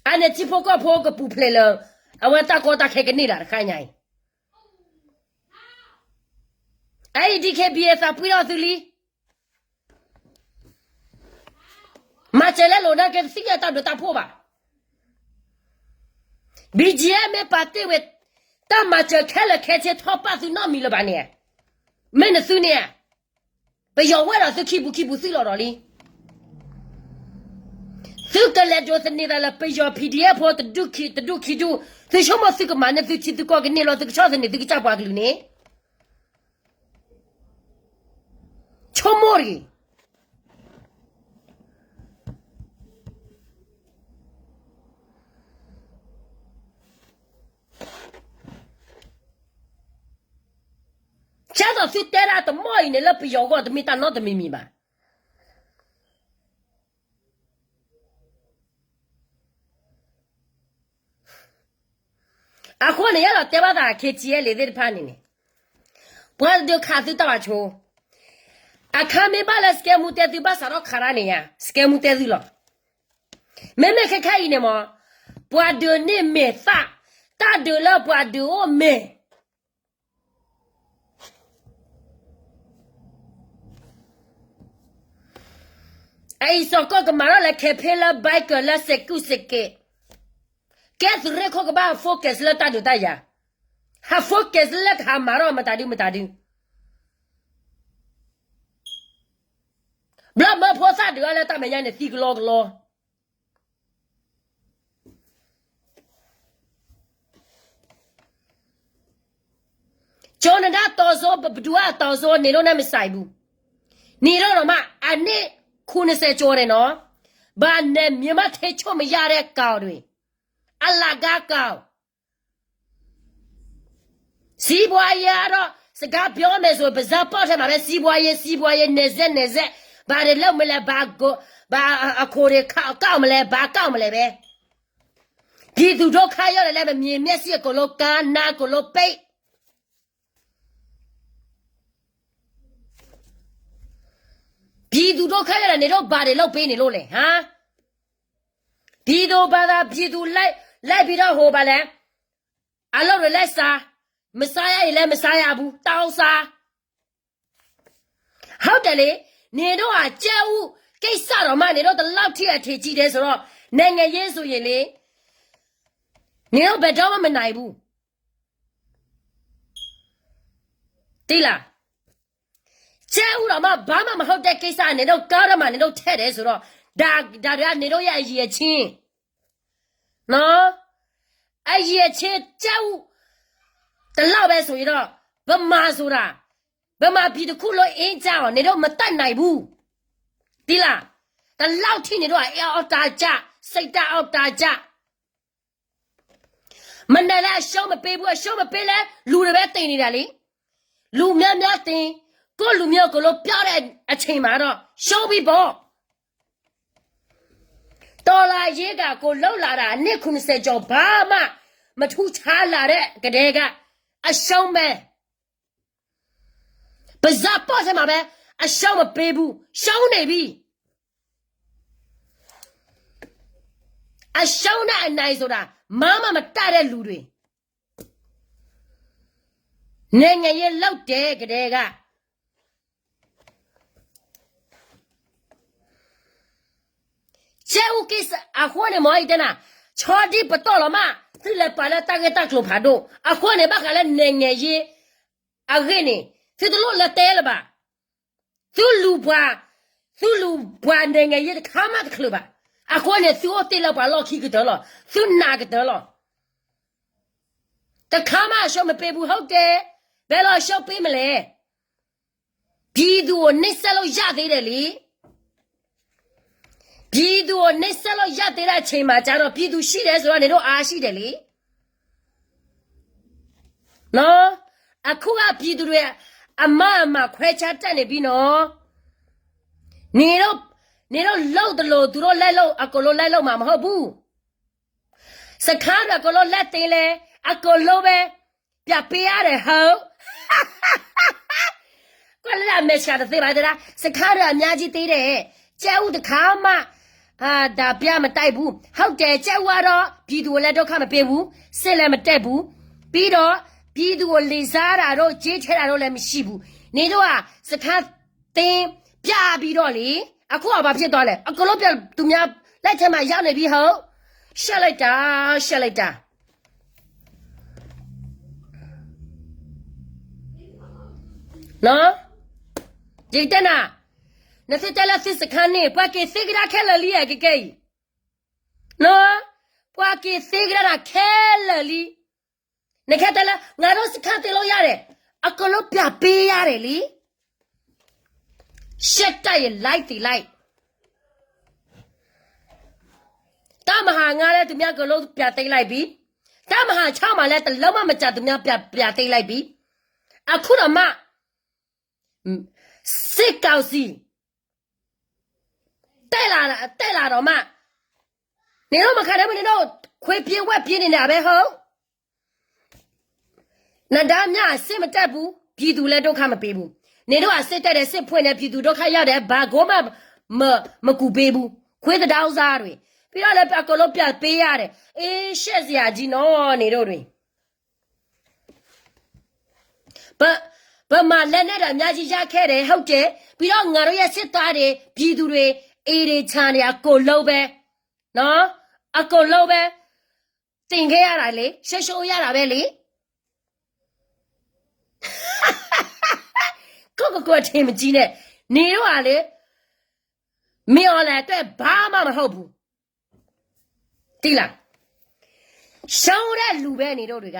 အန့ၣ်ထံဖိကီၢ်ဖိကပူၤဖျဲးလၢ အဝဲတၢ်ကီတၢ်ခဲကန့ၢ်ဒၣ်တခါညါအံၤ, အအံၤ DKBA သးပှံၢ်ထီၣ်သုလံ. မၤစၢၤလၢလိၤနာ်က့ တသ့ၣ်ညါတၢ်ဘျုးတၢ်ဖှိၣ်ဘၣ်. BGF မ့ၢ်ပာ်တ့ၢ်ဝဲ တၢ်မၤစၢၤခဲလၢာ်ခဲဆ့ထီၣ်ပာ်သုနီတမံၤလၢၤဘၣ်န့ၣ်, မ့ၢ်နသုန့ၣ်ဧါ, ပယီၤဝဲဒီးသုခံပူၤခံပူၤသံလီၤဒီးလံ. သုကလဲၤဒိးသန့ၤသးလၢပယီၤ PDF ဖိတဒူၣ်ခံ တဒူၣ်ခံဒူၣ်, သုဆိကမိၣ်သုကမၤန့ၢ်သုထံသုကီၢ်ကန့ၢ်လီၤ သုကဆီၣ်သနံးသုကစၢ်ပှၤကလုာ်န့ၣ် ဆိကမိၣ်တဂ့ၤ. ကဲသိးသုတဲဒၣ်တမီၢ်အံၤန့ၣ် လၢပယီၤအဂီၢ်တမ့ၢ်တၢ်နီတမံၤမံၤဘၣ်. အဃိန့ၣ် ယအဲၣ်ဒိးတဲဘၣ်သး KTLA သ့ၣ်တဖၣ်န့ၣ်န့ၣ်, ပှၤတဒုးခးသုတၢ်ဘၣ်ဆိ, အခါမ့ၢ်ဘၣ်လၢစကဲမူတဲသုဘၣ်စးထီၣ်ခးတၢ်န့ၣ်ယါ, စကဲမူတဲသုလီၤ. မ့မ့ၢ်ခဲခါအံၤန့ၣ်မ့ၢ်, ပှၤဒုးန့ၢ်မဲာ်သၣ်, တၢ်ဒုးလၢပှၤဒုးအိၣ်မဲာ် အအံၤစီၤကီၢ်ကမၤထီၣ်လၢ campaign လၢ biker လၢစဲးကူၣ်စဲးကဲး, ကဲသုးရ့ၣ်ခိၣ်ကဘၣ် focus လၢတၢ်ဒုးတၢ်ယၤ, ဟး focus လၢကဟးမၤထီၣ်မတၤဒုမတၤဒု, ဘျီမၢဖိသၣ်ဒုးအါလၢတၢ်မဲာ်ညါန့ၣ်သံကလီကလီ ကၠီနဒါတီၤစိ ပဒုးအတီၤစိ နေတော့နဲ့မဆိုင်ဘူး, နေတော့တော့မှ အနှစ် ခုနှစ်ဆယ်ကျော်တယ်နော်, ဘာနဲ့မြန်မာထိချုပ်မရတဲ့ကောင်တွေ, အလကားကောင်, စီးပွားရေးကတော့ စကားပြောမယ်ဆို ပါးစပ်ပေါက်ထဲမှာပဲ စီးပွားရေး စီးပွားရေး နယ်စပ် နယ်စပ် ဘာတွေလုပ်မလဲ ဘာကို ဘာအခွန်တွေကောက်မလဲ ဘာကောက်မလဲပဲ, ပြည်သူဒုက္ခရောက်တယ်လဲ မမြင်မျက်စိအကုန်လုံး ကမ်းနားအကုန်လုံးပိတ် ပြည်သူဒုက္ခရောက်တယ် နေတော့ဘာတွေလုပ်ပေးနေလို့လဲ ဟမ်, ပြည်သူဘာသာ ပြည်သူလိုက် လိုက်ပြီးတော့ဟိုဘာလဲ အလုပ်တွေလိုက်စား မစားရရင်လည်းမစားရဘူး တောင်းစား ဟုတ်တယ်လေ, နေတော့အကြက်ဥကိစ္စတော့မှ နေတော့ဒီလောက်ထိအထင်ကြီးတယ်ဆိုတော့ နိုင်ငံရေးဆိုရင်လေ, နေတော့ဘယ်တော့မှမနိုင်ဘူး, သိလား, ကြက်ဥတော့မှဘာမှမဟုတ်တဲ့ကိစ္စ နေတော့ကားထဲမှာ နေတော့ထည့်တယ်ဆိုတော့ ဒါ ဒါတွေကနေတော့ရဲ့အရည်အချင်း နော်, အရည်အချင်းကြက်ဥ ဒီလောက်ပဲဆိုရင်တော့ ဗမာဆိုတာ ဗမာပြည်တစ်ခုလုံးအင်းကြောင်း နေတော့မတတ်နိုင်ဘူး, သိလား, ဒီလောက်ထိနေတော့ အအောက်တန်းကျ စိတ်ဓာတ်အောက်တန်းကျ မနက်လဲအရှုံးမပေးဘူး အရှုံးမပေးလဲ လူတွေပဲတင်နေတာလေ, လူများများတင် ကိုယ့်လူမျိုးကိုလို့ပြောတဲ့အချိန်မှာတော့ ရှုံးပြီပေါ့, တော်လှန်ရေးကကိုလုပ်လာတာအနှစ်ခုနှစ်ဆယ်ကျော်ဘာမှမထူးခြားလာတဲ့ကတည်းကအရှုံးပဲ, ပါးစပ်ပေါက်ထဲမှာပဲ အရှုံးမပေးဘူး ရှုံးနေပြီ အရှုံးနဲ့အနိုင်ဆိုတာ မမမတတ်တဲ့လူတွေ နိုင်ငံရေးလုပ်တဲ့ကတည်းက ကျဲဦးကိစ္စ အဃိန့ၣ်မ့ၢ်အံၤတဲနၤ ဆီဒံၣ်ပတီၢ်လီၤမး သုလဲၤပာ်လၢတၢ်ဂ့ၢ်တၢ်ကျိၤဖးဒိၣ် အဃိန့ၣ် ဘၣ်ဃးလၢ နိုင်ငံရေး အဂ့ၢ်န့ၣ် သုတလိၣ်လၢတဲလၢၤဘၣ် သုလူၤပှၤ သုလူၤပှၤ နိုင်ငံရေး တခါမးတချုးဘၣ်. အဃိန့ၣ် သုအိၣ်တ့ၢ်လၢပှၤလီၢ်ခံကတၢၢ်လီၤ. သုနာ်ကတၢၢ်လီၤ. တခါမးအရှုံးမပေးဘူး ဟုတ်တယ်. ဘဲလီၤရှုံးပေးမလဲၣ်. ပြည်သူကို နှိပ်စက်လို့ ရသေးတယ်လေ. ပြည်သူကို နှိပ်စက်လို့ ရသေးတဲ့အချိန်မှာကျတော့ ပြည်သူရှိတယ်ဆိုတော့ နင်တို့အားရှိတယ်လေ. နော်, အခုက ပြည်သူတွေ အမအမခွဲခြားတတ်နေပြီနော်. နင်တို့, နင်တို့လုပ်သလို သူတို့လိုက်လုပ်, အကုန်လုံးလိုက်လုပ်မှာမဟုတ်ဘူး. စခန်းတွေအကုန်လုံး လက်သိမ်းလဲ, အကုန်လုံးပဲ ပြန်ပေးရတယ် ဟုတ်. ကွက်လၢအမဲာ်ဆှးတသေးပါသေးလား, စခန်းတွေအများကြီးသေးတယ်. ကြက်ဥတစ်ခါမှ အာ, ဒါပြမတိုက်ဘူး. ဟုတ်တယ်, ကြက်ဥကတော့ ပြည်သူကိုလည်း ဒုက္ခမပေးဘူး, စစ်လည်းမတက်ဘူး, ပြီးတော့ ပြည်သူကို လေစားတာတို့ ကြေးထဲတာတို့လည်း မရှိဘူး. နင်တို့က စခန်းသိမ်းပြပြီးတော့လေ, အခုက ဘာဖြစ်သွားလဲ, အကုန်လုံး ပြန်, သူများလက်ထဲမှာ ရောက်နေပြီ ဟုတ်. ရှက်လိုက်တာ, ရှက်လိုက်တာ. နော်, ယကတဲနၤ, နသုတဲလၢသုစခါန့ၣ် ပှၤက့ၤသ့ကဒါခဲလၢာ်လံ အကကဲအံၤ, နော်, ပှၤက့ၤသ့ကဒါနၤခဲလၢာ်လံ. နခဲတဲလၢ ငါတို့စခန်းသိမ်းလို့ရတယ်, အကုန်လုံး ပြန်ပေးရတယ်လံ. ရှက်တတ်ရင် လိုက်သီးလိုက်. တပ်မဟာငါးလည်း သူများအကုန်လုံး ပြန်သိမ်းလိုက်ပြီ. တပ်မဟာခြောက်မှာလည်း တစ်လုံးမှမကျန် သူများ ပြန်, ပြန်သိမ်းလိုက်ပြီ. အခုတောင်မှ စစ်ကောင်စီ တက်လာ, တက်လာတော့မှ နင်တို့မခံနိုင်ဘူး, နင်တို့ ခွေးပြေးဝက်ပြေးနေတာပဲ ဟုတ်. နဒါမြစစ်မတက်ဘူး, ပြည်သူလည်း ဒုက္ခမပေးဘူး. နင်တို့က စစ်တက်တယ်, စစ်ဖွင့်တယ်, ပြည်သူ ဒုက္ခရောက်တယ်, ဘာကိုမှ မ, မကူပေးဘူး, ခွေးသဒါဥစားတွေ. ပြီးတော့လည်း အကုန်လုံး ပြန်ပေးရတယ်. အေး, ရှက်စရာကြီးနော်, နင်တို့တွေ. ဗ, ဗမာလက်နက်တွေ အများကြီး ရခဲ့တယ်, ဟုတ်တယ်. ပြီးတော့ ငါတို့ရဲ့ စစ်သားတွေ, ပြည်သူတွေ, အိမ်တွေ, ခြံတွေ, အကုန်လုံးပဲ, နော်, အကုန်လုံးပဲ သိမ်းခဲ့ရတာလေ, ရှုံးရှုံးရတာပဲလေ. ကိုယ့်ကိုယ်ကိုယ် အထင်မကြီးနဲ့, နင်တို့ကလေ, မင်းအောင်လှိုင်အတွက် ဘာမှမဟုတ်ဘူး. သိလား, ရှုံးတဲ့လူပဲ နင်တို့တွေက.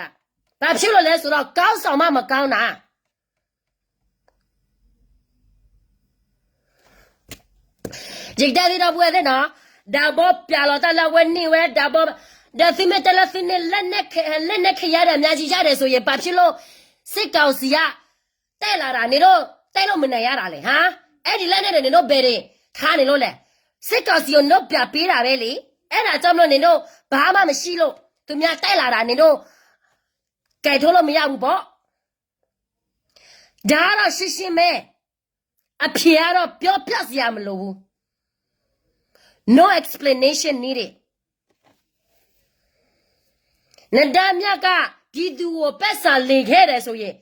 ဘာဖြစ်လို့လဲဆိုတော့ ခေါင်းဆောင်မှ မကောင်းတာ. ယကတဲသုဒီပုၢ်ဝဲၢ်သ့ၣ်နီၤ, ဒါဘီ ပြာလီၤတၢ်လၢအဝဲန့ၢ်ဝဲ, ဒါဘီ, ဒီးသုမ့ၢ်တဲလၢသုန့ၢ် လက်နက်ခဲယမ်းတွေ အများကြီးရတယ်ဆိုရင် ဘာဖြစ်လို့ စစ်ကောင်စီက တက်လာတာ နင်တို့ တိုက်လို့မနိုင်ရတာလဲ, ဟါ? အဲ့ဒီလက်နက်တွေ နင်တို့ဘယ်တွေထားနေလို့လဲ. စစ်ကောင်စီကို နင်တို့ ပြန်ပေးတာပဲလေ. အဲ့ဒါကြောင့်မလို့ နင်တို့ ဘာမှမရှိလို့ သူများ တိုက်လာတာ နင်တို့ ကိုင်ထုတ်လို့မရဘူးပေါ့. ဒါကတော့ ရှင်းရှင်းပဲ. အဖြေကတော့ ပြောပြစရာမလိုဘူး. No explanation needed. နဒါမြက ပြည်သူကို ပိုက်ဆံလိမ်ခဲ့တယ်ဆိုရင်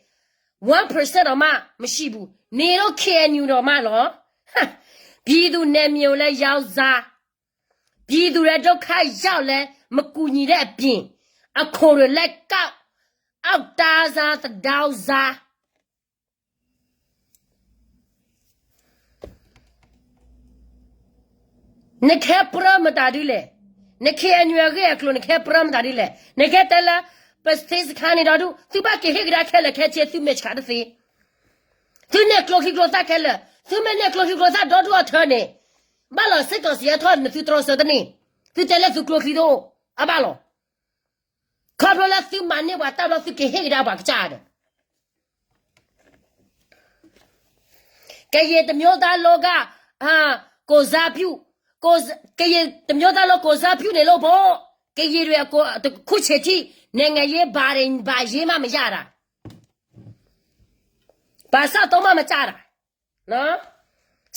one percent တောင်မှ မရှိဘူး. နင်တို့ KNU တောင်မှလီၤ. ပြည်သူ့နယ်မြေကိုလည်း ရောင်းစား, ပြည်သူတွေ ဒုက္ခရောက်လည်း မကူညီတဲ့အပြင် အခွန်တွေလည်းကောက်, အောက်တန်းစား, သဒါဥစား. နခဲပြၢမတၤဒ်လဲၣ်. န KNU အဂ့ၢ်အကျိၤ နခဲပြၢမတၤဒ်လဲၣ်. နကဲတဲလၢ ပသ့စခါန့ၣ်ဒီဒူၣ် သုဘၣ်က့ၤဟ့ၣ်ကဒါခဲလၢာ်ခဲဆ့ သုမဲာ်ဆှးတသ့. သုန့ၢ်ကျိချံကျိသၣ်ခဲလၢာ်, သုမ့ၢ်န့ၢ်ကျိချံကျိသၣ်ဒီဒူၣ်အထၢန့ၣ်, ဘၣ်လီၤ စစ်ကောင်စီ အထီၣ်နသုတြီဆၢတန့ၢ်, သုတဲလၢသုကျိချံတအိၣ်, အဘၣ်လီၤ. ခီဖျိလၢသုမၤန့ၢ်ပှၤတၢ်ဘျီ သုက့ၤဟ့ၣ်ကဒါပှၤကစၢ်ဒီး ကရင်တစ်မျိုးသားလုံးက အာ, ကိုယ်စားပြု, ကိုယ်, ကရင်တစ်မျိုးသားလုံး ကိုယ်စားပြုနေလို့ပေါ့. ကရင်တွေအကို, အခုချိန်ထိ နိုင်ငံရေးဘာတွေ, ဘာရေးမှမရတာ. ဘာစသုံးမှမကျတာ. နော်.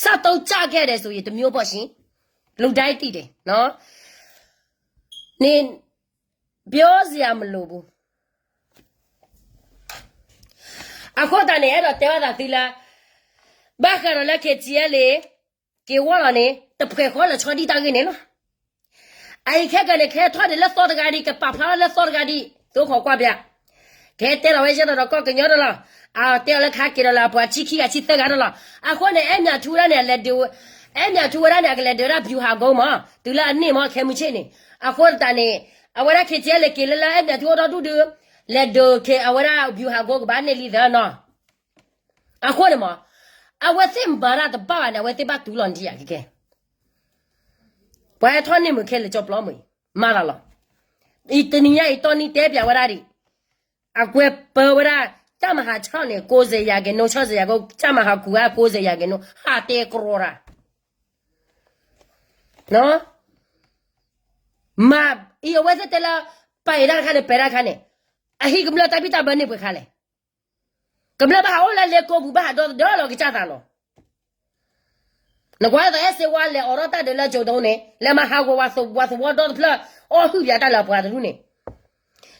စသုံးကျခဲ့တယ်ဆိုရင် တစ်မျိုးပေါ့ရှင်. လူတိုင်းသိတယ်နော်. နင်ပြောစရာမလိုဘူး. အဃိသတးန့ၣ် အဲၣ်ဒိးတဲဘၣ်သးသုလၢ ဘၣ်ဃးဒီးလၢ KTLA က့ၤဝီလီၤန့ၣ် တဖှဲးဃီလၢာ်ဆီဒံၣ်တၢ်ဂ့ၢ်န့ၣ်လီၤ. အအံၤခဲကနံၣ် ကဟဲထီၣ်ဒံးလၢသီတဂၤဒံး, ကပာ်ဖျါထီၣ်လၢသီတဂၤဒံး, သိခီကွၢ်ပျး. ကဟဲတဲလီၤဝဲယဲၢ်ဒီးကီၢ်ကညီတလီၤ. အတဲအီၤလၢခါက့ၤဒီးလၢအပှၤဆံခံဂၤဆံသၢဂၤတလီၤ. အဃိန့ၣ် အဲၣ်မၠးထူဝဲဒၣ်န့ၣ် အလဲၤဒုးဝဲ, အဲၣ်မၠးထူဝဲဒၣ်န့ၣ် အကလဲၤဒုးဝဲဒၣ် ဗျူဟာကုန်း မး, တုၤလၢအန့ၢ်မး ခဲမုၢ်ဆ့ၣ်န့ၣ်. အဃိသတးန့ၣ် အဝဲဒၣ် KTLA က့ၤလၢလၢအဲၣ်မၠးထူအိၣ်ဒီဒူၣ်ဒုး, လဲၤဒုးက့ၤအဝဲဒၣ် ဗျူဟာကုန်း ကဘၣ်န့ၢ်လံသၢနီၤ. အဃိန့ၣ်မး အဝဲသ့ၣ်မၤတၢ်တဘၣ်ဘၣ်န့ၣ် အဝဲသ့ၣ်ဘၣ်တူၢ်လီၤနထံၣ်ယၤကဲကဲ ပှၤဟဲထီၣ်န့ၢ်မုာ်ခဲလၢာ်ကၠီပျီမုာ်အံၤ မၤသးလီၤ. အံၤတနံၤညါအံၤ တီနံတဲပၠးဝဲဒၣ်ဒံး အကွဲးပၢဝဲဒၣ် တပ်မဟာခြောက်န့ၣ် ကိုးဆယ်ရာခိုင်နှုန်း ခြောက်ဆယ်ရာခိုင်နှုန်း တပ်မဟာကိုးက ကိုးဆယ်ရာခိုင်နှုန်း ဟးတဲကရီတၢ် မၤအံၤ အဝဲသ့ၣ်တဲလၢ ပာ်အံၤတၢ်တခါန့ၣ် ပဲာ်တၢ်တခါန့ၣ် အဟံၣ်ကမျၢၢ်တၢ်ဘံၣ်တၢ်ဘၢန့ၢ်ပှဲၤခါလဲၣ်. ကမျၢၢ်ဘၣ်ဟးအိၣ်လၢလ့ကိပူၤ ဘၣ်ဟးဒီသဒၢလီၤကစၢ်သးလီၤ. နကွၢ်သိးအဲၣ်စ့ဝါလဲၤအိးထီၣ်တၢ်ဒုးလၢကၠိဒိန့ၣ် လဲၤမၤဟးဂီၤဝဲသဝီဒီတဖျၢၣ် အီၣ်ဟုၣ်ပၠးတၢ်လၢအပှၤတဒူၣ်န့ၣ်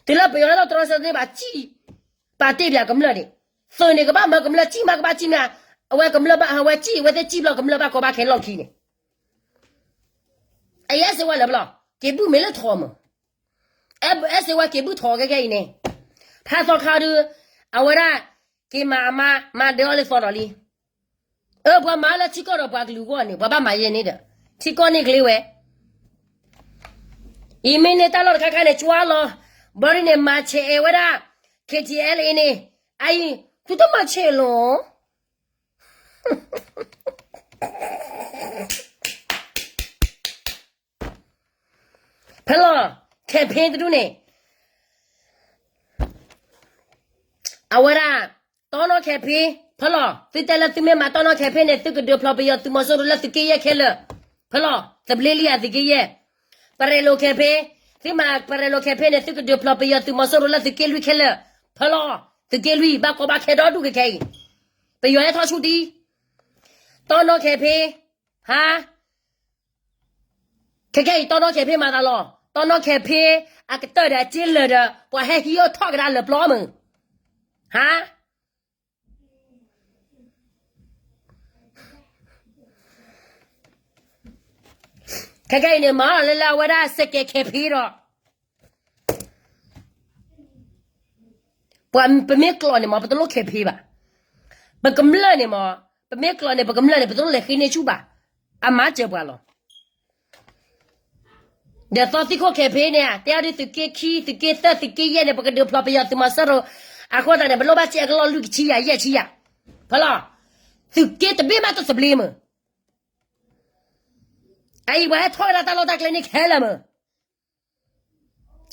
တုၤလၢပယီၤဟဲထီၣ်တြီဆၢန့ၢ်ဘၣ် စံၣ်ပာ်တ့ၢ်ပၠးကမျၢၢ်န့ၣ် သုးန့ၣ်ကဘၣ်မၤကမျၢၢ် စံၣ်မးကဘၣ်စံၣ်မး အဝဲကမျၢၢ်ဘၣ်ဟးဝဲစံၣ် အဝဲသ့ၣ်စံၣ်ဘျီကမျၢၢ်ဘၣ်ကီဘၣ်ခဲလီၢ်ခံန့ၣ် အအဲၣ်စ့ဝါလၢပလီၢ် က့ၤဘုၣ်မ့ၢ်လၢထီမုၢ် အဲၣ်စ့ဝါက့ၤဘုၣ်ထီကဲကဲအံၤန့ၣ် ဖးသီခါဒုး အဝဲဒၣ် က့ၤမၤအမါ မၤဒၢအီၤလၢသီဒီးလံ အၢ ပှၤမၤလၢထံကီၢ်ဒီးပှၤကလုာ်အဂီၢ်န့ၣ် ပှၤဘၣ်မၤယဲန့ၣ်ဒီး ထံကီၢ်န့ၣ်ကလ့ဝဲ အံၤမ့ၢ်န့ၢ်တၢ်လီၢ်တခါခါန့ၣ် ကွၢ်လီၤ ဘျီဒ်န့ၣ် မၤဆဲးအဲၣ်ဝဲဒၣ် KTLA အံၤန့ၣ် အအံၤ သုတမၤဆဲးလီၤ ဖဲလီၤ campaign တဒူၣ်န့ၣ် အဝဲဒၣ် တီနီၣ် campaign ဖဲလီၤ သုတဲလၢသုမ့ၢ်မၤတီနီၣ် campaign န့ၣ် သုကဒုးဖျိးပယီၤသုးမီၤစိရိၤလၢသုးက့ယဲၢ်ခဲလၢာ် ဖဲလီၤ သဘျ့လံယၤသုးက့ယဲၢ် ပရဲလိာ် campaign သုမၤပရဲလိာ် campaign န့ၣ် သုကဒုးဖျိးပယီၤသုးမီၤစိရိၤလၢသုးက့လွံၢ်ခဲလၢာ် ဖဲလီၤ သုးက့လွံၢ် ဘၣ်ကီဘၣ်ခဲဒီဒူၣ်ကဲခဲအံၤ ပယီၤဟဲထီၣ်ဆူၣ်တံၢ် တီနီၣ် campaign ဟါ ခဲကဲအံၤ တီနီၣ် campaign မၤသးလီၤ တီနီၣ် campaign အကတၢၢ်ဒီးအစ့လၢာ်ဒီး ပှၤဟဲဟံးအိၣ်ထီၣ်ကဒါလၢပျီမုၢ် ဟါ ခဲကဲအံၤန့ၣ် မၤလၢလၢအဝဲဒၣ်စဲးကဲး campaign ဒီး ပှၤပမ့ၢ်ကျိာ်န့ၣ်မး ပတလိၣ် campaign ဘၣ်. ပကမျၢၢ်န့ၣ်မး ပမ့ၢ်ကျိာ်န့ၣ် ပကမျၢၢ်န့ၣ် ပတလိၣ်လဲၤဃ့န့ၢ်ဆူၣ်ဘၣ်. အမၤစၢၤပှၤလီၤ. ဒီးသီသံခိၣ် campaign န့ၣ် တဲအီၤဒ်သုးက့ခံ သုးက့သၢ သုးက့ယဲၢ်န့ၣ် ပကဒုးဖျိးပယီၤသုးမီၤစိရိၤ အဃိသတးန့ၣ် ပလိၣ်ဘၣ်စ့အကလီၢ်လွံၢ်ကဆံယၤ ယဲၢ်ဆံယၤ ဖဲလီၤ. သုးက့တဘ့ၣ်မးတသဘျ့မုၢ် အအံၤပှၤဟဲထီၣ်ဝဲဒၣ်တၢ်လီၢ်တၢ်ကျဲန့ၣ်ခဲလၢာ်မုၢ်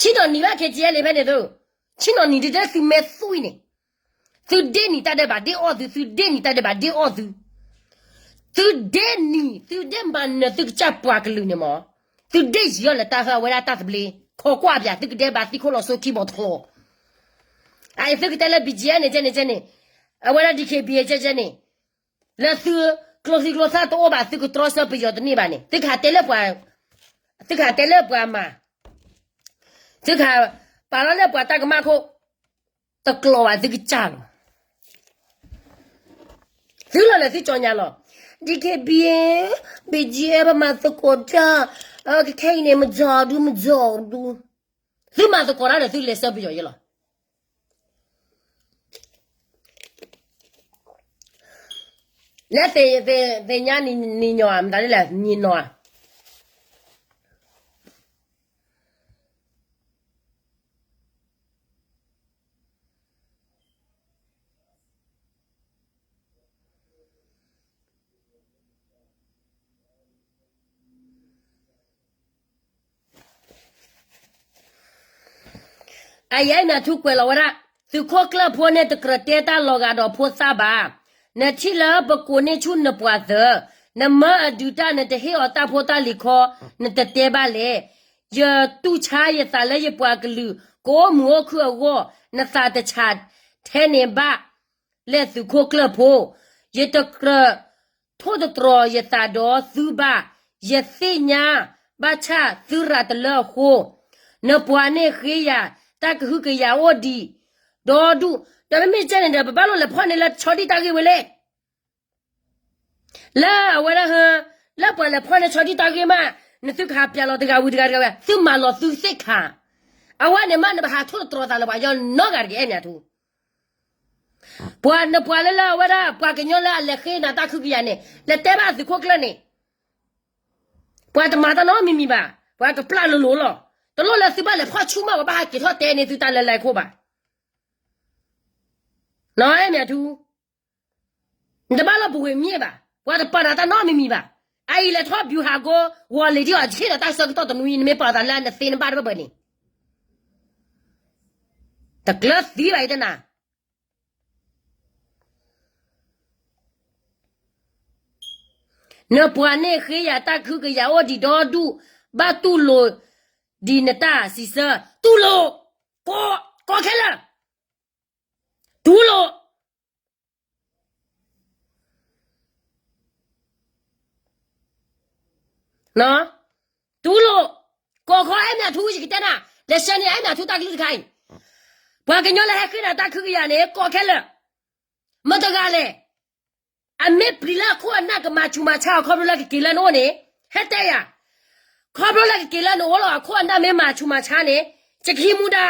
ဆ့ၣ်နီၤနံၤဘၣ် KTLA ဖဲန့ၣ်သု, ဆ့ၣ်နီၤနံၤဒ်တဲသုမဲာ်သွံၣ်န့ၣ်, သုဒ့ၣ်နံၤတၢ်ဒဲးဘးဒ့ၣ်အီၣ်သု, သုဒ့ၣ်နံၤတၢ်ဒဲးဘးဒ့ၣ်အီၣ်သု, သုဒ့ၣ်နံၤ သုဒ့ၣ်မၤနၢၤသုကစၢ်ပှၤကလုာ်န့ၣ်မး, သုဒ့ၣ်ယံၤအီၤလၢတၢ်ဟၢအဝဲဒၣ်တၢ်သဘျ့, ခိးကွၢ်ပၠး သုကဒဲးဘးသံခိၣ်လီၤစိခံဘီထီ, အအံၤသုကတဲလၢ BGF န့ၣ် ကဲန့ၣ် ကဲန့ၣ်, အဝဲဒၣ် DKBA ကဲန့ၣ် လၢသုကျိချံကျိသၣ်တအိၣ်ဘၣ် သုကတြီဆၢပယီၤတန့ၢ်ဘၣ်န့ၣ် သုကဟးတဲလၢပှၤ, သုကဟးတဲလၢပှၤမၤ, သုကဟးပာ်လီၤလၢပှၤတၢ်ကမၣ်ခိၣ်, တကျိၤဘၣ်သုကစၢ်လီၤ. သုလီၤလၢသုကၠီညါလီၤ. DKBA, BGF ပမၤသကိးတၢ်, ခဲခဲအံၤန့ၣ် မုၢ်ကၠီဒူ မုၢ်ကၠီဒူ, သုမၤသကိးတၢ်ဒီးသုလဲၤဆၢပယီၤယဲလီၤ. လၢသ့ၣ်ညါနံၤညီဧါ မတၤဒ်လဲၣ် နံၤညီဧါ. အယဲၢ် နၢ်ထူကွဲးလီၤဝဲဒၣ်, သုးခိၣ်ကျၢၢ်ဖိန့ၣ် တကြၢးတဲတၢ်လီၤဂာ်ဒီးဖိသၣ်ဘၣ်. နထံၣ်လၢပကိးန့ၢ်ဆူၣ်နပှၤသၢ, နမၢအဒုးတၢ် နတဟ့ၣ်အီၤတၢ်ဖိတၢ်လံၤခီ, နတတဲဘၣ်လဲၣ်. ယတူၢ်ဆါယသးလၢယပှၤကလုာ် ကအိၣ်မုာ်အိၣ်ခုၣ်အဂီၢ်, နသးတဆးထဲန့ၣ်ဘၣ် လဲၣ်သုးခိၣ်ကျၢၢ်ဖိ, ယတကြၢးထိၣ်သတြီၤယသးဒီးသုဘၣ်, ယသ့ၣ်ညါဘၣ်ဆၣ်သုရၤတလၢအဃိ, နပှၤန့ၣ်ဃ့ယၤတၢ်ကဟုကယာ်အိၣ်ဒံးဒီဒူၣ်, ဒီးမ့မ့ၢ်ကဲန့ၣ်ဒီး ပဘၣ်လိၣ်လဲၤဖီၣ်န့ၢ်လၢဆီဒံၣ်တၢ်ဂ့ၢ်ဝဲလဲၣ် လၢအဝဲဒၣ်ဟၢ, လၢပှၤလဲၤဖီၣ်န့ၢ်ဆီဒံၣ်တၢ်ဂ့ၢ်မး, နသုကဟးပျးလီၤတဂၤဝံၤတဂၤတဂၤဝံၤ, သုမၤလီၤသုသ့ၣ်ခါ, အဝဲန့ၣ်မး နဘၣ်ဟးထိၣ်သတြီၤသးလၢပှၤညီနီတဂၤတဂ့ၤ အဲၣ်မ့ၢ်ထူ ပှၤနပှၤလၢလၢအဝဲဒၣ် ပှၤကညီလၢအလဲၤဃ့နၤတၢ်ကဟုကယာ်န့ၣ် လဲၤတဲဘၣ်သုးခိၣ်ကျၢၢ်န့ၣ်, ပှၤတမၤတၢ်နီတမံၤမံၤဘၣ်, ပှၤကပျၢ်လိၤလိၤလီၤ. တလိၣ်လၢသုဘၣ်လဲၤဖီၣ်ဆူၣ်မး ပှၤဘၣ်ဟးက့ၤထီၣ်တဲန့ၢ်သုတၢ်လၢလၢခိၣ်ဘၣ်. အဲၣ်မ့ၢ်အထူ နတဘၣ်လီၤပဝ့ၤမ့ၢ်ဘၣ်, ပှၤတပာ်နၤတၢ်နီတမံၤမံၤဘၣ်. အအံၤလဲၤထီၣ် ဗျူဟာကုန်း ဝီၤလံၤဒံးအီၤ ယဟ့ၣ်ဒီးတၢ်ဆၢကတီၢ်တနွံ နမ့ၢ်ပာ်သးလၢနသ့နဘၣ်တဘၣ်ဘၣ်န့ၣ် တကျၢၤသံဘၣ်အံၤတနၤ နပှၤန့ၣ်ဃ့ယၤတၢ်ခုကယၤအိၣ်ဒံးဒီဒူၣ်, ဘၣ်တူၢ်လိာ်ဒံးနတၢ်စံးဆၢ, တူၢ်လိာ်, ကိး, ကိးခဲလၢာ်, တူၢ်လိာ်, တူၢ်လိာ်, ကိးခီ အဲၣ်မ့ၢ်အထူ ယကတဲနၤ, လဲၤဆှၢန့ၢ်အဲၣ်မ့ၢ်အထူတၢ်ကလုၢ်တခါအံၤ, ပှၤကညီလၢဟဲဃ့နၤတၢ်ခုကယၤန့ၣ် ကိးခဲလၢာ်, မတဂၤလဲၣ် အမ့ၢ်ပျံၤလၢအခိၣ်အနၢ်ကမၤဆူးမၤဆါအီၤ ခီဖျိလၢကက့ၤလၢနအိၣ်န့ၣ်, ဟဲတဲယၤ, ခီဖျိလၢကက့ၤလၢနအိၣ်လီၤ အခိၣ်အနၢ်မ့ၢ်မၤဆူးမၤဆါန့ၣ်, ယကဟံးမူဒါ,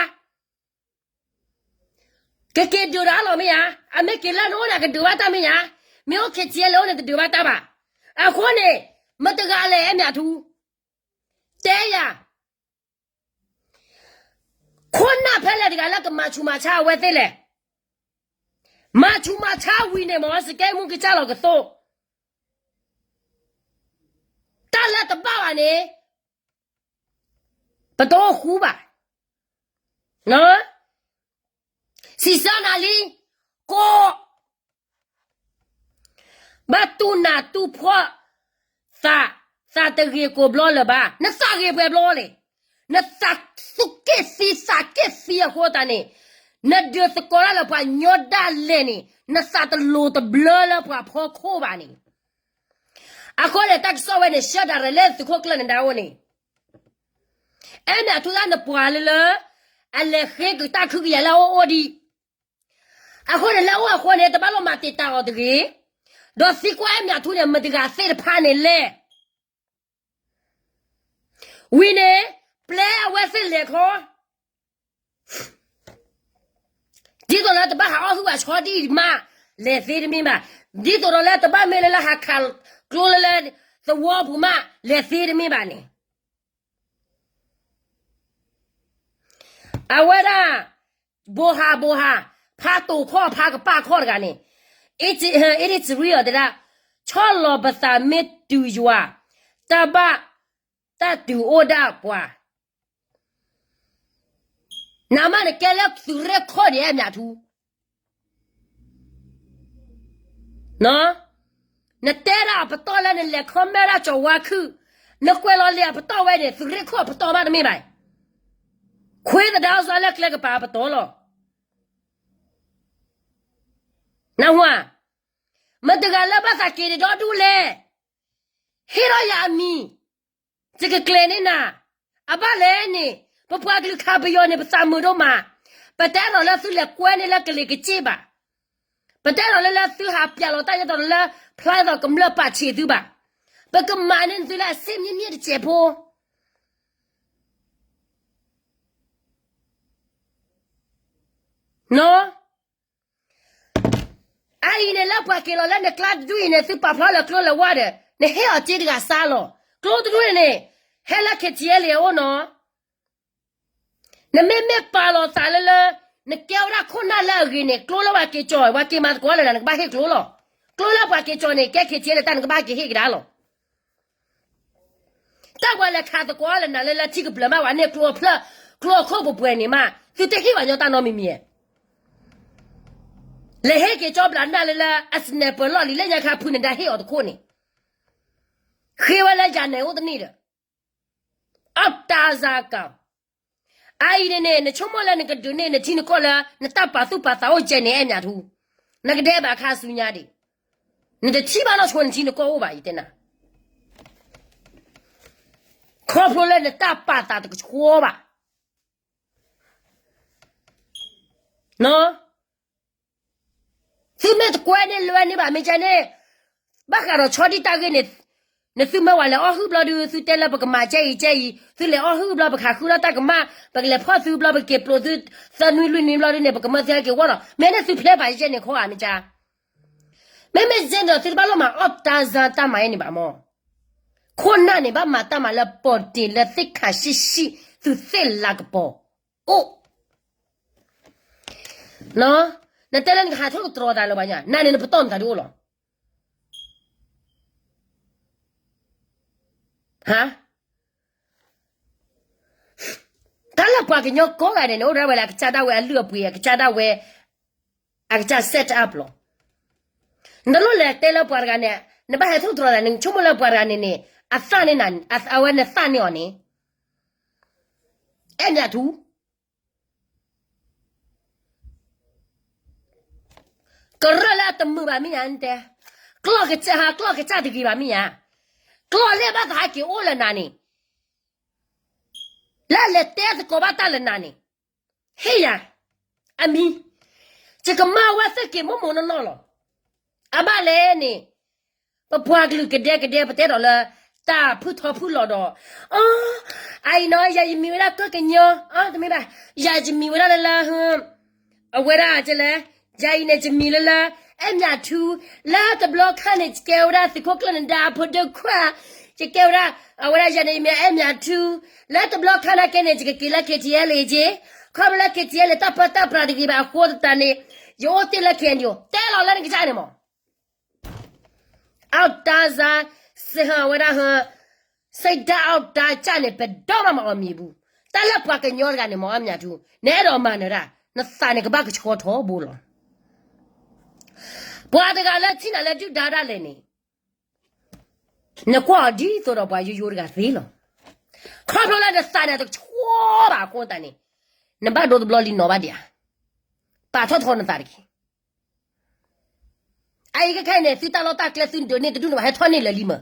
ကက့ၤဒုးဒီးအလီၢ်မ့ၢ်ဧါ, အမ့ၢ်က့ၤလၢနအိၣ်န့ၣ် အကဒုးဘၣ်တၢ်မ့ၢ်ဧါ, မ့ၢ်အိၣ် ခ့ၣ်ထံး လၢအိၣ်န့ၣ် တဒုးဘၣ်တၢ်ဘၣ်. အဃိန့ၣ်, မတဂၤလဲၣ် အဲၣ်မ့ၢ်အထူ, တဲယၤ ခိၣ်နၢ်ဖဲလဲၣ်တဂၤလၢကမၤဆူးမၤဆါအဝဲသ့ၣ်လဲၣ်. မၤဆူးမၤဆါဝံၤန့ၣ် မ့ၢ်စကဲမူကစၢ်လီၤကသိး, တၢ်လၢတဘၣ်ဘၣ်န့ၣ် ပတအိၣ်ဃူဘၣ်. စံးဆၢနၤလံ, ကိး ဘၣ်တူၢ်နးတူၢ်ဖှီၣ်သး, သးတဂ့ၤကိးဘျီလၢၤဘၣ်. နသးဂ့ၤပှဲၤဘျီလဲၣ်. နသးသူၣ်က့ၣ်သံသးက့ၣ်သံအဃိသတးန့ၣ်, နဒုးသကိးတၢ်လၢပှၤကညီဒၣ်လဲာ်န့ၣ်, နသးတလိၤတဘျၢလၢပှၤဖီခိၣ်ဘၣ်န့ၣ်. အဃိန့ၣ် တၢ်ကစီၣ်ဝဲန့ၣ် ဆှၢဒၣ်ရဲၣ်လၢသုးခိၣ်ကျၢၢ်နဒါအိၣ်န့ၣ်, အဲၣ်မ့ၢ်အထူသၣ်နပှၤလၢလၢ အလဲၤဃ့ကတၢ်ခုကယၤလၢအအိၣ်အိၣ်ဒံး အဃိန့ၣ် လၢအအိၣ်အဃိန့ၣ် တဘၣ်လီၤမၤတံာ်တာ်အီၤတဂ့ၤ, ဒီးသံကွၢ်အဲၣ်မ့ၢ်အထူန့ၣ် မတဂၤသ့ၣ်တဖၣ်န့ၣ်လဲၣ်. ဝံၤန့ၣ် ပျဲအဝဲသ့ၣ်လဲၤခီ, ဒ်သိးလၢတဘၣ်ဟးအီၣ်ဟုၣ်ဘၣ်ဆီဒံၣ်မး လဲၤသ့တမ့ၢ်ဘၣ်. ဒ်သိးဒီးလၢတဘၣ်မ့ၢ်လၢလၢဟးခးကျိလၢလၢသဝီပူၤမး လဲၤသ့တမ့ၢ်ဘၣ်န့ၣ် အဝဲဒၣ် ဘိးဟးဘိးဟး ဖးတိာ်ခီၣ်ဖးကပၣ်ခီၣ်တဂၤန့ၣ်, အ့ဒ့ၣ်စရံအီၤတဲဒၣ်, ဆီၣ်လီၤပသးမ့ၢ်တုၤယွၤ, တၢ်ဘၣ်တၢ်တုၤအိၣ်ဒၣ်ပှၤ နမ့ၢ်နကဲလၢသုးရ့ၣ်ခီၣ်ဒံးအဲၣ်မ့ၢ်အထူ နတဲဒၣ်အပတီၢ်လၢနလဲၤခီမဲဒၣ်ကၠီၤဝါခုၣ်, နကွဲးလီၤလံာ်အပတီၢ်ဝဲန့ၣ် သုးရ့ၣ်ခီၣ်အပတီၢ်မးတမ့ၢ်ဘၣ်. ခွ့သဒါစီလၢကျဲကပၤအပတီၢ်လီၤ. နၢ်ဟူဧါ, မတဂၤလၢဘၣ်သးက့ၤန့ၣ်ဒီဒူၣ်လဲၣ်. ဟ့ၣ်ထီၣ်ယၤအမံၤ, ယကကျဲၤန့ၢ်နၤ, အဘၣ်လဲၣ်န့ၣ် ပပှၤကလုာ်ခးပယီၤန့ၣ် ပသးမုာ်ဒိၣ်မး, ပတဲထီၣ်လၢသုလဲၤကွဲန့ၢ်လၢကလံၤကစ့ၣ်ဘၣ်, ပတဲထီၣ်လၢလၢသုဟးပျးလီၤတၢ်ယဲၢ်တီၤလၢ ဖျါသီးကမျၢၢ်ပာ်ဆံးသုဘၣ်, ပကမၤန့ၢ်သုလၢအဆ့ၣ်မ့ၣ်မ့ၣ်တစဲးဖိ နီၢ် အအံၤန့ၣ်လၢပှၤက့ၤလီၤလၢနကျါတဒူၣ်အံၤန့ၣ် သုပာ်ဖျါလၢကျိလၢဝါဒီး နဟ့ၣ်အီၤစ့တဂၤစါလီၤ. ကျိတဒူၣ်န့ၣ်န့ၣ် ဟဲလၢ ခ့ၣ်ထံၣ်အဲၣ်လံ အအိၣ်နီၤ. နမ့မ့ၢ်ပာ်လီၤသးလၢလၢ နကဲဝဲဒၣ်ခိၣ်နၢ်လၢအဂ့ၤန့ၣ် ကျိလၢပှၤက့ၤကၠီၤ ပှၤက့ၤမၤသကိးလၢနၤ နကဘၣ်ဟ့ၣ်ကျိလီၤ. ကျိလၢပှၤက့ၤကၠီၤန့ၣ် ကဲ ခ့ၣ်ထံၣ်အဲၣ်လံ တၢ်နကဘၣ်က့ၤဟ့ၣ်ကဒါလီၤ. တၢ်ပှၤလဲၤခးသကိးလၢနၤလၢလၢထံကဘျၢၤမး ပှၤန့ၢ်ကျိအဖျၢၣ် ကျိအခိၣ်ပှဲၤပှဲၤန့ၣ်မး သုတဟ့ၣ်ပှၤညီတၢ်နီတမံၤမံၤဧါ. လဲၤဟ့ၣ်က့ၤကၠီဘျးနၢ်လၢလၢ အ sniper လီၢ်လံၤ လၢညါခါဖုနဒါဟ့ၣ်အီၤတခိၣ်န့ၣ် ဃ့ဝဲလၢယၤနဲၣ်အိၣ်တန့ၢ်ဒီး အီၣ်တၢ်စၢ်ကီး အအံၤန့ၣ်န့ၣ် နဆိကမိၣ်လၢနကဒုးန့ၢ်နထံနကီၢ်လၢ နတၢ်ပာ်သူၣ်ပာ်သးအိၣ်ကဲန့ၣ် အဲၣ်မ့ၢ်အထူ နကဒဲဘၣ်ခါဆူညါဒံး နတထံၣ်ဘၣ်နီၢ်ဆိနထံနကီၢ်အိၣ်ဘၣ် ယတဲနၤ ခီဖျိလၢနတၢ်ပာ်သးတကဆှီဘၣ် သုမ့ၢ်တကွဲန့ၢ်လွဲန့ၢ်ဘၣ်မ့ၢ်ကဲန့ၣ် ဘၣ်ဃးဒီးဆီဒံၣ်တၢ်ဂ့ၢ်န့ၣ် နသုမ့ၢ်ဝဲလဲၤအီၣ်ဟုၣ်ဘျီဒုး သုတဲလၢပကမၤကဲအံၤကဲအံၤ သုလဲၤအီၣ်ဟုၣ်ဘျီ ပကဟးဃုထီၣ်တၢ်ကမၣ် ပကလဲၤဖီၣ်သုဘျီ ပက့ၤပျိးသု သၢနွံလွံၢ်နွံဘျီဒုးန့ၣ် ပကမၢသုဟဲက့ၤဝီဒီး မ့ၢ်န့ၣ်သုဖျဲဘၣ်ယဲန့ၣ်ခီဧါ မ့ၢ်ကါ မ့မ့ၢ်ကဲန့ၣ်ဒီး သုတဘၣ်လီၤမၤအီၣ်တၢ်စၢ်တၢ်မၤအံၤန့ၣ်ဘၣ်မီၢ် ခိၣ်နၢ်န့ၣ် ဘၣ်မၤတၢ်မၤလၢပီၢ်တ့ၢ်လၢသ့ၣ်ခါဆံးဆံး သုသ့ၣ်လၤကပီၤအိၣ် နတဲလၢနကဟးထီၣ်ကတြီၤသးလၢၤဘၣ်ညါ, နၤန့ၣ်နပတီၢ်မတၤဒုးအိၣ်လီၤ. ဟါ, တၢ်လၢပှၤကညီကိးဂၤဒဲးန့ၣ် အိၣ်ဒၣ်ဝဲလၢအကစၢ်ဒၣ်ဝဲအလုၢ်အပှ့ၤ အကစၢ်ဒၣ်ဝဲ အကစၢ် set up လီၤ. နတလိၣ်လဲၤတဲလၢပှၤတဂၤန့ၣ် နဘၣ်ဟဲထီၣ်ကတြီၤသးန့ၣ် နဆိကမိၣ်လၢပှၤတဂၤန့ၣ်န့ၣ် အသၣ်န့ၢ်နၤ, အဝဲနသၣ်န့ၢ်အီၤန့ၣ်, အဲၣ်မၠးထူ ကရၢလၢအတမုာ်ဘၣ်မ့ၢ်ဧါ, နတဲ, ကျီၢ်ကစၢ်ဟး ကျီၢ်ကစၢ်တဂ့ၤဘၣ်မ့ၢ်ဧါ, ကျီၢ်လၢဘၣ်သးဟဲက့ၤအိၣ်လၢနၤန့ၣ်, လၢလဲၤတဲသကိးဘၣ်တၢ်လၢနၤန့ၣ်, ဟ့ၣ်ယၤ, အမံၤ, ယကမၤဝဲသ့ၣ်က့ၤမိၢ်မိၢ်နီၢ်နီၢ်လီၤ. အဘၣ်လဲၣ်န့ၣ်, ပပှၤကလုာ်ကဒဲကဒဲ ပတဲဒီးလၢ တၢ်ဖုထီဖုလီၤဒီး, အ, အအံၤနီၤ ယၤယမံၤဝဲဒၣ်ကၢၢ်ကညီ, တမ့ၢ်ဘၣ်, ယၤယမံၤဝဲဒၣ်လၢလၢ အဝဲဒၣ်ကလဲၣ်, ယၤအံၤန့ၣ် ယမံၤလၢလၢ အဲၣ်မၠးထူ, လၢတဘျီခါန့ၣ် ယကဲဝဲဒၣ်သုးခိၣ်ကျၢၢ်နဒါဖိဒိၣ်ခွါ, ယကဲဝဲဒၣ် အဝဲဒၣ်ယၤန့ၣ် ယမံၤအဲၣ်မၠးထူ, လၢတဘျီခါနာ်က့န့ၣ် ယကက့ၤလၢ KTLA က့, ခီဖျိလၢ KTLA တၢ်ပၢတၢ်ပြးတဂ့ၤဘၣ်အဃိသတးန့ၣ်, ယအိၣ်တ့ၢ်လၢ KNU တဲလီၤလၢနကစၢ်န့ၣ်မး အီၣ်တၢ်စါ, စဟဝဲဒၣ်ဟ, စံးတၢ်အီၣ်တၢ်ကၢ်န့ၣ် ပဒီမးမၤအီၤမံၤဘူး, တၢ်လၢပှၤကညီတဂၤန့ၣ် မ့ၢ်အီၣ်မၠးထူ, နအဲၣ်ဒိးမၤနၢၤဒၣ်, နသးန့ၣ်ကဘၣ်ကဆှီထီဘိလီၤ. ပှၤတဂၤလၢထံၣ်နၤလၢဒုၣ်ဒါဒၣ်လဲာ်န့ၣ်, နကွၢ်အီၤဒ်သိးဒီးပှၤယိယိတဂၤသ့လီၤ. ခီဖျိလၢနသးန့ၣ်တကဆှီဘၣ်အဃိသတးန့ၣ်, နဘၣ်ဒိတဘျီလံနီၤဘၣ်ဒံးဧါ, ပာ်ထီၣ်ထီနသးတက့ၢ်. အအံၤခဲခဲအံၤန့ၣ် သုတၢ်လီၢ်တၢ်ကျဲသုဒုးန့ၢ်တဒူၣ်န့ၣ်ဘၣ် ဟဲထီၣ်န့ၢ်လၢာ်လံမၢ်.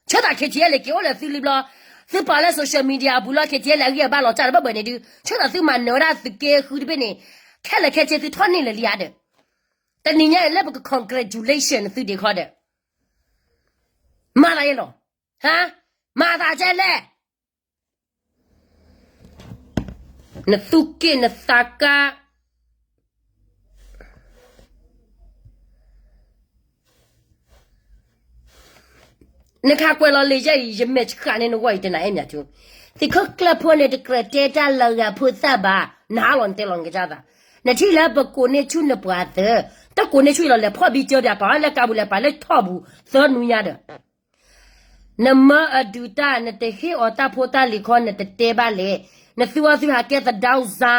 ဆၢသး KTLA က့ၤအိၣ်လၢသုလံဘျီ, သုပာ်လၢ social media အပူၤလီၤ KTLA အဂံၢ်အဘါလီၤစၢ်တဘၣ်ဘၣ်န့ၣ်ဒုး, ဆၢသးသုမၤနၢၤဝဲဒၣ်သုးက့ဃုတဘ့ၣ်န့ၣ်, ခဲလၢာ်ခဲဆ့သုထီၣ်န့ၢ်လၢာ်လံဧါဒီး, တနံၤညါအံၤလၢပက congratulation သုဒံးခီဒီး, မၤသးယဲလီၤ, ဟါ, မၤသးကဲလဲၣ် နသူၣ်က့ၣ်နသးကါ, နခးကွဲးလီၤလံာ်ယဲအံၤ ယမဲာ်ဆှးန့ၢ်နဂီၢ်အံၤတနၤအဲၣ်မၠးထူ, သုးခိၣ်ကျၢၢ်ဖိန့ၣ် တကြၢးတဲတၢ်လၢဂၤဖိသၣ်ဘၣ်, နဟးလီၤနတဲလီၤနကစၢ်သး, နထံၣ်လၢပကိးန့ၢ်ဆူၣ်နပှၤသၢ, တကိးန့ၢ်ဆူၣ်အံၤလီၤ လဲၤဖီၣ်ဘံကၢဒံး ပာ်လၢကါပူၤလဲၤပာ်လၢထီၣ်ပူၤ သၢနွံညါဒီး နမၢအဒုးတၢ် နတဟ့ၣ်အီၤတၢ်ဖိတၢ်လံၤခီ နတတဲဘၣ်လဲၣ်. နသုအီၤသုဟးကဲသဒၢစါ,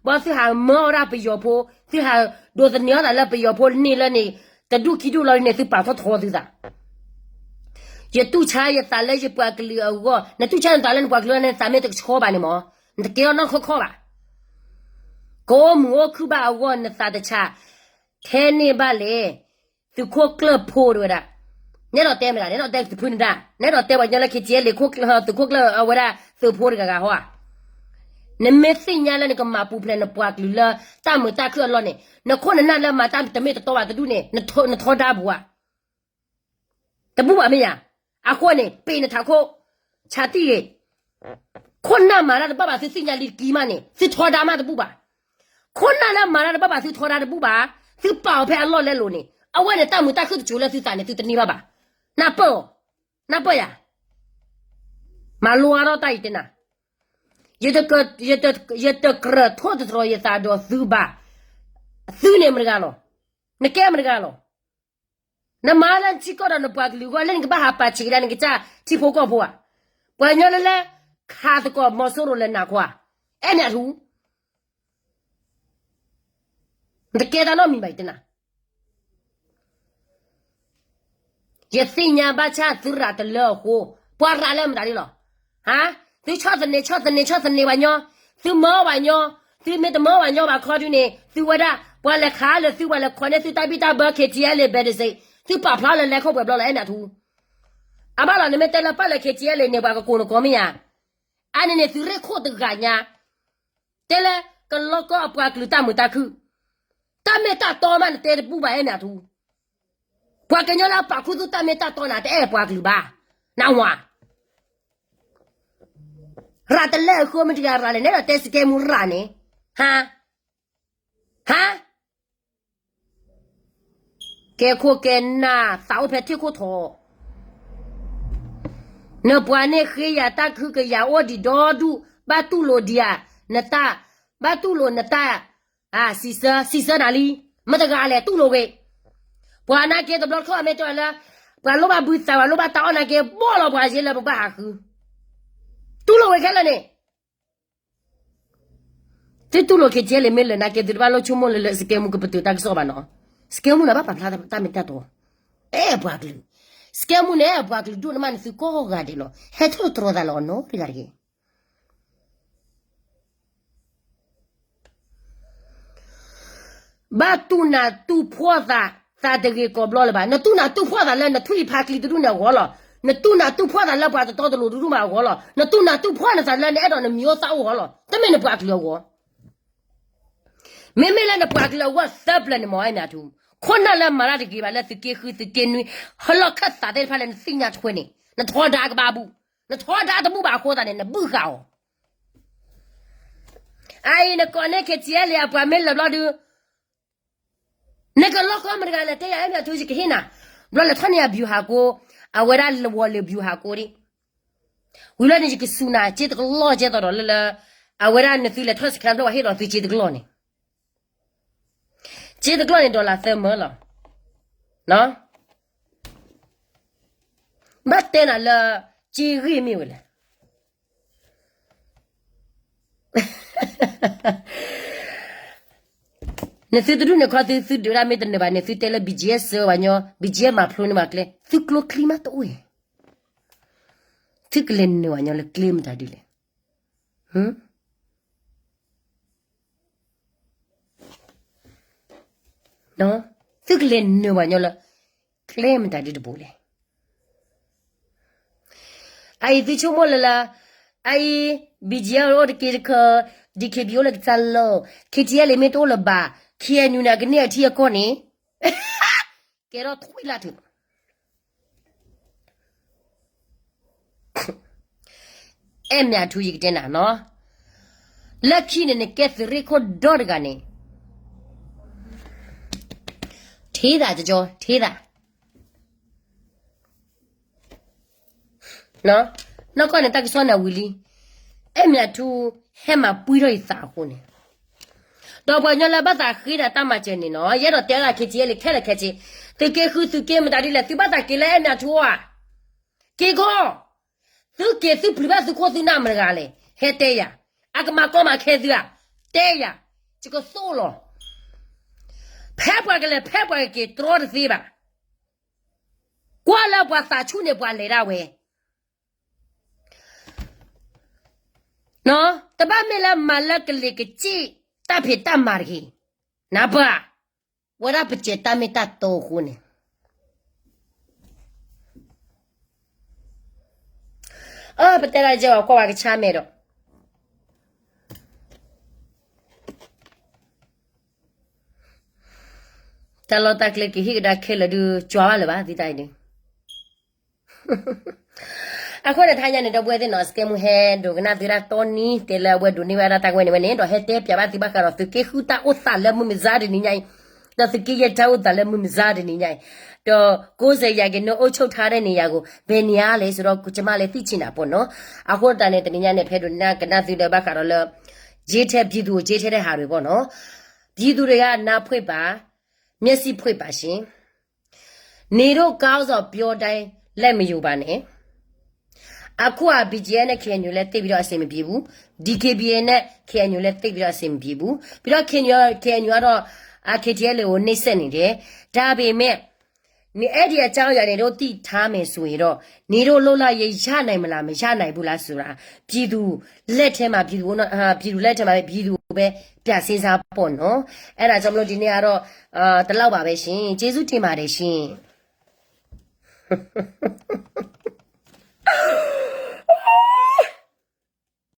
ဘၣ်သုဟးမၢအီၤဒၣ်ပယီၤဖိ, သုဟးဒိးသန့ၤအီၤသးလၢပယီၤဖိန့ၣ်လၢန့ၣ်, တဒူၣ်ခံဒူၣ်လီၤန့ၣ် သုပာ်ထီၣ်ထီသုသး. ယတူၢ်ဆါယသးလၢယပှၤကလုာ်အဂီၢ်, နတူၢ်ဆါနသးလၢနပှၤကလုာ်အဂီၢ် နသးမ့ၢ်တကဆှီဘၣ်န့ၣ်မး, နတကဲထီၣ်နီၢ်ခီၣ်ခီၣ်ဘၣ်. ကအိၣ်မုာ်အိၣ်ခုၣ်ဘၣ်အဂီၢ် နသးတဆး, ထဲန့ၣ်ဘၣ်လဲၣ်. သုးခိၣ်ကျၢၢ်ဖိတဝဲဒၣ်, နဲဒိးတဲမတၤ, နဲဒိးတဲသုးဖုနဒါ, နဲဒိးတဲပှၤကညီလၢ KTLA သုးခိၣ်ကျၢၢ်, သုးခိၣ်ကျၢၢ်အဝဲဒၣ်သုးဖိတဂၤဂၤဟီဧါ. နမ့ၢ်သ့ၣ်ညါလၢနကမၤပူၤဖျဲးနပှၤကလုာ်လၢတၢ်မုာ်တၢ်ခုၣ်အလီၢ်န့ၣ်, နခိၣ်နနၢ်လၢမၤတၢ်တမ့ၢ်တတီဘၣ်တဒူၣ်န့ၣ်, နထီဒါပူၤဧါ. တဘူၣ်ဘၣ်မ့ၢ်ဧါ. အဃိန့ၣ် ပ့ၤနထးခိၣ်, ဆါတံၢ်ဂ့ၤ, ခိၣ်နၢ်မၤတၢ်တဘၣ်ဘၣ်သုသ့ၣ်ညါလံတကံမးန့ၣ် သုထီဒါမးတဘူၣ်ဘၣ်. ခိၣ်နၢ်လၢမၤတၢ်တဘၣ်ဘၣ်သုထီဒါတဘူၣ်ဘၣ်, သုပာ်အီၤဖဲအလီၢ်လဲလိာ်န့ၣ် အဝဲန့ၣ်တၢ်မုာ်တၢ်ခုၣ်တစိၤလၢသုသးန့ၣ် သုတန့ၢ်ဘၣ်ဘၣ်. နၢ်ပၢၢ်အီၤ, နၢ်ပၢၢ်ယၤ, မၤလိအါထီၣ်တၢ်အံၤတဲနၤ, ယတကြၢးထိၣ်သတြီၤယသးဒီးသုဘၣ်. သုန့ၣ်မတဂၤလီၤ. နကဲမတဂၤလီၤ. နမၤလၢနထံကီၢ်ဒီးနပှၤကလုာ်အဂီၢ် လၢနကဘၣ်ဟးပာ်ဆံးကဒါနကစၢ်ထံဖိကီၢ်ဖိဧါ. ပှၤကညီလၢလၢ ခးသကိးမီၤစိရိၤလၢနၤခွါ, အဲၣ်မၠးထူ, နတကဲတၢ်နီတမံၤဘၣ်အံၤတဲနၤ. ယသ့ၣ်ညါဘၣ်ဆၣ်သုရၤတလၢအဃိ, ပှၤရၤလၢမတၤဒ်လီၤ. ဟါ, သုဆီၣ်သနံးဆီၣ်သနံးဆီၣ်သနံးပှၤညီ, သုမၢပှၤညီ, သုမ့ၢ်တမၢပှၤညီဘၣ်ခီဒုန့ၣ် သုဝဲဒၣ် ပှၤလဲၤခးလၢသု ပှၤလဲၤခိးန့ၢ်သုတၢ်ဘံၣ်တၢ်ဘၢ KTLA ဘဲဒစ့, သုပာ်ဖျါလၢလဲၤခိၣ်ပှဲၤဘျီလီၤ အဲၣ်မၠးထူ. အဘၣ်လီၤ နမ့ၢ်တဲလၢပၢ်လၢ KTLA န့ၣ် ပှၤကကိးနကိးမ့ၢ်ဧါ. အါန့ၢ်န့ၣ် သုးရ့ၣ်ခိၣ်တဂၤညါ တဲလၢကလီကီအပှၤကလုာ်တၢ်မုာ်တၢ်ခုၣ်, တၢ်မ့ၢ်တၢ်တီမးနတဲတဘူၣ်ဘၣ် အဲၣ်မၠးထူ. ပှၤကညီလၢအပာ်ခူသူၣ်တၢ်မ့ၢ်တၢ်တီန့ၣ် တအဲၣ်ပှၤကလုာ်ဘၣ်, နဝၤ. ရၤတလၢအဃိမ့ၢ်တဂၤရၤလဲၣ် နဲဒိးတဲစကဲမူရၤန့ၣ်, ဟါ, ဟါ ကဲခိၣ်ကဲနၢ် သးအိၣ်ဖဲထံၣ်ခိၣ်ထီၣ်, နပှၤန့ၣ်ဃ့ယၤတၢ်ခုကယၤအိၣ်ဒံးဒီဒူၣ် ဘၣ်တူၢ်လိာ်ဒံးဧါ, နတၢ်, ဘၣ်တူၢ်လိာ်နတၢ်, စံးဆၢ, စံးဆၢနၤလံ, မတဂၤလဲၣ် တူၢ်လိာ်ဝဲ. ပှၤနာ်က့တဘျီတခီၣ်အမ့ၢ်တဲလၢ ပှၤလိၣ်ဘၣ်ဘုသး ပှၤလိၣ်ဘၣ်တၢ်အီၣ်နာ်က့ ဘီၣ်လီၤပှၤယဲလၢပဘၣ်ဟးဃု တူၢ်လိာ်ဝဲခဲလၢာ်န့ၣ် သုတူၢ်လိာ် KTLA မ့ၢ်လၢာ်နာ်က့ သုတဘၣ်လိၣ်ဆိကမိၣ်လၢလၢ စကဲမူကပတုာ်တၢ်ကစီၣ်ဘၣ်နီၤ. စကဲမူန့ၣ်ဘၣ်ပာ်ဖျါတၢ်မ့ၢ်တၢ်တီ, အဲၣ်ပှၤကလုာ်, စကဲမူန့ၣ် ပှၤကလုာ်ဒိၣ်န့ၢ်မးန့ၣ် သုကိးဂၤဒဲးလီၤ. ဟဲထီၣ်တြီသးလၢအီၤနီတဂၤတဂ့ၤ. ဘၣ်တူၢ်နးတူၢ်ဖှီၣ်သး သးတဂ့ၤကိးဘျီလၢၤဘၣ်. နတူၢ်နးတူၢ်ဖှီၣ်သးလၢနထွံၣ်ဖးကျံတဒူၣ်န့ၣ်အဂီၢ်လီၤ. နတူၢ်နးတူၢ်ဖှီၣ်သးလၢပှၤတတီတလိၤတဒူၣ်မးအဂီၢ်လီၤ. နတူၢ်နးတူၢ်ဖှီၣ်နသးလၢနအဲၣ်ဒိးနမံၤအိၣ်သးအိၣ်အဂီၢ်လီၤ. တမ့ၢ်နပှၤကလုာ်အဂီၢ်. မ့မ့ၢ်လၢနပှၤကလုာ်အဂီၢ်သၢပျၢၤန့ၣ် မ့ၢ်အဲၣ်မ့ၢ်အထူ ခိၣ်နၢ်လၢမၤတၢ်တဂ့ၤဘၣ်လၢသုးက့ဃု သုးက့နွံ ဟဲလီၢ်ခၢၣ်သးသ့ၣ်တဖၣ်လၢနသ့ၣ်ညါထွဲန့ၣ် နထီဒါကဘၣ်ဘူၣ်, နထီဒါတဘူၣ်ဘၣ်အဃိသတးန့ၣ် နဘုၣ်ဃာ်အီၤ. အအံၤနကိးန့ၢ် KTLA အပှၤမ့ၢ်လၢာ်ဘျီဒုး နကလီၢ်ကီမတဂၤလဲၣ် တဲယၤအဲၣ်မ့ၢ်အထူ ယကဟ့ၣ်နၤ, ဘျီလဲၤထီၣ်န့ၢ်ယၤ ဗျူဟာကုန်း, အဝဲဒၣ်လဝီၤလၢ ဗျူဟာကုန်း ဒံး, ဝံၤလီၤန့ၣ် ယကစူၤနၤ စ့တကလီၢ်ကဲသိးဒီးလၢလၢ, အဝဲဒၣ်နသုလဲၤထီၣ်စခါဘျီ ပှၤဟ့ၣ်ဒီးသုစ့တကလီၢ်န့ၣ်, စ့တကလီၢ်န့ၣ် dollar သၢမၢလီၤ. ဘၣ်တဲနၤလၢ စ့ဂ့ၢ်မ့ၢ်ဝဲလဲၣ်. နသုတဒူၣ်န့ၣ်ခီ သုသုဒုးဒၣ်မ့ၢ်တနၢၤဘၣ်န့ၣ် သုတဲလၢ BGF စၢဝဲညီ, BGF မၤဖျိန့ၢ်ဘၣ်ကျဲ, သုကျိချံမးတအိၣ်ဧါ. သုကလဲၤနုာ်ဝဲညီလၢကျဲမတၤဒ်လဲၣ်. သုကလဲၤနုာ်ဝဲညီလၢ ကျဲမတၤဒ်တဘိလဲၣ်. အအံၤသုဆိကမိၣ်လၢလၢ, အအံၤ BGF အိၣ်တက့ၢ်တခၢ, DKBA အိၣ်လၢကစၢ်လီၢ်, KTLA မ့ၢ်တအိၣ်လၢၤဘၣ်, KNU န့ၣ် အကန့ၢ်အထံအကီၢ်န့ၣ်, ကဲထီၣ်ထွံၣ်လၢ်ထုး အဲၣ်မ့ၢ်အထူ ယကတဲနၤနီၤ, လၢခံန့ၣ် နကဲသုးရ့ၣ်ခိၣ်ဒီတဂၤန့ၣ်, ထံသးကကီ ထံသး, နီၢ်ကီၢ်န့ၣ် တၢ်ကစီၣ်န့ၣ်ဝံၤလံ, အဲၣ်မ့ၢ်အထူ ဟဲမၤပှံထီၣ်ယသးအဃိန့ၣ်, ဒီးပှၤကညီလၢဘၣ်သးဃ့ဒီးတၢ်မၤစၢၤန့ၣ်နီၤ, ယအဲၣ်ဒိးတဲဒၣ် KTLA ခဲလၢာ်ခဲဆ့, သုးက့ဃု သုးက့မတၤဒ်လဲၣ် သုဘၣ်သးက့ၤလၢအဲၣ်မ့ၢ်အထူအိၣ်ဧါ. က့ၤခီ, သုက့ၤသုပျုၤဘၣ်သုခိၣ်သုနၢ်မတဂၤလဲၣ်, ဟဲတဲယၤ, အကမၤကီမၤခဲသုဧါ, တဲယၤ, ယကသိၣ်လီၤ. ဖဲပှၤကလဲၤဖဲပှၤကက့ၤတြီတသ့ဘၣ်. ကွၢ်လၢပှၤသးဆူၣ်န့ၣ် ပှၤလဲၤဒၣ်ဝဲ တဘၣ်မ့ၢ်လၢမၤလၢကလံၤကစ့ၣ်တၢ်ဖံးတၢ်မၤတဂ့ၤ, နၢ်ပၢၢ်, ဝဲဒၣ်ပစဲးတၢ်မ့ၢ်တၢ်တီအဃိန့ၣ်, အၢ ပတဲဒၣ်ကဲဝဲကွၢ်ဝဲကဆါမဲာ်ဒီး, တၢ်လီၢ်တၢ်ကျဲကဟ့ၣ်ကဒါခဲလၢာ်ဒုး ကွၢ်ဘၣ်လၢၤဘၣ် သုတၢ်အံၤဒုး အဃိန့ၣ် တဟါညါန့ၣ် ဒီပုၢ်ဝဲၢ်သ့ၣ်နီၤ စကဲမူဟဲဒိကနၣ်သုဒၣ်တီနံၤ တဲလၢအဝဲဒိးန့ၢ်ဝဲဒၣ်တၢ်ကဝဲန့ၣ်ဝဲန့ၣ် ဒီးဟဲတဲပၠးဘၣ်သုဘၣ်ဃးဒီးသုးက့ဃုတၢ်အိၣ်သးလၢမုၢ်မဆါတနံၤညါအံၤ, ဒီးသုးက့ယဲၢ်တၢ်အိၣ်သးလၢမုၢ်မဆါတနံၤညါအံၤ, ဒီးကိးစဲးယၤက့ၤ နအိၣ်ဆိၣ်ထါဒဲၣ်န့ၣ်ယၤကိး ဘယ်နေရာလဲ ဆိုတော့ ကမၣ်လဲၤသ့ၣ်ဆ့ၣ်နၤပီၢ်နီၤ, အဃိတၢ်န့ၣ် တနံၤညါန့ၣ် ဖဲဒိးန့ၢ်ကနၣ်သုဒီးဘၣ်ဃးဒီးလၢ ယ့ထဲ ပြည်သူကို ယ့ထဲတဲ့ဟာတွေပေါ့နော်, ပြည်သူတွေက နားဖွင့်ပါ, မျက်စိဖွင့်ပါရှင်. နေတို့ခေါင်းဆောင်ပြောတိုင်း လက်မယူပါနဲ့. အခုဟာ ဘီဂျီအမ် နဲ့ ခ့အန်ယူ လည်း သိပ်ပြီးတော့ အဆင်မပြေဘူး. ဒီက့ဘီအမ် နဲ့ ခ့အန်ယူ လည်း သိပ်ပြီးတော့ အဆင်မပြေဘူး. ပြီးတော့ ခ့အန်ယူ ခ့အန်ယူ ကတော့ အာ ခ့ထီအယ်လ်အေ ကို နှိပ်စက်နေတယ်. ဒါပေမဲ့ နေ အဲ့ဒီအကြောင်းအရာ နေတို့သိထားမယ်ဆိုရင်တော့ နေတို့လွတ်လပ်ရေးရနိုင်မလား မရနိုင်ဘူးလားဆိုတာ ပြည်သူလက်ထဲမှာ ပြည်သူနော် အာ ပြည်သူလက်ထဲမှာပဲ ပြည်သူကိုပဲ ပြန်စဉ်းစားပေါ့နော်. အဲ့ဒါကြောင့်မလို့ ဒီနေ့ကတော့ အာ ဒီလောက်ပါပဲရှင်. ကျေးဇူးတင်ပါတယ်ရှင်.